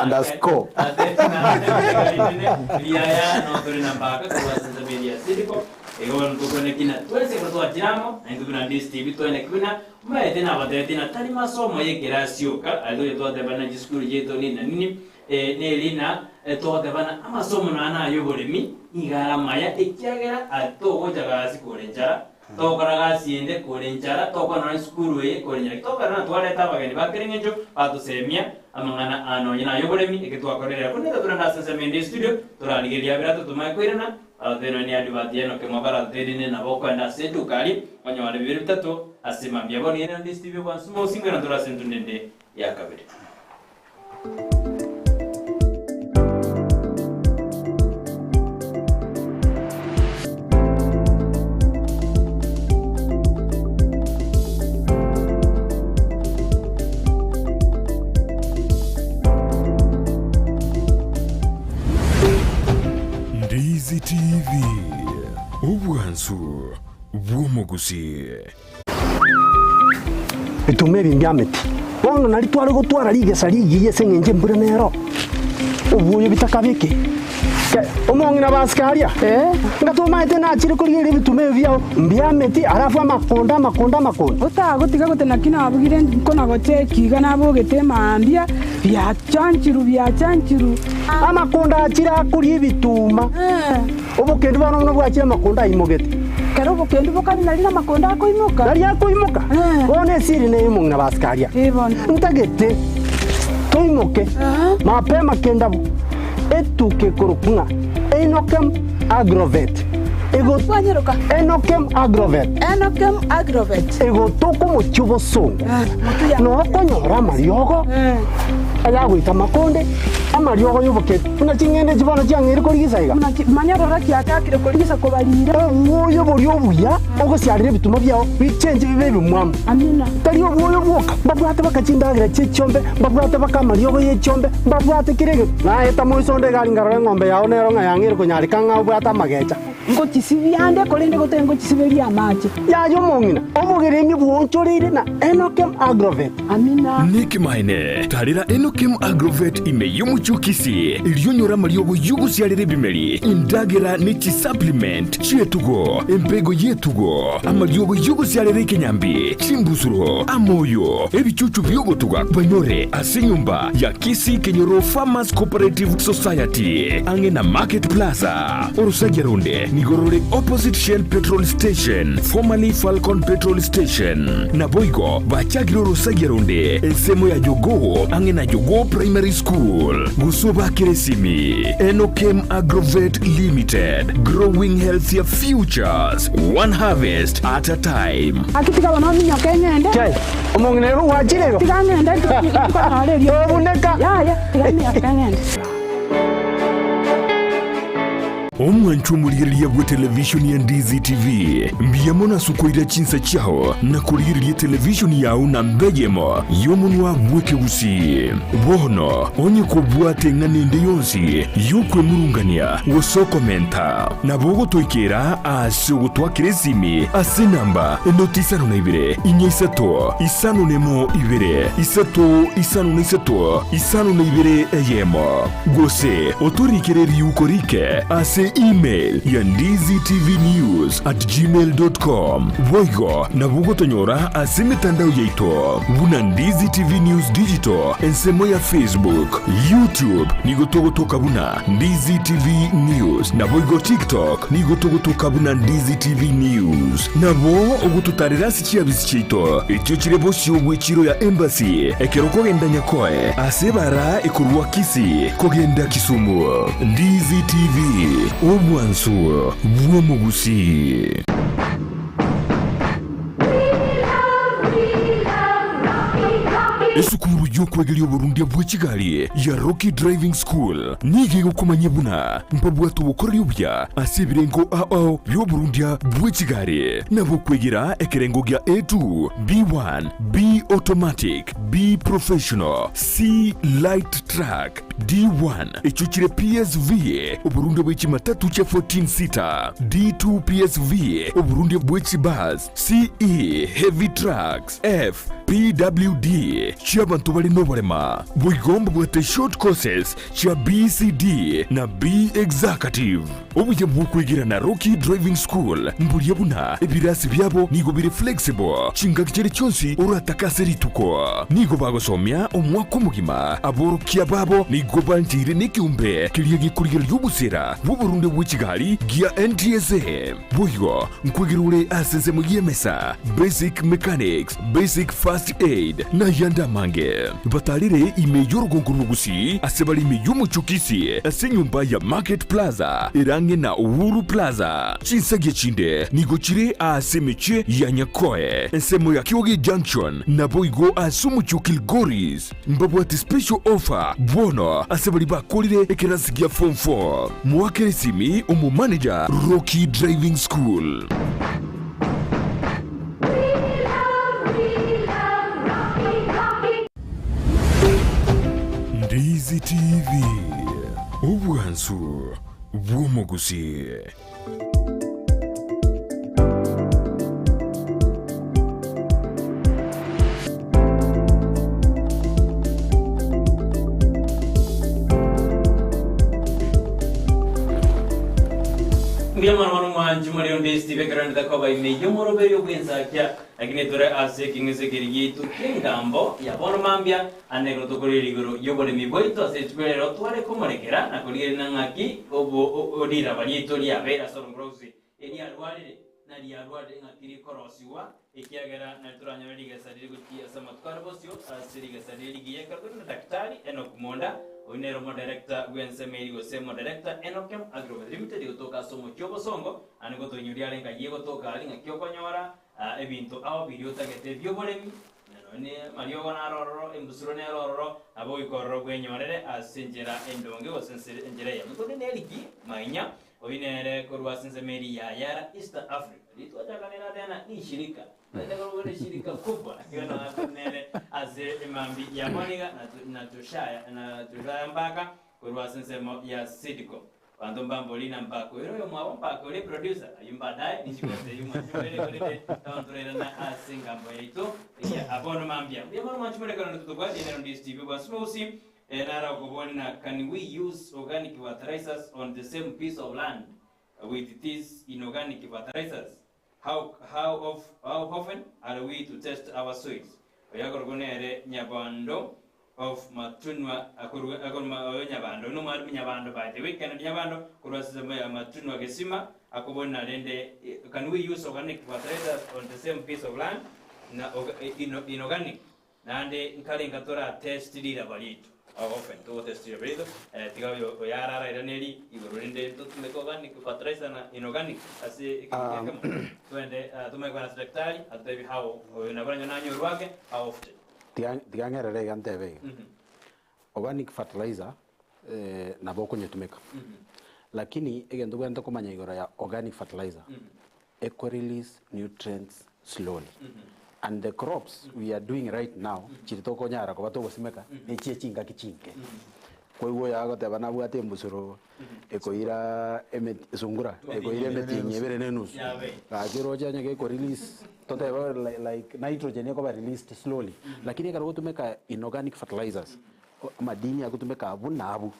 Underscore. Rinene riaya nabo tore na Mbaka korwa ase ensemo eria ya Sidco. Igo bono tokwane ki na twensi ekero twachire amo, naintwe buna Ndisi TV twene ki buna omanyete nabatebetie na tari masomo y'ekerasi oka, aria toria twateba na chisukuru chiaito nini na nini, Neri na togotebana amasomo nonya nay'oboremi nigo are amaya, ekiagera togocha gasi kore enchara, togokora gasi ende kore enchara, togokora nonya esukuru eye kore enchara. Togokora na twareta abageni ba kera eng'encho batosemia amang'ana aa nonya nay'oboremi eke twakorire. Korende toturende ase ensemo ende y'estudio torarigererie abere atotomae koirana baratotebi nonya ni advert ya Enock Mwaba aratotebi nabo okoenda ase eduka aria onyore bibere bitato ase mambia. Bono ere naende Steve Bwansumo osingwe na tore ase entunda ende ya kabere. Ndizi TV, obwansu bw'omogusii. Ebituma ebi mbiamete. Bono nario tware gotwara rigesa rigiya ase engencho embura nero, obwoyo bitakabeke. Omong'ina basike aria, ng'a tomaete nachire korigereria ebituma ebi biao mbiameti, alafu amakonda, amakonda, amakonda. Otagotiga gote naki nabugire nkona-gocha ekiga nabogete mambia, biachanchirwe, biachanchirwe. Amakonda achire akoria ebituma. Obokendu bono buna bwachire amakonda aimogete. Kera obokendu bokare nari namakonda akoimoka. Nari akoimoka. Bono esiri neye omong'ina basikaria. Ntagete toimoke mapema kendabu etuka ekorokwa ng'a Enokem Agrovet. Enokem Agrovet. Enokem Agrovet. Egotoka omochie obosongo. Noo okonyora amariogo ayagoita amakonde. Amariogo y'obokendu, buna ching'ende echi bono chiang'eire korigisa iga. Manya rora chiachakire korigisa kobarira. Obwoyo boria obuya Ogosiarera ebituma biao bichenche bibe ebimwamu. Tari obwoyo bwoka, mbabwate baka chindagera chie chiombe, mbabwate baka amariogo ye chiombe, mbabwate kera egento. Naeta moiso onde egari nkarora eng'ombe yao nero ng'a yang'eire konyareka ng'a obwate amagecha. Ngochisibia ande, korende gotari ngochisiberia amache. Yaya omong'ina, obogeremi bwoonchoreire na Enokem Agrovet. Amina. Nekemanene, tarera Enokem Agrovet ime y'omochie o Kisii, erio onyore amariogo y'ogosiarera ebimeri, endagera ne chisupplement chi'etugo, embego y'etugo, amariogo y'ogosiarera ekenyambi, chimbusuro, amoyo, ebichuchu bi'ogotuga banyore ase enyomba ya Kisii Kenyoro Farmers Cooperative Society, ang'e na Market Plaza. Orosagia ronde nigo rore opposite Shell Petrol Station, formerly Falcon Petrol Station. Naboigo bachakire orosagia ronde ensemo ya Jogoo ang'e na Jogoo Primary School. Gose obakere esimi Enokem Agrovet Limited, growing healthier futures, one harvest at a time. Gaki tiga bono ominyoke ng'ende. Chai, omong'ina ere gwachire igo? Tiga ng'ende nkonyore eriogi. Tobuneka. Yaya, tiga minyoke ng'ende. Omwanchwa omorigereria bw'etelevishoni ya Ndizi TV, mbuya mono ase okoira chinsa chiao na korigereria etelevishoni yao namba eyemo y'omonwa bw'ekegusii. Bono, onye kobwate eng'ana ende yonsi y'okwemurungania gose okomenta, nabo ogotoikera ase ogotwakera esimi ase enamba enoti isano na ibere, inya isato, isano nemo ibere, isato isano na isato, isano na ibere eyemo. Gose otorikere riuko rike ase email ya ndizitvnews@gmail.com. Boigo nabo ogotonyora ase emetandao yaito buna Ndizi TV News Digital ensemo ya Facebook, YouTube nigo togotoka buna Ndizi TV News, naboigo TikTok nigo togotoka buna Ndizi TV News. Nabo ogototarera ase chiabisi chiaito echio chire bosio bw'echiro ya Embassy ekero okogenda Nyakoe ase ebara ekorwa Kisii kogenda Kisumu. Ndizi TV, obwansu bw'omogusii. Esukuru y'okwegeria oborundia bwe chigari ya Rocky Driving School nigo egokomanyia buna mbabwate obokoreri obuya ase ebirengo ao bi'oborundia bwe chigari, nabo okwegera ekerengo gia A2, B1, B Automatic, B Professional, C Light Truck, D1 echio chire PSV, oborundia bwe chimatatu chia 14 seater, D2 PSV, oborundia bwe chibus, CE Heavy Trucks, F PWD chi'abanto bare noborema. Boigo mbabwate short courses chia BCD na B Executive. Obuya bw'okwegera na Rocky Driving School mboria buna ebirasi biabo nigo bire flexible chingaki chiria chionsi oratake ase rituko. Nigo bagosomia omwaka omogima. Aborokia babo nigo bancheire nekeombe keria gekorigereria obosera bw'oborunde bwe chigari gia NTSA. Boigo nkwegera ore ase ensemo y'emesa, basic mechanics, basic first aid, na ayande amange. Batarire ime y'orogongo rw'Ogusii ase bare ime y'omochie o Kisii ase enyomba ya Market Plaza ere ang'e na Uhuru Plaza. Chinsagia chinde nigo chire aase emechie ya Nyakoe, ensemo ya Kioge Junction, naboigo ase omochie o Kilgoris. Mbabwate special offer bono ase baria bakorire ekerasi gia form 4. Moakere esimi omomanager Rocky Driving School. Ndizi TV, obwansu bw'omogusii. Mbuya mono mono mwanchi more onde Steve ekero ndete koba ime y'omoroberio bw'ensakia, lakini tore ase ekeng'ese keria giaito ki'engambo ya bono mambia ande ekero tokorera igoro y'oboremi bwaito ase rituko rero tware komorekera na korigereria ng'aki obo riraba riaito riabeire ase orongorosi eriarwarire na riarwarire ng'aki rikorosigwa ekiagera nari toranyore rigesa rire gochia ase amatuko are bosio ase rigesa rire rigiya ekero tore na Daktari Enock Monda oyio nere omodirector bw'ensemo eria gose omodirector Enokem Agrovet Limited gotoka ase omochie obosongo ande gotoinyoria are ng'ai egotoka aria ng'aki okonyora ebinto ao biria otagete bi'oboremi Na nonya amariogo naro ororo, embusuro nero ororo, nabo goika ororo bwenyorere ase enchera endonge gose ense enchera eyemo. Tore neriki, mainya, oyio nere korwa ase ensemo eria ya Yara, East Africa. Ritwachakanera tena ni shirika. Twaete korokwa ne shirika kubwa. Igo nere ase emambi ya bono iga na Joshaya na Joshaya mpaka korwa ase ensemo ya Sidiko. Abanto mbambori na mbakoire oyomwabo mbakoire producer ayio mbadaye ninchigose eyio mwanchumere korende abanto torairana ase engambo yaito ya bono mambia. Mbuya mono mwanchumere korende totobwatie nero ndi Steve Bwasumausi nara okobori na can we use organic fertilizers on the same piece of land with these inorganic fertilizers? How, how, of, how often are we to test our soils? Oyakorokwa nere Nyabando of Matunwa akorwa akorwa oyo Nyabando no mwalimu Nyabando by the way Kennedy Nyabando korwa sisemo ya Matunwa Gesima akobona rende can we use organic fertilizers on the same piece of land na inorganic naende nkarenga tora test riraba ritu how often to test riraba ritu tiga oyo oyarara iraneri igoro rende totumeke organic fertilizer na inorganic ase ekemo twende tumeke na daktari atutebi how oyo nabona nanyorwake how often. Tiga ng'erere iga ntebe iga. Organic fertilizer nabo okonyetumeka, lakini egento bwente komanya igoro ya organic fertilizer, eco release nutrients slowly, and the crops we are doing right now chiri tokonyara koba togosimeka nechie chingaki chinke. Koigwa yagoteba nabwate embusuro ekoira sungura ekoira emetienyi ebere na enusu gaki roche onye geko release toteba like nitrogen ekoba released slowly, lakini ekero gotumeka inorganic fertilizers madini agotumeka abu na abu.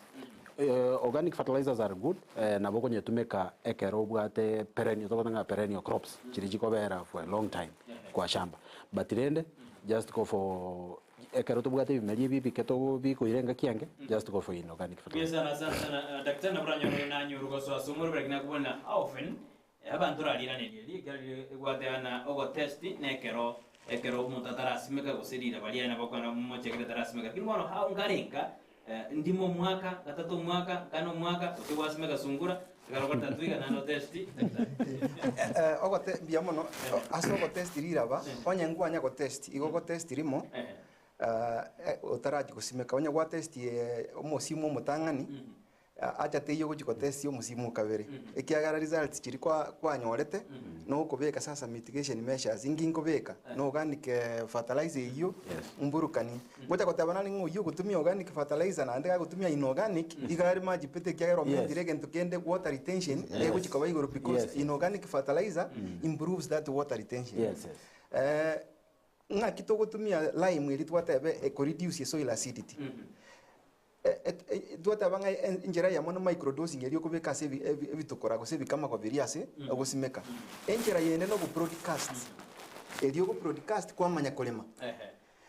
Organic fertilizers are good, nabo konyetumeka ekero obwate perennial, togotanga perennial crops chiri chikobera for a long time kwa shamba, but rende just go for ekero tobwate ebimeri ebi bike bikoira engaki enge, just go for inorganic fertilizer. Sana sana sana daktari nabura nanyoru gosoa somoro lakini akubona how often abantu rariraneria ri egwateana ogotest nekero ekero omonto atarasimeka gose riraba riane bakwana mochekere atarasimeka, lakini bono how nkarenka ndimo omwaka gatatu omwaka kane omwaka gose gwasimeka sungura ekero gatatu iga naende otest daktari? Ogote mbuya mono ase ogotest riraba onye ngwanya gotest igo gotest rimo otarachi gosimeka onye gwatest omosimu omotang'ani acha teiyo gochi gotest omosimu kabere ekiagera results chiri kwanyorete nokobeka sasa mitigation measures ingi nkobeka na organic fertilizer eyio mburukani ngocha goteba nari ng'a oyio ogotumia organic fertilizer naende gagotumia inorganic iga ari maji pete ekiagera omentire egento kende water retention egochi koba igoro because inorganic fertilizer improves that water retention. Ng'aki togotumia lime eri twatebe ekoreduce soil acidity. Twateba ng'a enchera eyemo na microdosing eri okobeka ase ebitukora gose ebikamago biria ase ogosimeka. Enchera yende na obroadcast eri obroadcast kwamanya korema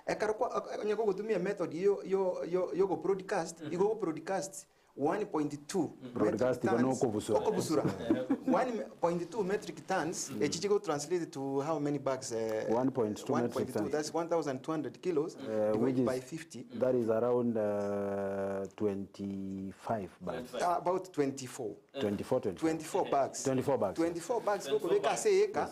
ekero onye kogotumia method yo yo yo yo broadcast igo broadcast 1.2 Broadcast igo tons- nokobusura. Okobusura 1.2 metric tons echi chigo translate to how many bags? 1.2 metric 1.2 tons. That's 1200 kilos which divided is by 50. That is around 25 bags. About 24. 24, 24. 24 bags. 24 bags. 24 bags gokobeka ase eka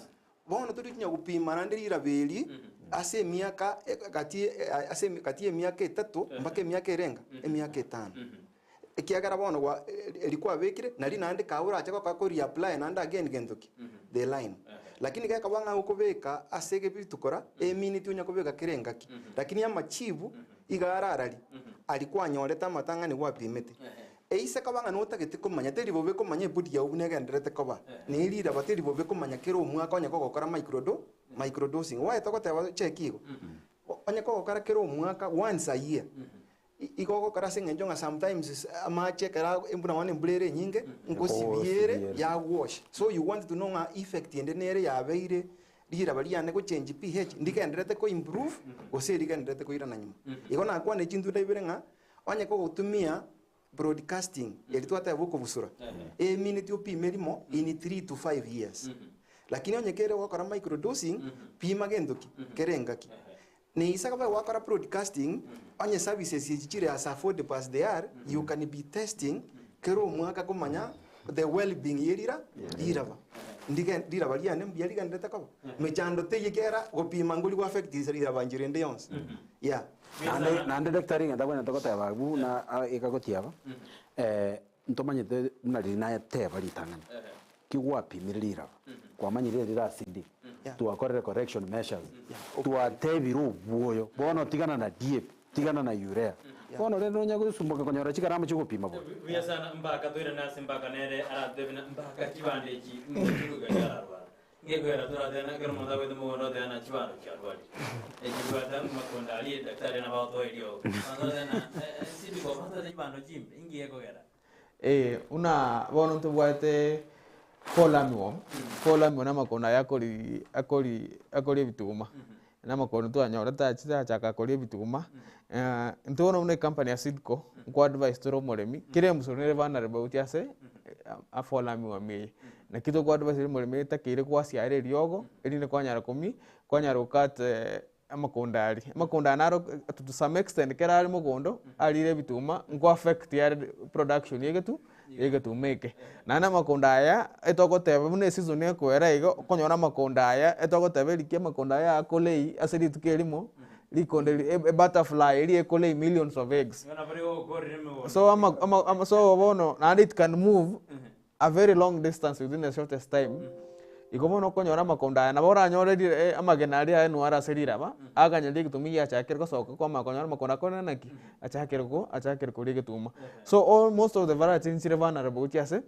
bono torikinya gupima naende riraba eri ase emiaka kati ase kati ya emiaka 3 mpaka emiaka erenga emiaka 5 ekiagera bono eri kwabekire nari naende kaurache goka ko reapply naende again gentoki the lime, lakini gekaba ng'a okobeka ase egebitukora eminiti onya kobeka kere engaki, lakini amachibu iga ararari ari kwanyorete amatang'ani gwapimete eise kaba ng'a notagete komanya teri bobe komanya ebudi yao buna egenderete koba neriraba teri bobe komanya kera omwaka onye kogokora microdosing waete goteba cheki igo onye kogokora kera omwaka once a year igo ogokora ase eng'encho ng'a sometimes amache ekero embura bono embura ere enyinge nkosibiere Ekosibiere. yawash, so you want to know ng'a effect ende nere yabeire riraba riane gochange pH ndigenderete ko improve gose rigenderete koirana nyuma. Igo nakwana chintunda ibere ng'a onye kogotumia broadcasting eri twateba okobusura eminiti opime rimo in 3 to 5 years, lakini onye kere gokora microdosing pima gentoki kere engaki neisa kaba wakora broadcasting onye services echi chire as affordable as they are, you can be testing kero omwaka komanya the well-being yerira riraba ndige riraba riane mbuya rigenderete koba mechando teiye kera gopima ngori gwa affect riraba njira ende yonsi, yeah. Nande daktari ng'enda bwene togoteba buna ekagotiaba ntomanyete buna riri nayeteba ritang'ani kigwapimire riraba. Kwamanyire erire acidic. Twakorire correction measures. Twatebire obwoyo, bono tigana na DAP, tigana na urea. Bono rende onya gosumboka konyora chikarama chiogopima bono. Buya sana mpaka toirane ase mpaka nere aratebe na mpaka chibando echi ngochikoiga chiararwara. Ngekwera toratebe na ekero omonto agoeta mogondo otebe na chibando chiarwarire. Echibwate amakonda aria edaktari nabo agotoa eriogo. Abanto batebe na sibiko batwate chibando chimbe inki gekogera? Eh, buna bono ntobwate fall armyworm, fall armyworm na amakondo aya akori akori akoria ebituma, na amakondo twanyorete achi tachaka koria ebituma, intwe bono buna ecompany ya Seedco, nko advise tore omoremi, kera embusuro nere vulnerable gochia ase a fall armyworm eye. Naki toko advise omoremi etakeire kwasiara eriogo, erinde kwanyara komi kwanyara go cut amakonda aria. Amakonda aya naro to some extent ekero are mogondo, arire ebituma, nko affect are production ya egetu ya egetuma eke. Naende amakonda aya, etogoteba buna eseason ekoera iga, okonyora amakonda aya, etogoteba eriki amakonda aya akolei ase rituko erimo, rikonda eri ebutterfly eria ekolei millions of eggs. So ama ama ama so bono naende it can move. a very long distance within the shortest time, igo bono okonyora amakonda aya nabo oranyore ri amagena aria aenwe are ase riraba, aganyora egetuma giachakire gosoka kwamanya konyora amakonda akore naki? Achakire ko achakire koria egetuma. So all most of the varieties nchire vulnerable gochia ase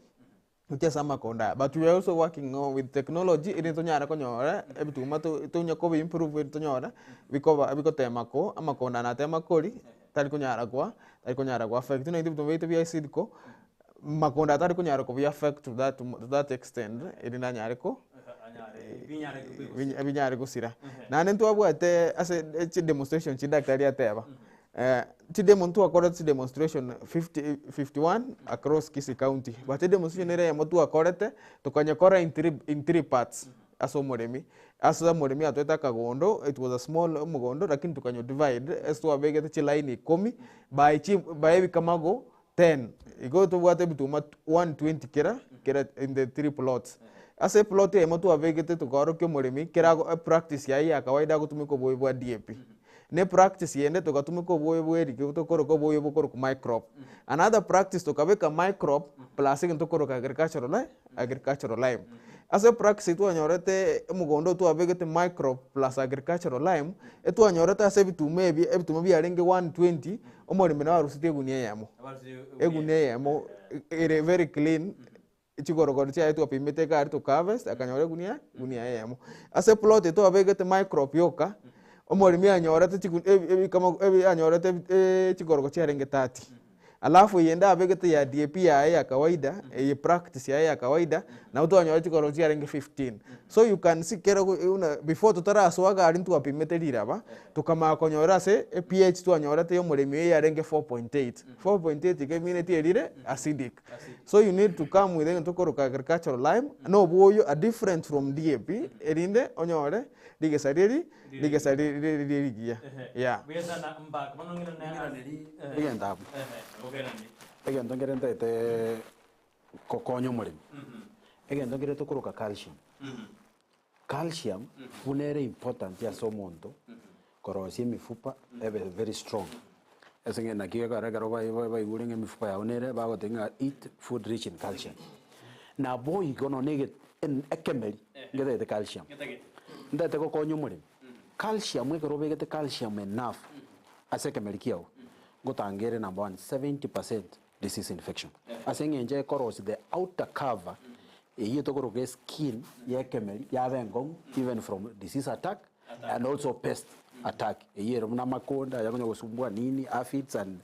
gochia ase amakonda aya. But we are also working on with technology erinde tonyare konyora ebituma to tonya kobi improve erinde tonyore bikoba bigotema ko amakonda natema koria, tari konyara koa tari konyara go affect. Buna intwe ebituma biaito bia seedco. Makonda atari konyara kobi affect to that to that extent erinde anyare ko binyare gosira. Naende ntwabwate ase chidemonstration chidaktari ateba, chidemo ntwakorete chidemonstration fifty 51 across Kisii county, but edemonstration ere eyemo twakorete, tokanyekora in three in three parts ase omoremi, ase omoremi atwete akagondo, it was a small omogondo lakini tokanyo divide ase twabegete chilaini ikomi by chi by ebikamago 10, igo tobwate ebituma 120 kera kera in the three plots. Ase eplot eyemo twabegete tokaorokia omoremi kera ago epractice yaye ya kawaida agotumeka oboyo bwa DAP. Na epractice yende togatumeka oboyo bwa erike tokoroka oboyo bokorokwa microbe. Another practice tokabeka microbe plus egento tokoroka agricultural lime agricultural lime. Ase epractice twanyorete omogondo twabegete microbe plus agricultural lime, etwanyorete ase ebituma ebi ebituma biarenge 120, Omoremi nabarusetie egunia eyemo, egunia eyemo ere very clean, chigorogoro chiaye twapimete egari toka harvest, akanyora egunia egunia eyemo. Ase eplot eye twabegete microp yoka, omoremi anyorete chigu ebi ebikama ebi anyorete chigorogoro chiarenge 30. Alafu eyende abegete ya DAP yaye ya kawaida, eye practice yaye ya kawaida, nabo twanyora chigorogoro chiarenge 15. So you can see kera buna before totarasoa gari ntwapimete riraba, Tokamanya konyora ase ePH twanyorete ya omoremi oyo yarenge 4.8. 4.8 iga emineti erire acidic. So you need to come with egento tokoroka agricultural lime, na obwoyo a different from DAP, erinde onyore rigesa riri rigesa riri rigiya. Yeah. Buya sana mbaka bono ng'irane Ng'iraneri egento abwo. Okerani. Egento nkere ntaete gokonya omoremi, egento nkere tokoroka calcium. Calcium buna ere important ase omonto korosia emifupa ebe very strong, ase eng'encho naki ekero ekero bai baigure ng'a emifupa yago nere bagotebia ng'a eat food rich in calcium. Naboigo nonye ege ekemeri ngetagete calcium, ntagete gokonya omoremi, calcium ekero obegete calcium enough ase ekemeri kiago, ngotanga ere number one, 70% disease infection ase eng'encho ekorosia the outer cover eyio tokoroka eskin ya ekemeri yaba enkong'u even from disease attack and also pest attack eyio ere buna amakonda aya akonya gosumbua nini aphids and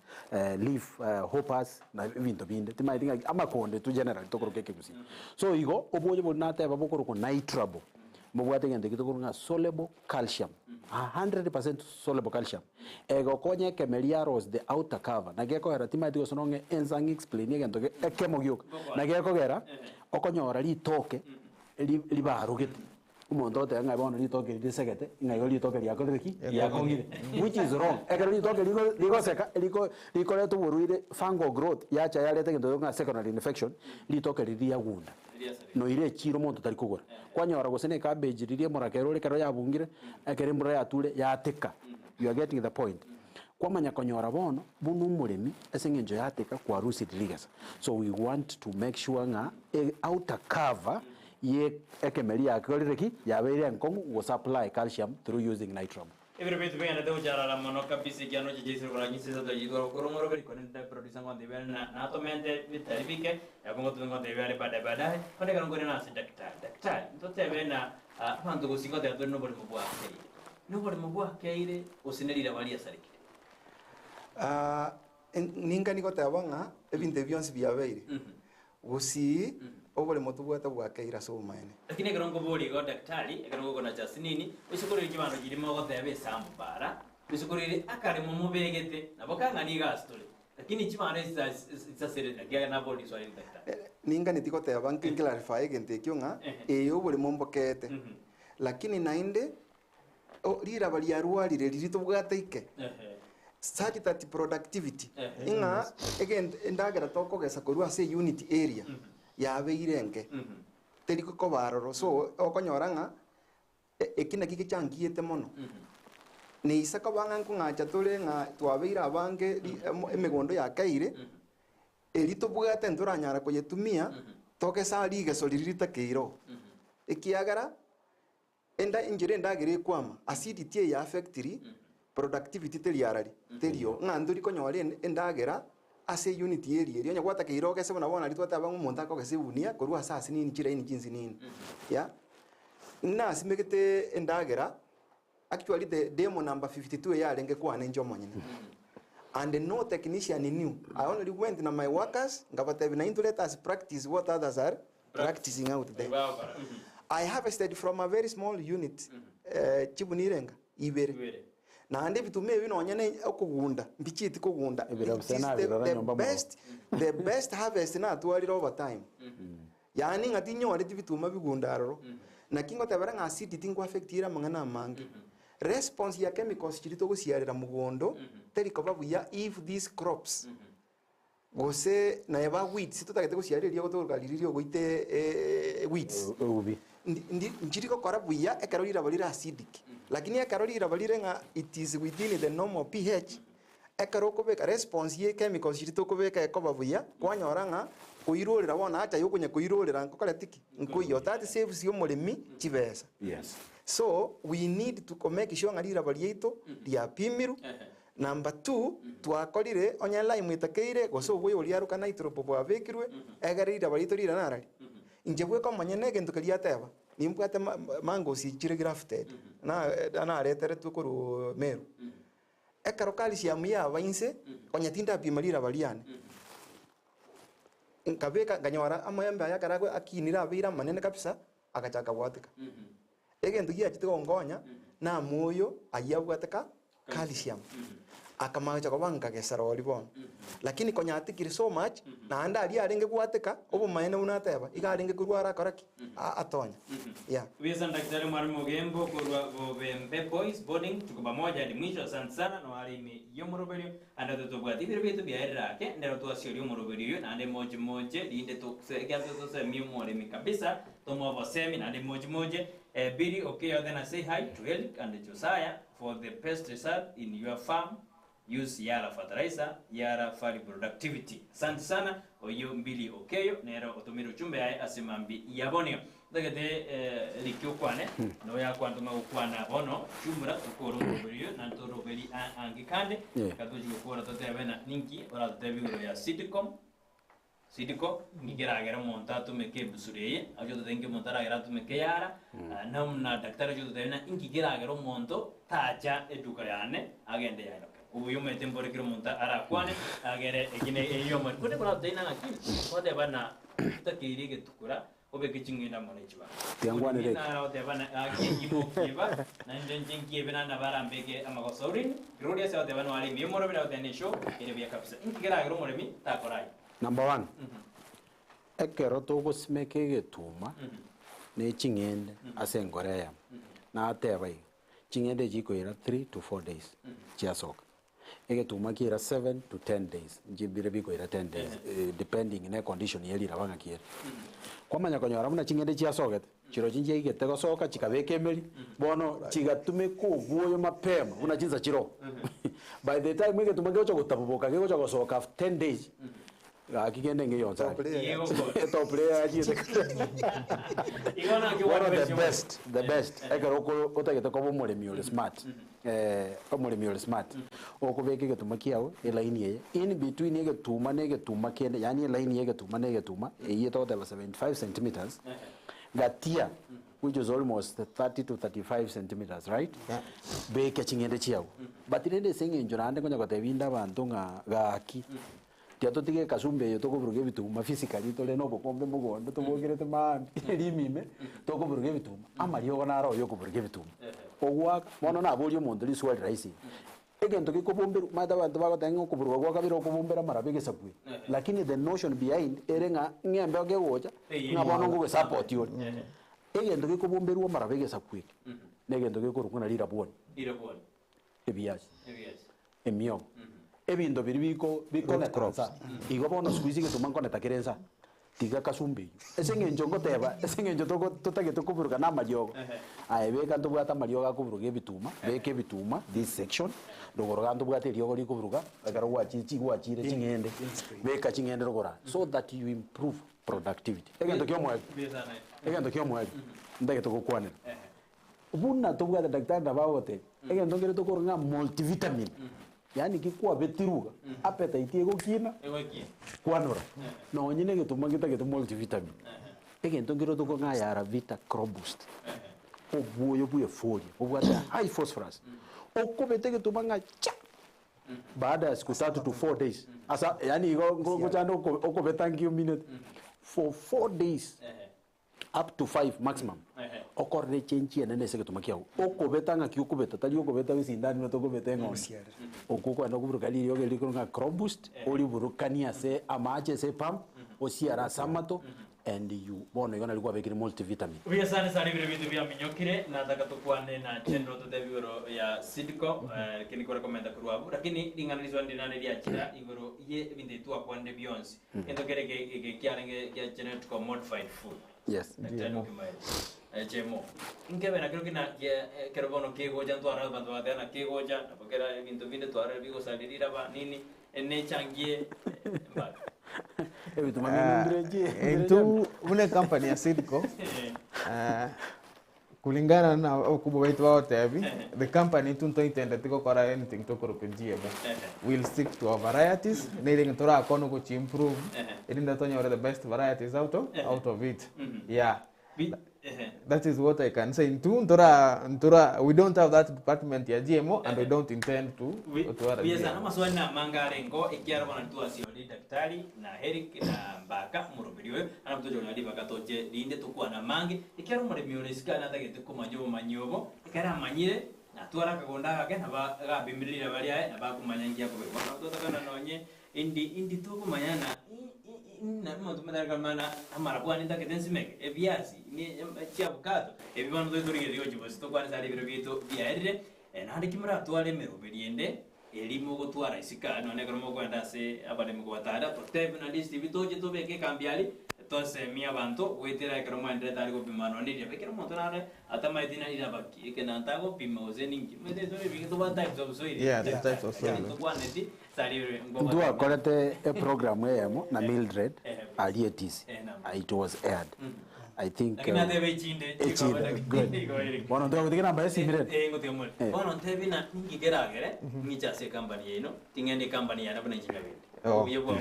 leaf hoppers na ebinto binde timanyeti ng'a amakonde tu generally tokoroka ekegusii. So igo obwoyo boria nateba bokorokwa nitrable mbobwate egento ekio tokoroka ng'a soluble calcium, 100% soluble calcium, egokonya ekemeri yarose the outer cover, na gekogera timanyeti gose nonye ensa ng'a explain egento ge ekemo gioka, na gekogera okonyora ritoke ri ribarogete, omonto ogoteba ng'a bono ritoke eri risegete, ng'a igo ritoke riakorire ki? Riakong'ire, which is wrong. Ekero ritoke rigo rigoseka riko rikoreta oborwaire fungal growth yacha yareta egento ng'a secondary infection, ritoke riria riagunda. Noira echiiro monto tari kogora. Kwanyora gose ne cabbage riria emorakera ore ekero yabungire, ekero embura yature yateka. You are getting the point? Kwamanya konyora bono buna omoremi ase eng'encho yateka kwa lucid rigesa. So we want to make sure ng'a e outer cover. ye ekemeri yakorire ki? Yabeire enkong'u go supply calcium through using nitrum. Ebiro biaito bigenderete gocharara mono kabisa ekiagera noche chiaisire korora chinsa isato chitware gokora omoroberi korende producer ngontebia are na natomente bitari bike nabo ngotobe ngontebia are baadaye baadaye bono ekero nkoirana ase daktari daktari ntotebe na abanto gose ngoteba tore noboremo bwakeire noboremo bwakeire gose neriraba riasarekire. Ningani goteba ng'a ebinto ebi bionsi biabeire, gusii oboremo tobwate bwakeire ase obomaene. Lakini ekero nkoboria igo daktari, ekero ngokonacha asinini, oise korire chibando chiria mogoteba esambu bara, oise korire akaremo mobegete, nabo kang'ani iga ase tore, lakini chibando esi chisasere naki aya naboria riswali eri daktari. Ninganeti goteba nki clarify egento ekio ng'a ee oboremo mbokete, lakini naende Riraba riarwarire riria tobwate ike, such that productivity, ng'a egento endagera tokogesa korwa ase eunit area yabeire enke, teri koba aroro. So, okonyora ng'a eki naki gechangiete mono. Neisa koba ng'a nkong'acha tore ng'a twabeire abange emegondo yakeire, eri tobwate ntoranyara koyetumia, togesa rigeso riria ritakeire oo. Ekiagera. Enda enchera endagera ekwama, acidity eye affectiri productivity teri arari, terio, ng'a ntori konyora endagera ase eunit eria eria, onye gwatakeire ogese buna bono aria twateba ng'a omonto akogesa egunia korwa ase asinini chiraini chinsinini, yeah. Nasimegete endagera, actually the demo number 52 eyarenge kwane inche omonyene, and no technician knew, I only went na my workers, nkabatebia naintwe let us practice what others are practicing out there. I harvested from a very small unit eh, chibuni irenga ibere naende ebituma ebi nonya ne okogunda mbichieti kogunda Ebiro It bise is the, nabirora the nyomba mwao. best, the best harvest natwarire over time yaani ng'a tinyoreti bituma bigunda aroro naki ngotebera ng'a acidity nkoaffectire amang'ana amange response ya chemicals chiria togosiarera mogondo teri koba buya if these crops Gose naye ba weeds totagete gosiaria eriogo togoruka riria riogoita weeds. Eubi. Ndi nchiri gokora buya ekero riraba rire acidic. Lakini ekero riraba rire ng'a it is within the normal pH, ekero okobeka response ye chemicals chiria tokobeka ekoba buya, kwanyora ng'a koirorera bono acha yokonya koirorera nkokoreti ki? Nkoiyo. That saves omoremi chibesa. Yes. So we need to make sure ng'a riraba riaito riapimirwe. Number two, twakorire onye lime etakeire gose oboyo oria aroka nitropo bwabekirwe, egere riraba riaito rirane arari. Inche bweka omonyene egento keria ateba, nimbwate ma- mangoes chire grafted, na nareteretwe korwa Meru. Ekero calcium yaba inse, onye tindapima riraba riane, nkabeka nkanyora amaembe aya ekero akinire abeire amanene kabisa, agachaka goateka. Egento giachete gonkonya namoyo ayio abwate ka calcium akamacha koba nkagesa rori bono lakini konya atikire so much naende aria arenge gwateka obomaene buna ateba iga arenge korwara akora ki atonya yeah. Kabisa Daktari Mwalimu Ogembo korwa Bobembe Boys Boarding tuko pamoja hadi mwisho asante sana no are ime y'omoroberio ande totobwati ebiro biaito biaerire ake ndero twasioria omoroberio oyio naende moche moche rinde tose ekiagera tosemie omoremi kabisa Tomoe obosemi naende moche moche Billy Okeyo then I say hi to Eric and Josiah for the best result in your farm use Yara fertilizer Yara valley productivity Asante sana oyio Billy Okeyo nere otomire ujumbe yaye ase mambi ya bonio ntagete Ricky okwane noyo akwantoma gokwana bono chumura tokore omoroberi oyo naende toroberi ange kande ekero tochi gokora totebe na ninki oratotebie igoro ya Seedcom Sidiko, inki keragere omonto atumeke ebusuro eye, ache ototebie inki omonto aragere atumeke eyara, na buna daktari ache ototebie ng'a inki keragere omonto tacha eduka yane agende yainoke. Obuya omanyete mbore kera omonto arakwane agere eki ne eyio omanyete. Korende koratotebie ng'a ng'aki, ogoteba ng'a totakeiri egetukura obeke ching'endo amo ne chibando. Tiangwanire eki. Nara goteba ng'a gaki imokieba, naende inche nkiebe naende nabo arambeke amagoso. Orin, rirorio ase agoteba noare ime y'omoroberi agoteba nesho ere buya kabisa. Inki keragere omoremi takora ayio? Number one, ekero togosimeka egetuma ne ching'ende ase enkoro eyemo, nateba iga, ching'ende echi chikoira three to four days chiasoka. Egetuma kiaira seven to ten days, inche mbire bikoira ten days depending ne econdition ye riraba ng'aki ere. Kwamanya konyora buna ching'ende chiasogete, chirochio nchiaigete gosoka chikabeka emeri, bono chigatumeka obwoyo mapema buna chinsa chiroo. By the time egetuma kegocha gotabuboka kegocha gosoka after ten days, Gaki kende ngeiyo Top nsari. player. Top player yachiete kare. Igo naki One of the gwabesio. best, the best. Ekero oko- otagete koba omoremi ore smart. Eh, omoremi ore smart. Okobeka egetuma kiago, elaini eye. In between egetuma na egetuma kende, yaani elaini ya egetuma na egetuma, eyio togoteba 75 centimeters, gatia, which is almost 30 to 35 centimeters, right? Beka ching'ende chiago. But rende ase eng'encho naende nkonya gotebia inde abanto ng'a gaki, Tiga totige ekasumba eye tokoburuga ebituma physically tore na obokombe mogondo tobokerete maambia erimi ime tokoburuga ebituma, amariogo naro oyo okoburuga ebituma. Ogoaka, bono naborie omonto riswali rahisi iga, egento gekobomberwa omanyete abanto bagoteba ng'a okoburuga gwa kabere okobombera amaraba egesaku eke, lakini the notion behind ere ng'a ng'a embeo kegocha ng'a bono ngogesupport ore. Egento gekobomberwa amaraba egesaku eke, na egento gekorokwa ng'a rirabwoni. Rirabwoni. Ebiasi, emiogo, ebinto biria biko bikoneta nsa. Igo bono siku hizi egetuma nkoneta kere nsa, tiga kasumba eywo. Ase eng'encho ngoteba, ase eng'encho toko totagete koburuka na amariogo, aye beka ntobwate amariogo akoburuga ebituma, beka ebituma this section, rogoro iga ntobwate eriogo rikoburuga, ekero gwachire chi gwachire ching'ende, beka ching'ende rogoro aa, so that you improve productivity. Egento kia omoerio, egento kia omoerio, ntagete gokwanera. Buna tobwate daktari nabo agogotebia, egento nkere tokorwa ng'a multivitamin, yaani ki kwabetirwe iga, appetite egokina, kwanora, nonye na egetuma getagete multivitamin. Egento nkere tokorwa ng'a Yaravita Croboost, obwoyo bwa eforia, bobwate high phosphorus, okobeta egetuma ng'a cha! Baada ya siku tatu to four days, asa yaani igo ngochande okobeta nkio minute, for four days. up to five maximum, okorere echange enene ase egetuma kiago, okobeta ng'aki okobeta, tari okobeta esindani buna tokobeta eng'ombe, okwo okogenda okoburuka ririogo erio rikorwa ng'a croboost, oriburukanie ase amache ase epump, osiare ase amato, and you bono igo nario kwabekire multivitamin. Buya sana sana ebiro binto biaminyokire nataka tokwane na General totebi igoro ya Sidco lakini kore komenta korwa abwo lakini ring'ana riswani rinane riachira igoro ye ebinto ebi twakwanire bionsi Egento kere eke eke kiarenge gia genetical modified food. Yes. Daktari Okimaere. Eh, GMO. Nkebe nakero kina kie ekero bono kegocha ntwarora abanto bagateba na kegocha nabo kera ebinto binde twarora bigosarira riraba nini nechangie mbaka. Ebituma binde mbire chi- Intwe buna ecompany ya Seedco, eh, Kulingana na abakubwa baito bagotebi, the company intwe ntointendeti gokora anything tokoroka GMO. We'll stick to our varieties, nere egento torakore gochi improve, erinde tonyore the best varieties out of, out of it. Yeah. That is what I can say. Intwe ntora ntora we don't have that department ya GMO and we don't intend to gotwara Buya sana GMO. amaswali namange arengo ekiara bono twasiori daktari na Eric na Mbaka omoroberi oyo Nabo toche konyora ribaga toche rinde tokwane amange, ekiagera omoremi ore isiko aye natagete komanya obomanyi obo, ekero amanyire, natware akagondo agake, nabo agapimire riraba riaye, nabo akomanya inki akobekwa. Bono nabo totakana nonye indi indi tokomanya na na omonto omotari komanya na amarabwani ntagete nsimeke, ebiasi, ne chiabukato, ebi bono toche torigereria gochia bosio tokwane ase ebiro biaito biaerire, naende ki moratware emeroberi ende. Erio mogotwara isiko aria, nonya ekero mokoenda ase abaremi kobatara, totebe buna ndisiti toche tobeke ekambi aria, tosemie abanto goetera ekero mwaenderete aria gopima nonya riraba. Ekero omonto nare atamaeti na riraba ki, ekenanto agopima gose ninki. Omanyete tore ebinge tobwate types of soil. Yeah, the types of soil. Ntokwaneti sari ngobate. Ntwakorete eprogram eyemo na Mildred aria etisi, it was aired. I think Lakini natebe echinde echinde good. Bono ntogotiga enamba ya esimi rende. Eh ngotiga more. Eh. Bono ntebi na ninki keragere ng'iche ase ecompany yaino ting'ende ecompany yane buna inche nyabende. Oh. Obuya bwa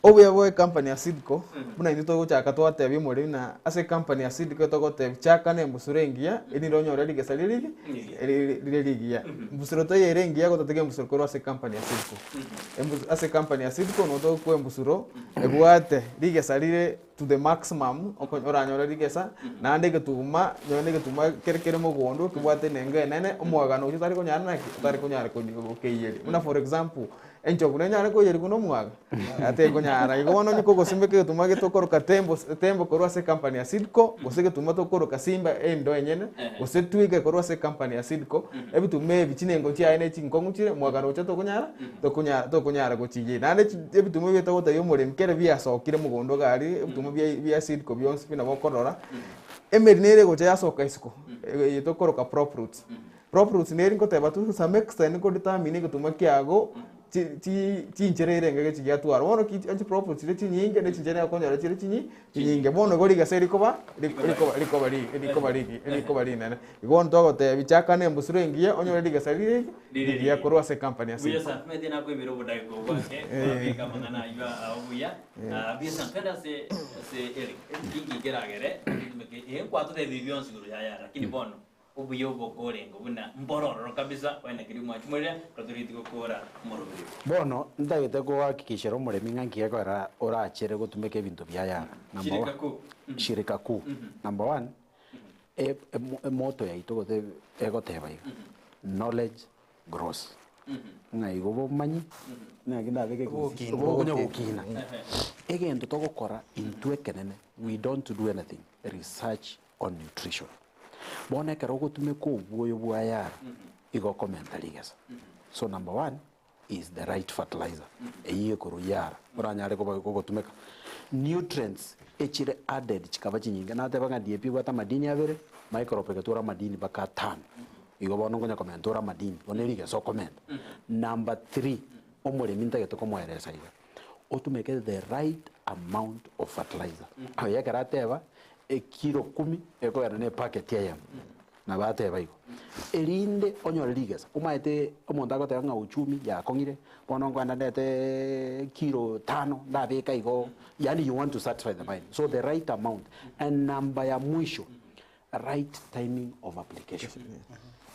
Obuya bwa ecompany ya Seedco, buna intwe togochaka twatebia omoremi na ase ecompany ya Seedco togotebia chaka na embusuro engiya erinde onyore rigesa rire rige rire rigiya. Embusuro teiyo ere engiya gotatiga embusuro korwa ase ecompany ya Seedco. Embu ase ecompany ya Seedco nigo togokoa embusuro ebwate rigesa rire to the maximum oko oranyore rigesa, naende egetuma, nonye na egetuma kere kere mogondo kebwate enengo enene, omwagano oyio otari konyara naki, otari konyara konyi kokeiyeria. Buna for example, enchogu nenyare koiyerigwa na omwaga? Tekonyara. Igo bono onye kogosimeka egetuma getokoroka tembo tembo korwa ase ecompany ya Seedco, gose egetuma tokoroka simba endo enyene, gose twiga korwa ase ecompany ya Seedco, ebituma ebi chinengo chiaye ne chinkong'u chire, omwagano ocha tokonyara. Tokonyara tokonyara gochiiyia. Naende chi ebituma ebi togotebia omoremi kere biasokire mogondo iga aria, ebituma bia bia seed ko bionsi pi nabo okorora, emeri nere egocha yasoka isiko, eye tokoroka prop roots. Prop roots neri nkoteba to some extent nko determine egetuma kiago. chi- chi- chinchera erenge gechi giatwara. Bono ki chipropo chire chinyinge na echinchera okonyora chire chinyi chinyinge. Bono igo rigesa rikoba ri- rikoba rikoba ri rikoba rigi rikoba rinene. Igo bono togotebia chaka na embusuro engiya onyore rigesa rire ki rigiya korwa ase ecompany ase Buya sana, omanyete nakoibera obodageka obwo ake, kwabeka amang'ana aywo ao buya. Ah, buya sana, twende ase ase Eric. Eric inki keragere otumeke eh nkwatotebia bionsi igoro yaya lakini bono obuya oboka orenge buna mboro ororo kabisa oene keria mwachimorire totoreti gokora omorobio. Bono ntagete gohakikishera omoremi ng'a nki gekogera orachere gotumeka ebinto bia yara. Number Shirika one, kuu. shirika kuu. Number one, e- emo- emoto yaito gose egoteba iga, knowledge grows. Ng'a igo bomanyi, naki ndabeke Bogokina. bokonya gokina. Egento togokora intwe ekenene, we don't do anything, research on nutrition. Bono ekero ogotumeka obwoyo bwa yara, igo okomenta rigesa. So number one is the right fertilizer, eywo ekorwa yara, oranyare koba gogotumeka. Nutrients echire added chikaba chinyinge, nateba ng'a DAP ebwate amadini abere, microbe egetwara amadini mpaka atano. Igo bono nkonya komenta ore amadini, bono erigesa okomenta. Number three, omoremi ntagete komoeresa iga, otumeke the right amount of fertilizer. Oyo ekero ateba, ekilo kumi ekogenda na epacket eyemo, nabo ateba igo. Erinde onyore rigesa, omaete omonto agoteba ng'a uchumi yakong'ire, bono nkoenda ndete kilo tano ndabeka igo, yaani you want to satisfy the mind. So the right amount. And number ya mwisho, right timing of application.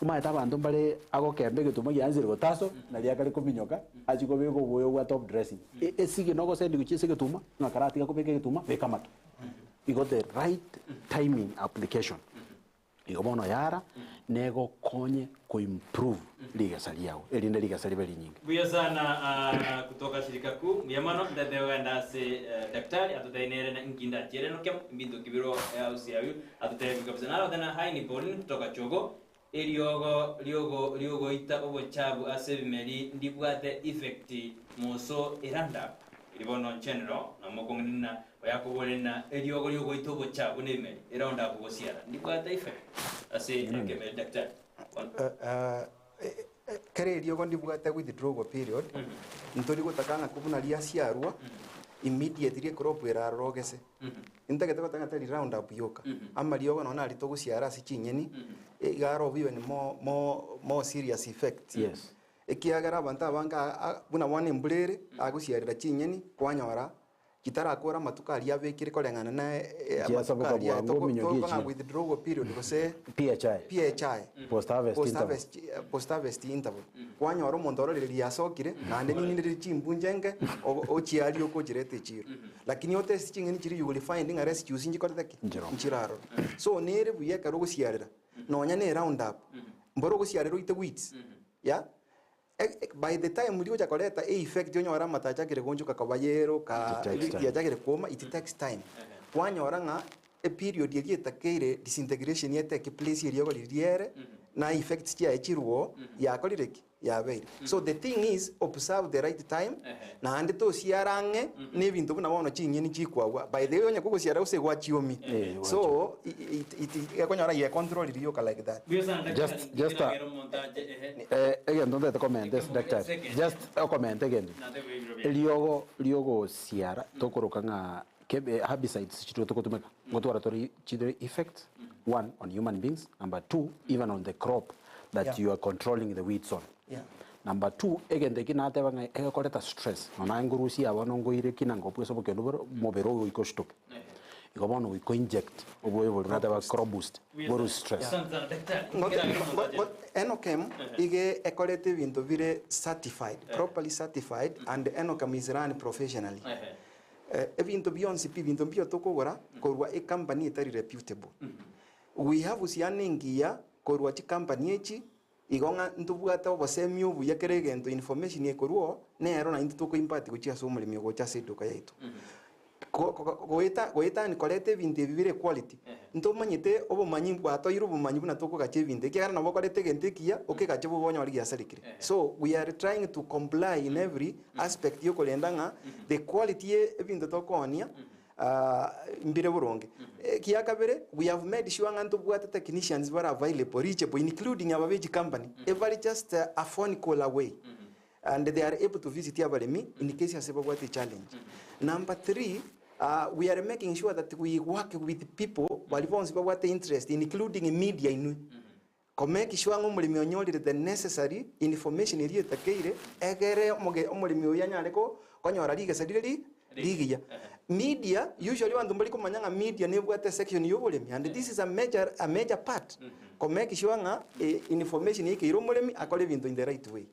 Omaete abanto mbare agokemba egetuma gianchire gotaso, naria akare kominyoka, achie kobeka oboyo bwa top dressing. E- Esige nogosendi gochia ase egetuma, ng'a karatiga kobeka egetuma, beka amato. Igo the right timing application. Igo bono yara, negokonye koimprove rigesa riago, erinde rigesa ribe rinyinge. Buya sana ah, kutoka shirika kuu mbuya mono ntete ogenda ase eh, daktari atoteine na nkinda achiere nokia mbinto kibiro house yayu atotebi kabisa narotena haini Pauline kutoka chogo eriogo riogo riogoita obochabu ase ebimeri ndibwate effect moso eranda eri bono general namokong'ina oyakoborena eriogo riogoita obochabu na ebimeri eraunda kogosiara ndibwate effect ase ekemeri daktari. Kere eriogo ndibwate withdrawal period, ntori gotaka ng'a buna riasiarwa, immediately ecrop erarora ogese. Ntagete goteba ng'a tari round up yoka, amariogo nonye nari togosiara ase chinyeni, iga aro even more, more, more serious effect. Yes. Ekiagera abanto abange aa- a- buna bono embura ere, agosiarera chinyeni, kwanyora chitarakora amatuko aria abekire koreng'ana na amatuko Chiasaboka aria bwango, ominyoki tokong'a echiro. withdrawal period gose PHI. PHI. Post harvest Post interval. harvest, post harvest interval. Kwanyora omonto ororire riasokire, naende nini rire chimbunche nke, ochiarie okochireta echiro. Lakini otest ching'eni chiria you will find ng'a residues nchikorete ki? Nchiro. Nchirarora. So nere buya ekero ogosiarera, nonya na eround up, mboro ogosiarera oite weeds, yeah? By the time rigocha koreta e effect onyore amato achakire goonchoka koba yellow ka It takes time. yachakire kuoma, it takes time. Kwanyora ng'a eperiod eria etakeire disintegration etake place eriogo riria riere, na effects chiaye chiruo, yakorire ki? Yabeire. So the thing is, observe the right time, naende tosiara ang'e na ebinto buna bono chinyeni chikwagwa. By the way onye kogosiara gose gwachiomi. So it, it, it, ekonyora ye control rioka like that. Buya sana daktari. Just a- Ngira omonto ache, ehe. Egento ntagete comment ase daktari, Second. just okomenta egento. Nate bwebiro bia. Eriogo riogosiara tokoroka ng'a kebe herbicides chiria togotumeka ngotwara tori chire effect one on human beings, number two even on the crop that you are controlling the weeds on. Number two, egento eki nateba ng'a egekoreta stress, nonya naye ngorusia bono ngoire kina ngobwesa obokendo bore omobere oyo goika oshtuke. Igo bono goika oinject oboyo boria nateba crop boost, boru stress. Asante sana daktari. Ngira omonto ache. Enochem ige ekorete ebinto bire certified, properly certified, and Enochem is run professionally. Ebinto bionsi pi ebinto mbio tokogora korwa ecompany etari reputable. We have uhusiano engiya korwa chicompany echi, igo ng'a ntobwate obosemi obuya kera egento information ekorwa oo, nero naintwe tokoimpart gochia ase omoremi ogocha ase eduka yaito. Goeta goetani koreta ebinto ebi bire quality, ntomanyete obomanyi bwatoeire obomanyi buna tokogacha ebinto ekiagera nabo okoreta egento ekiya, okegache bobe onyore giasarekire. So we are trying to comply in every aspect yokorenda ng'a the quality ya ebinto tokoonia mbire boronge. Ekia kabere, we have made sure ng'a ntobwate technicians bare available, reachable, including aba be chicompany, ebare just a phone call away. And they are able to visit abaremi in case ase babwate echallenge. Number three, we are making sure that we work with people baria bonsi babwate interest including media inwe, ko make sure ng'a omoremi onyorire the necessary information eria etakeire egere omoge omoremi oyio anyare ko konyora rigesa rire ri rigiya. Media, usually abanto mbari komanya ng'a media nebwate esection ya oboremi and this is a major a major part ko make sure ng'a information yaikeire omoremi akore ebinto in the right way.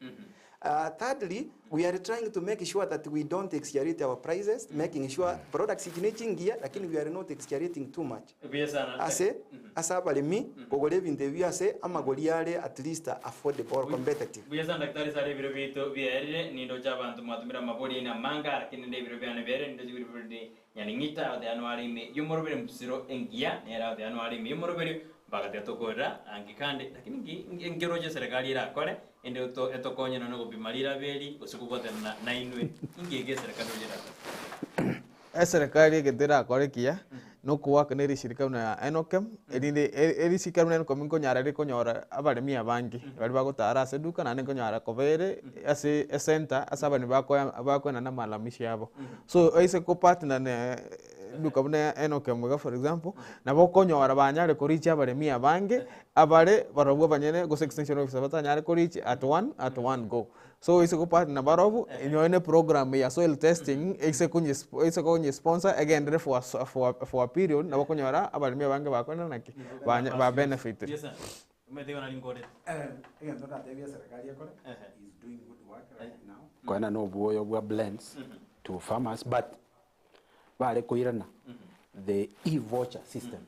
Thirdly, we are trying to make sure that we don't exaggerate our prices, making sure products echi ne chingiya lakini we are not exaggerating too much. Buya sana. Ase ase abaremi kogora ebinto ebio ase amagori are at least affordable or competitive. Buya sana daktari sare ebiro biaito biaerire nindoche abanto mwatumire amabori aino amanga lakini ninde ebiro biane biaerire nindoche Wilfred Nyaning'ita agotebi anware ime y'omoroberi mbusiro engiya nere agotebi anware ime y'omoroberi mbagatiga tokorera ange kande lakini nki nkeroche eserekari erakore ende etokonye nonya gopima riraba eri gose kobwatanana nainwe inki eke eserekari roche erakore. Eserekari egento erakore ekiya, na okoaka na erishirika buna Enokem, erinde erishirika buna Enokem nkonyara rikonyora abaremi abange, baria bagotara ase eduka naende nkonyara koba ere ase ecenter ase abaremi bakoa bakoenana amalalamishi abo. So aise ko partner na eduka buna Enokem iga for example, nabo okonyora banyare koreach abaremi abange, abare barobwo abanyene gose extension officer batanyare koreach at one at one go. So ase gopartner nabarobwo, nonye na eprogram ya soil testing, ase konye ase konye sponsor egenderere for a for a for a period, nabo okonyora abaremi abange bakorire naki? Banya ba benefitire. Yes sir. Omanyete igo nari nkorete. Egento ndatebie eserekari ekore is doing good work right now. Koena na obwoyo bwa blends to farmers but bare koirana the e-voucher system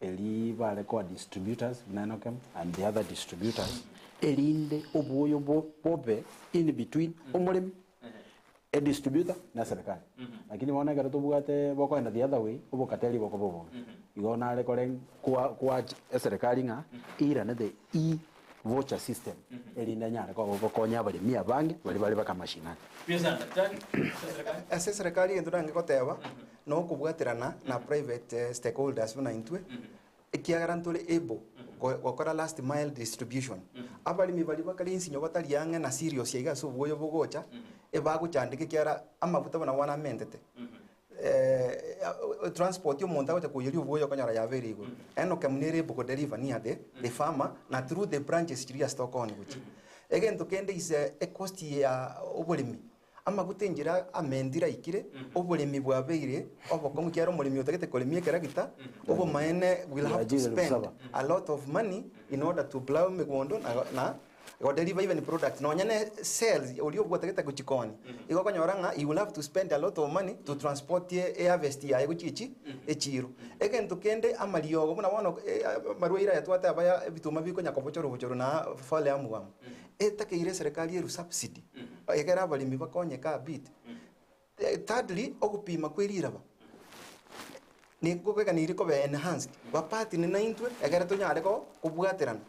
Eri bare koa distributors buna Enokem and the other distributors, erinde obwoyo bobe in between omoremi, edistributor na eserekari. Lakini bono ekero tobwate bokoenda the other way, obokateri bokoba obobe. Igo nare kore koa koa eserekari ng'a eirane the e-voucher system erinde enyare koba gokonya abaremi abange baria bare baka mashinani. Ase eserekari egento nange goteba, na okobwaterana na private stakeholders buna intwe, ekiagera ntore able gokora last mile distribution. Abaremi baria bakare ensinyo batari ang'e na cereals iga ase obwoyo bogocha, ebagochandeka ekiagera amafuta buna bono amentete. Transport omonto agocha koiyeria obwoyo okonyora yabeire igoro. Enokem nere able ko deliver near the the farmer na through the branches chiria ase tokooni gochia. Egento kende is ecost ya oboremi. Amaguta enchera amentire aikire, oboremi bwabeire obokong'u ekiagera omoremi otagete koremia ekeragita, obomaene will have to Bwachire spend rusaba. a lot of money in order to plough emegondo na na godeliver even products nonya ne sales oria obwatagete gochikonia. Igo okonyora ng'a he will have to spend a lot of money to transport eharvest yaye gochia echi echiro. Egento kende amariogo buna bono amarwaire aya twateba ya ebituma bikonya kobochorwa bochorwa na fall armyworm, etakeire eserekari erwe subsidy. Ekero abaremi bakonyeka a bit. Thirdly, ogopima kwe riraba nikogeganeirie kobe enhanced, bapartner naintwe ekere tonyare ko kobwaterana.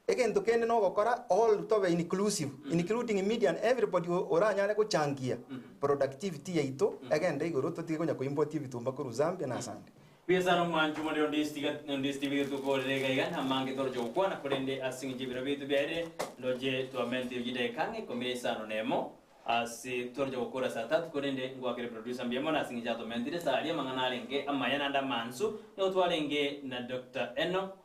Egento kende nogokora all tobe inclusive, including media and everybody oranyare gochangia productivity yaito egende igoro totige konya ko import ebitumba korwa Zambia na asande. Buya sana omwancho omorero onde tiga tokorere iga iga namange toroche gokwana korende ase eng'encho y'ebiro biaito biaerire ndoche twamentire chidakika ang'e ikomi na isano na emo ase toroche gokora saa tatu korende ngwakere producer mbuya mono ase eng'encho atomentire saa aria amang'ana arenge amaya naende amansu nigo twarenge na Doctor Enock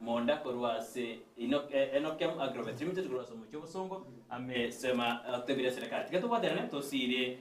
Monda korwa ase Enokem Agrovet Limited korwa ase omochie obosongo ame sema otebire eserekari tiga tobwaterane tosirie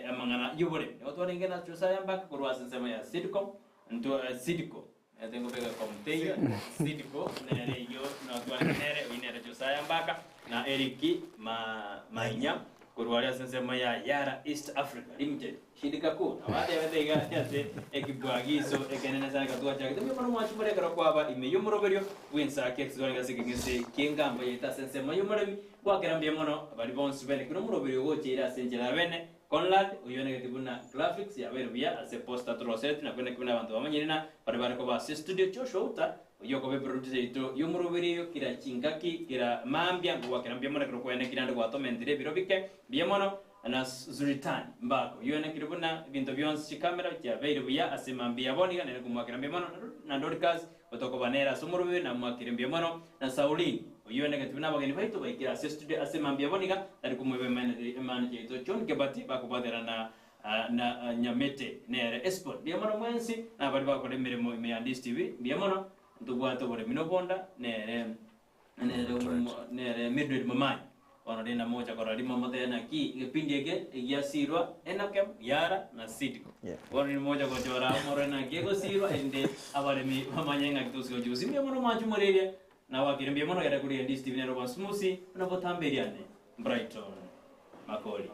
amang'ana y'oboremi. Nigo twarenge na Josiah Mbaka korwa ase ensemo ya Sidcom ntwa Sidco nete nkobeka com teiyo Sidco nere eyio no twarenge nere oyio nere Josiah Mbaka na Eric ma Mainya korwa aria ase ensemo ya Yara East Africa Limited. Shindika ku, nabo atebete iga ase ekibwagiso ekenene sana ekero twachagete mbuya mono mwanchi more ekero kwaba ime y'omoroberio bw'ensaki ekisibare ase ekeng'ese ki'engambo yaito ase ensemo y'omoremi gwakera mbuya mono baria bonsi bene kera omoroberio ogocheire ase enchera ya bene Conrad oyio onegeti buna graphics yabeire buya ase poster torosereti na kweneki buna abanto bamanyire na baria bare koba ase studio Joshua Outa oyio okoba eproducer yaito y'omoroberio eyo kera chingaki kera mambia ngogwakera mbuya mono ekero kwenekire naende gwatomentire ebiro bike mbuya mono Na Zuritani mbako yoenekire buna ebinto bionsi chikamera chiabeire buya ase mambia yabo niga nere komoakera mbuya mono, na Dorcas otokoba nere ase omorobebe namoakire mbuya mono, na Saulini Oyio enegeti buna abageni baito baikire ase estudio ase mambia bono iga, tari komoeba emanager yaito John Kebati bakobwaterana na Nyamete nere Esbon. Mbuya mono mwensi na baria bagokora emeremo ime ya Ndisi TV, mbuya mono ntobwate oboremi na obonda nere nere nere Mildred Momanyi. Bono rende mogocha korora rimo motebe naki egepindi eke egiasirwa Enokem, Yara na Sidko. Bono rende mogocha gochora abwo morore naki egosirwa erinde abaremi bamanye ng'aki togosika gochia gose. Mbuya mono mwanche moreria Nagwakire mbuya mono genda koria Ndisi TV nere obonsumusi buna botambe eriane Brighton Makori.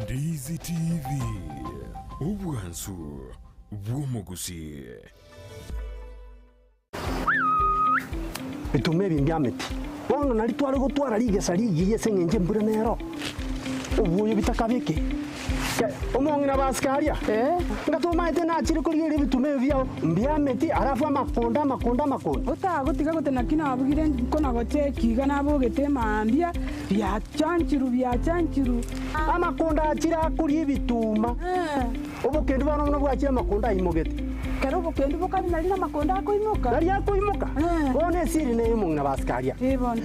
Ndizi TV, obwansu bw'omogusii. Bituma ebi mbiameti. Bono nari tware gotwara rigesa rigiya ase engencho embura nero, obwoyo bitakabeke. Ke, omong'ina basike aria, nga tomaete nachire korigereria ebituma ebi biao mbiameti, alafu amakonda, amakonda, amakonda. Otagotiga gote naki nabugire nkonagocheki iga nabogete mambia, biachanchirwe, biachanchirwe. Amakonda achire akoria ebituma. Obokendu bono buna bwachire amakonda aimogete. Kera obokendu bokare nari namakonda akoimoka. Nari akoimoka. Bono esiri neye omong'ina basikaria.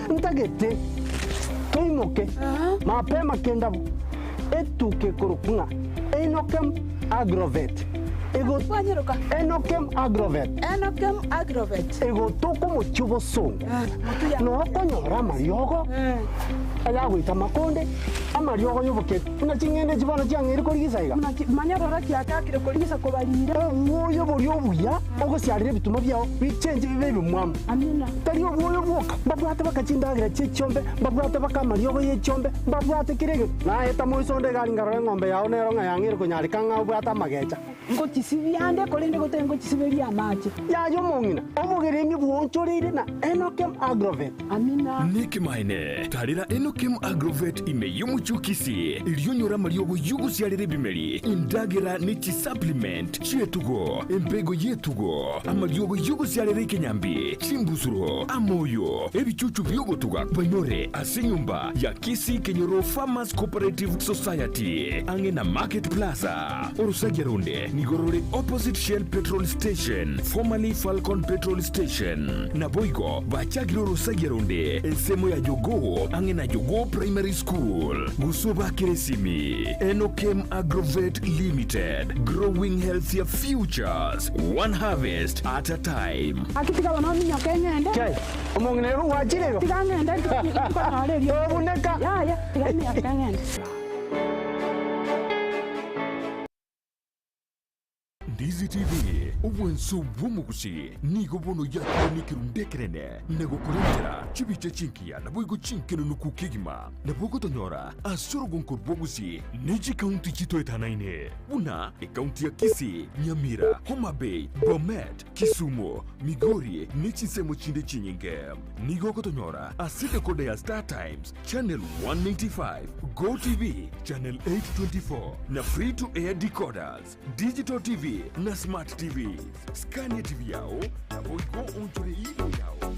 Ntagete toimoke mapema kendabwo etuka ekorokwa ng'a Enokem Agrovet. Enokem Agrovet. Enokem Agrovet. Egotoka omochie obosongo. Noo okonyora amariogo ayagoita amakonde. Amariogo y'obokendu, buna ching'ende echi bono chiang'eire korigisa iga. Manya rora chiachakire korigisa kobarire. Obwoyo boria obuya ogosiarera ebituma biao bichenche bibe ebimwamu. Amina. Tari obwoyo bwoka, mbabwate baka chindagera chie chiombe, mbabwate baka amariogo ye chiombe, mbabwate kera egento. Naeta moiso onde egari nkarora eng'ombe yao nero ng'a yang'eire konyareka ng'a obwate amagecha. Ngochisibia ande, korende gotari ngochisiberia amache. Yaya omong'ina, obogeremi bwoonchoreire na Enokem Agrovet. Amina. Nekemanene, tarera Enokem Agrovet ime y'omochie o Kisii, erio onyore amariogo y'ogosiarera ebimeri, endagera ne chisupplement chi'etugo, embego y'etugo, amariogo y'ogosiarera ekenyambi, chimbusuro, amoyo, ebichuchu bi'ogotuga banyore ase enyomba ya Kisii Kenyoro Farmers Cooperative Society, ang'e na Market Plaza. Orosagia ronde nigo rore opposite Shell Petrol Station, formerly Falcon Petrol Station. Naboigo bachakire orosagia ronde ensemo ya Jogoo ang'e na Jogoo Primary School. Gose obakere esimi Enokem Agrovet Limited, growing healthier futures, one harvest at a time. Gaki tiga bono ominyoke ng'ende. Kai, omong'ina igo gwachire igo? Tiga ng'ende nkonyore eriogi. Tobuneka. Yaya, tiga minyoke ng'ende. Ndizi TV, obwanso bw'omogusi, nigo bono yakire nekerundu ekenene na gokorentera chibicha chingiya naboigo chinkenenuku kegima. Nabo ogotonyora ase orogonko rw'obogusi ne chikaunti chitoetanaine buna ekaunti ya Kisii, Nyamira, Homa Bay, Bomet, Kisumu, Migori ne chinsemo chinde chinyinge. Nigo ogotonyora ase decoder ya Star Times Channel 195, Go TV Channel 824 na Free to Air decoders, Digital TV na Smart TVs. Scan TV yao naboigo onchore email yao.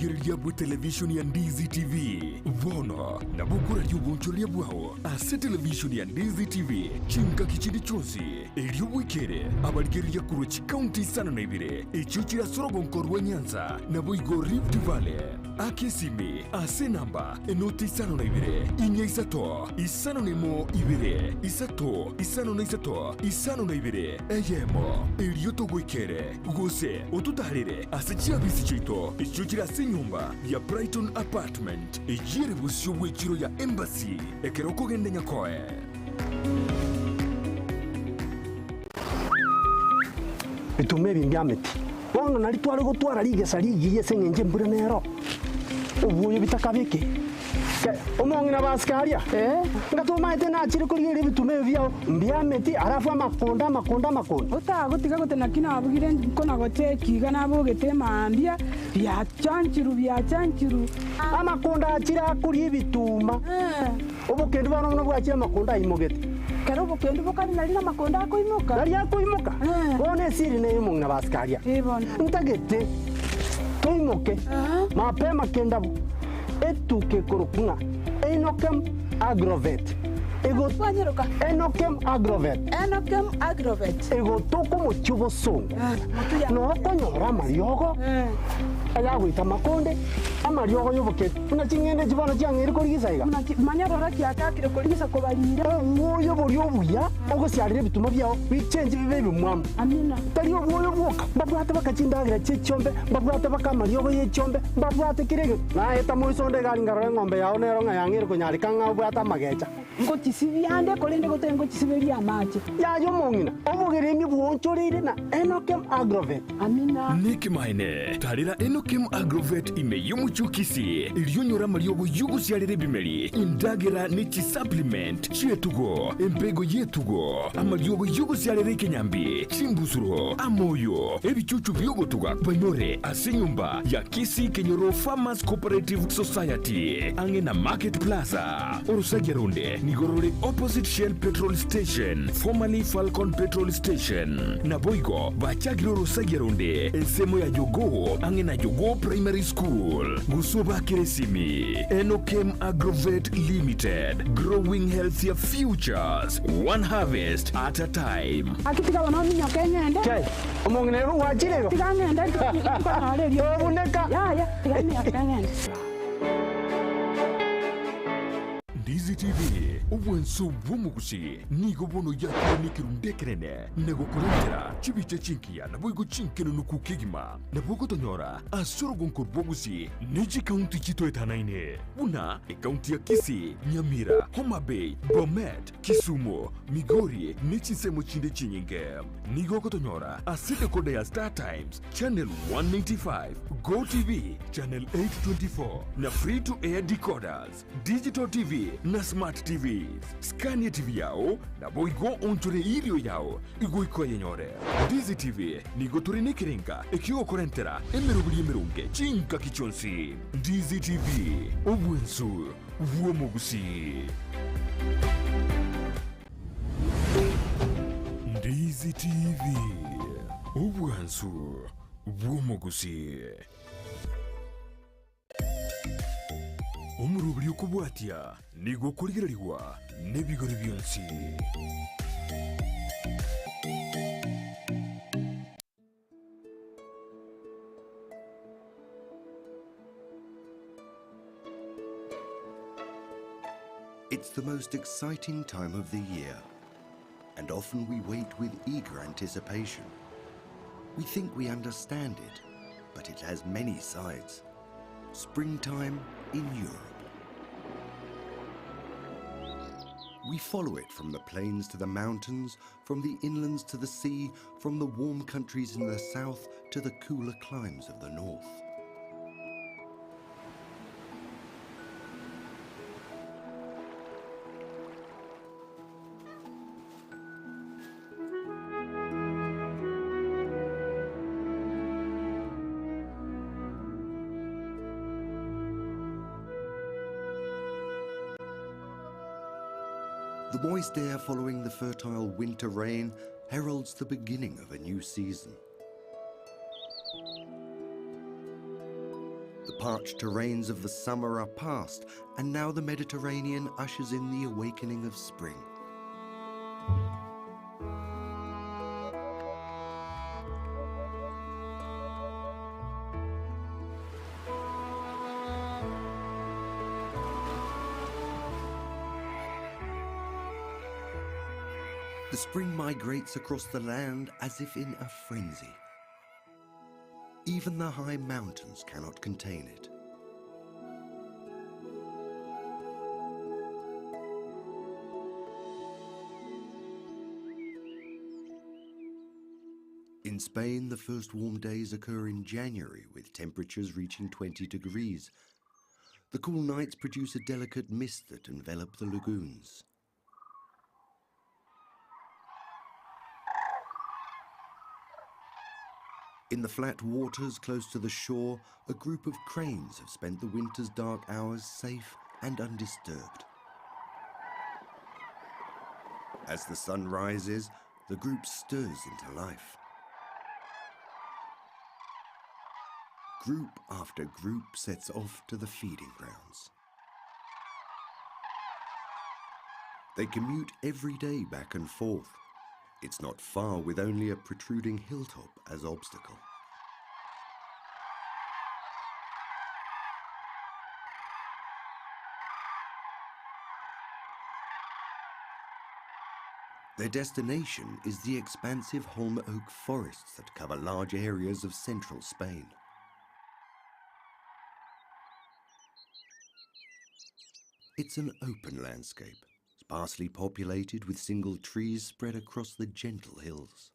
Omorigereria bw'etelevishoni ya Ndizi TV, bono nabo okoraria obonchoreria bwao ase televishoni ya Ndizi TV chingaki chinde chionsi, erio bwekere abarigereria korwa chikaunti isano na ibere echio chire ase orogonko rwa Nyanza naboigo Rift Valley. Aka esimi ase enamba enoti isano na ibere, inya isato, isano na emo ibere, isato, isano na isato, isano na ibere, eyemo, erio togoikere, gose ototaarere ase chiabisi chiaito echio chire ase enyomba ya Brighton Apartment, eyio ere bosio bw'echiro ya Embassy, ekero okogenda Nyakoe. Bituma ebi mbiameti. Bono nario tware gotwara rigesa rigiya ase engencho embura nero, obwoyo bitakabeke. Omong'ina basike aria, ngatomaete nachire korigereria ebituma ebi biao mbiameti, alafu amakonda, amakonda, amakonda. Otagotiga gote naki nabugire nkona-gocheki iga nabogete mambia, biachanchirwe, biachanchirwe. Amakonda achire akoria ebituma, obokendu bono buna bwachire amakonda aimogete. Kera obokendu bokare nari namakonda akoimoka. Nari akoimoka, bono esiri neye omong'ina basike aria. Ntagete toimoke mapema kendabu. Etuka ekorokwa ng'a Enokem Agrovet Enokem Agrovet egotoka omochie obosongo, na okonyora amariogo ayagoita amakonde, amariogo y'oboketi, buna ching'ende echi bono chiang'eire korigisa iga. Obwoyo boria obuya ogosiarera ebituma biao bichenche bibe ebimwamu. Tari obwoyo bwoka, mbabwate baka chindagera chi'echiombe, mbabwate baka amariogo y'echiombe, mbabwate kera egento. Naeta moiso onde egari nkarora eng'ombe yao nero ng'a yang'eire konyareka ng'a obwate amagecha. Ngochisibia ande, korende gotari ngochisiberia amache. Yaya omong'ina, obogeremi bwoonchoreire na Enokem Agrovet. Amina. Nekemanene, tarera Enokem Agrovet ime y'omochie o Kisii, erio onyore amariogo y'ogosiarera ebimeri, endagera ne chisupplement chi'etugo, empego y'etugo, amariogo y'ogosiarera ekenyambi, chimbusuro, amoyo, ebichuchu bi'ogotuga banyore ase enyomba ya Kisii Kenyoro Farmers Cooperative Society, ang'e na Market Plaza. Orosagia ronde nigo rore opposite Shell Petrol Station, formerly Falcon Petrol Station. Naboigo bachakire orosagia ronde ensemo ya Jogoo ang'e na Jogoo Primary School. Gose obakere esimi Enokem Agrovet Limited, growing healthier futures, one harvest at a time. Gaki tiga bono ominyoke ng'ende. Kei, omong'ina igo gwachire igo? Tiga ng'ende nkonyore eriogi. Tobuneka. Yaya, tiga minyoke ng'ende. Ndizi TV, obwanso bw'omogusi, nigo bono yakire nekerundu ekenene na gokorentera chibicha chingiya naboigo chinkenenuku kegima. Nabo ogotonyora ase orogonko rw'obogusi ne chikaunti chitoetanaine buna ekaunti ya Kisii, Nyamira, Homa Bay, Bomet, Kisumu, Migori ne chinsemo chinde chinyinge. Nigo ogotonyora ase decoder ya Star Times, Channel 195, Go TV, Channel 824 na Free to Air decoders, Digital TV na Smart TVs. Scan TV yao naboigo onchore irio yao igoika oyenyore. Ndizi TV nigo tore nekerenga ekiogokorentera emeroberi emeronge chingaki chionsi. Ndizi TV, obwensu bw'omogusii. Ndizi TV, obwansu bw'omogusii. Omoroberi okobwatia nigo okorigererigwa nebigori bionsi. It's the most exciting time of the year, and often we wait with eager anticipation. We think we understand it, but it has many sides. Springtime in Europe. We follow it from the plains to the mountains, from the inlands to the sea, from the warm countries in the south to the cooler climes of the north. The moist air following the fertile winter rain heralds the beginning of a new season. parched terrains of the summer are past, and now the Mediterranean ushers in the awakening of spring. The spring migrates across the land as if in a frenzy. Even the high mountains cannot contain it. In Spain, the first warm days occur in January, with temperatures reaching 20 degrees. The cool nights produce a delicate mist that envelop the lagoons. In the flat waters close to the shore, a group of cranes have spent the winter's dark hours safe and undisturbed. As the sun rises, the group stirs into life. Group after group sets off to the feeding grounds. They commute every day back and forth. It's not far with only a protruding hilltop as obstacle. Their destination is the expansive holm oak forests that cover large areas of central Spain. It's an open landscape, sparsely populated with single trees spread across the gentle hills.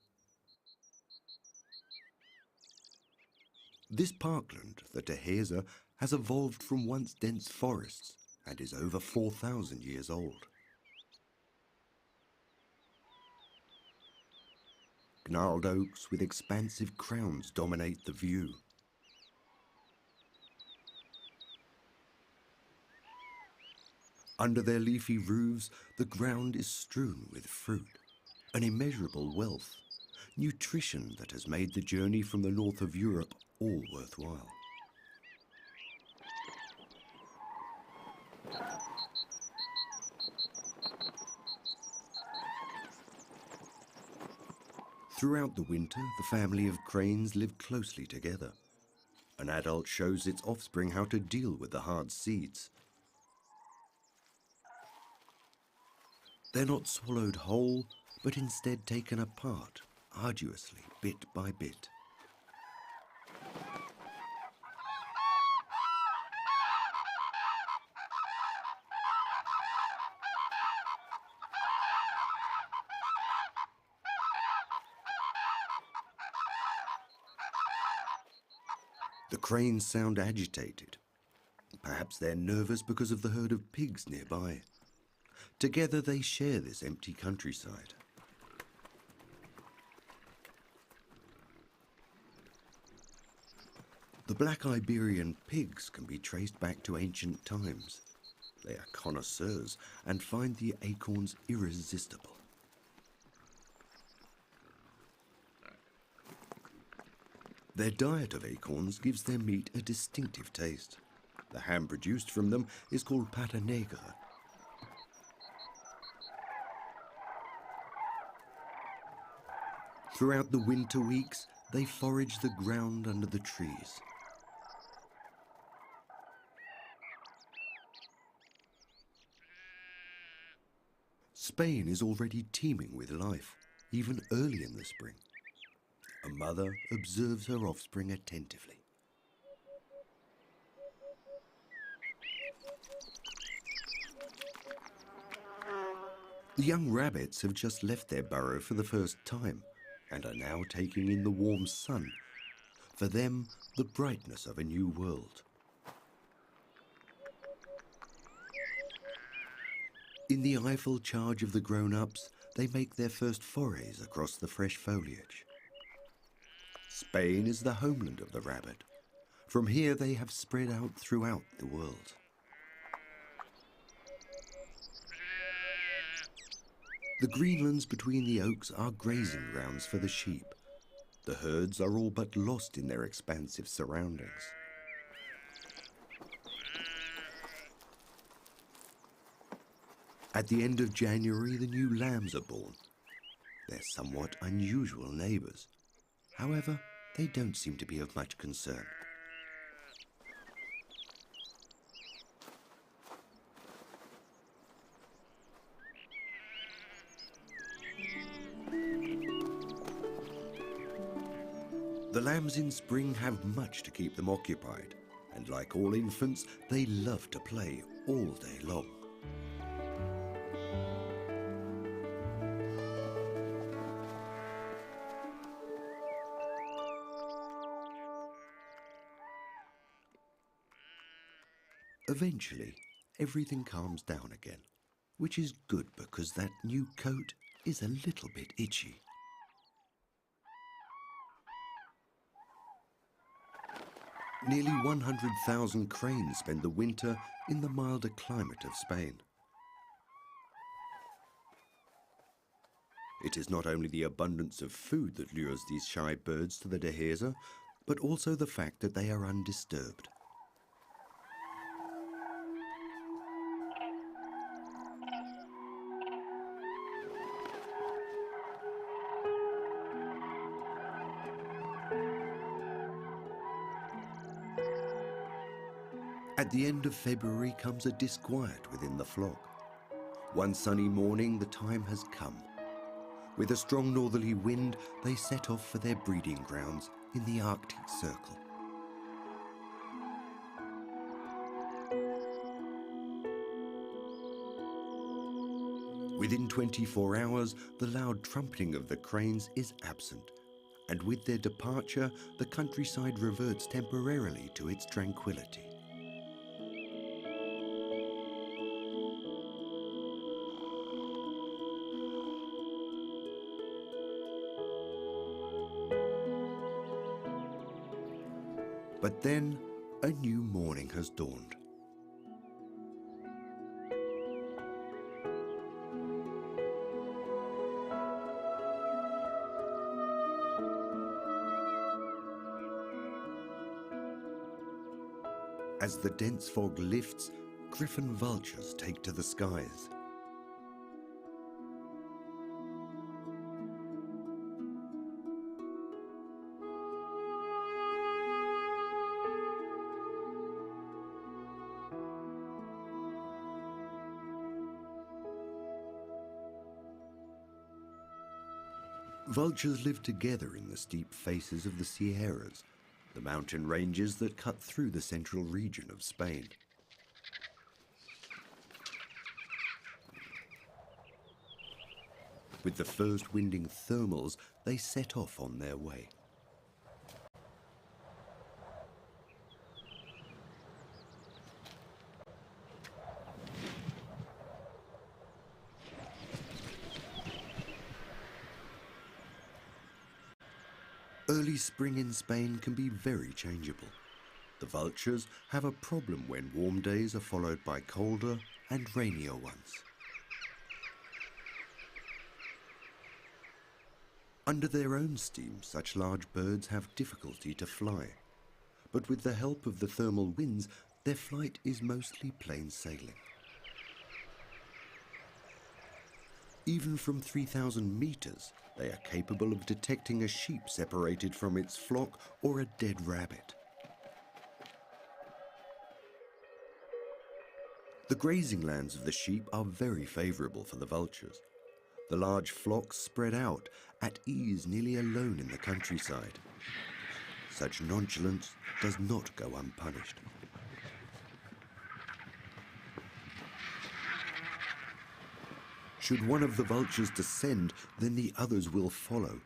This parkland, the Dehesa, has evolved from once dense forests and is over 4,000 years old. Gnarled oaks with expansive crowns dominate the view. Under their leafy roofs, the ground is strewn with fruit, an immeasurable wealth, nutrition that has made the journey from the north of Europe all worthwhile. Throughout the winter, the family of cranes live closely together. An adult shows its offspring how to deal with the hard seeds. They're not swallowed whole, but instead taken apart, arduously, bit by bit. The cranes sound agitated. Perhaps they're nervous because of the herd of pigs nearby. Together they share this empty countryside. The black Iberian pigs can be traced back to ancient times. They are connoisseurs and find the acorns irresistible. Their diet of acorns gives their meat a distinctive taste. The ham produced from them is called pata negra. Throughout the winter weeks, they forage the ground under the trees. Spain is already teeming with life, even early in the spring. A mother observes her offspring attentively. The young rabbits have just left their burrow for the first time and are now taking in the warm sun. For them, the brightness of a new world. In the eyeful charge of the grown-ups, they make their first forays across the fresh foliage. Spain is the homeland of the rabbit. From here they have spread out throughout the world. The greenlands between the oaks are grazing grounds for the sheep. The herds are all but lost in their expansive surroundings. At the end of January, the new lambs are born. They're somewhat unusual neighbours. However, they don't seem to be of much concern. The lambs in spring have much to keep them occupied, and like all infants, they love to play all day long. Eventually, everything calms down again, which is good because that new coat is a little bit itchy. Nearly 100,000 cranes spend the winter in the milder climate of Spain. It is not only the abundance of food that lures these shy birds to the dehesa, but also the fact that they are undisturbed. At the end of February comes a disquiet within the flock. One sunny morning, the time has come. With a strong northerly wind, they set off for their breeding grounds in the Arctic Circle. Within 24 hours, the loud trumpeting of the cranes is absent, and with their departure, the countryside reverts temporarily to its tranquility. But then, a new morning has dawned. As the dense fog lifts, griffon vultures take to the skies. Vultures live together in the steep faces of the Sierras, the mountain ranges that cut through the central region of Spain. With the first winding thermals, they set off on their way. Early spring in Spain can be very changeable. The vultures have a problem when warm days are followed by colder and rainier ones. Under their own steam, such large birds have difficulty to fly. But with the help of the thermal winds, their flight is mostly plain sailing. Even from 3,000 meters, they are capable of detecting a sheep separated from its flock or a dead rabbit. The grazing lands of the sheep are very favorable for the vultures. The large flocks spread out, at ease nearly alone in the countryside. Such nonchalance does not go unpunished. Should one of the vultures descend, then the others will follow.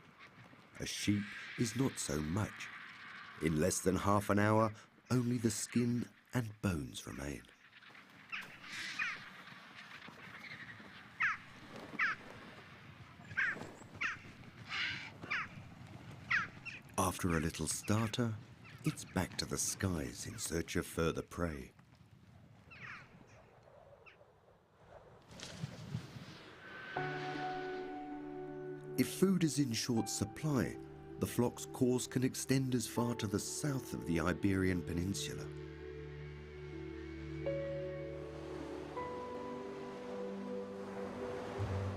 A sheep is not so much. In less than half an hour, only the skin and bones remain. After a little starter, it's back to the skies in search of further prey. If food is in short supply, the flock's course can extend as far to the south of the Iberian Peninsula.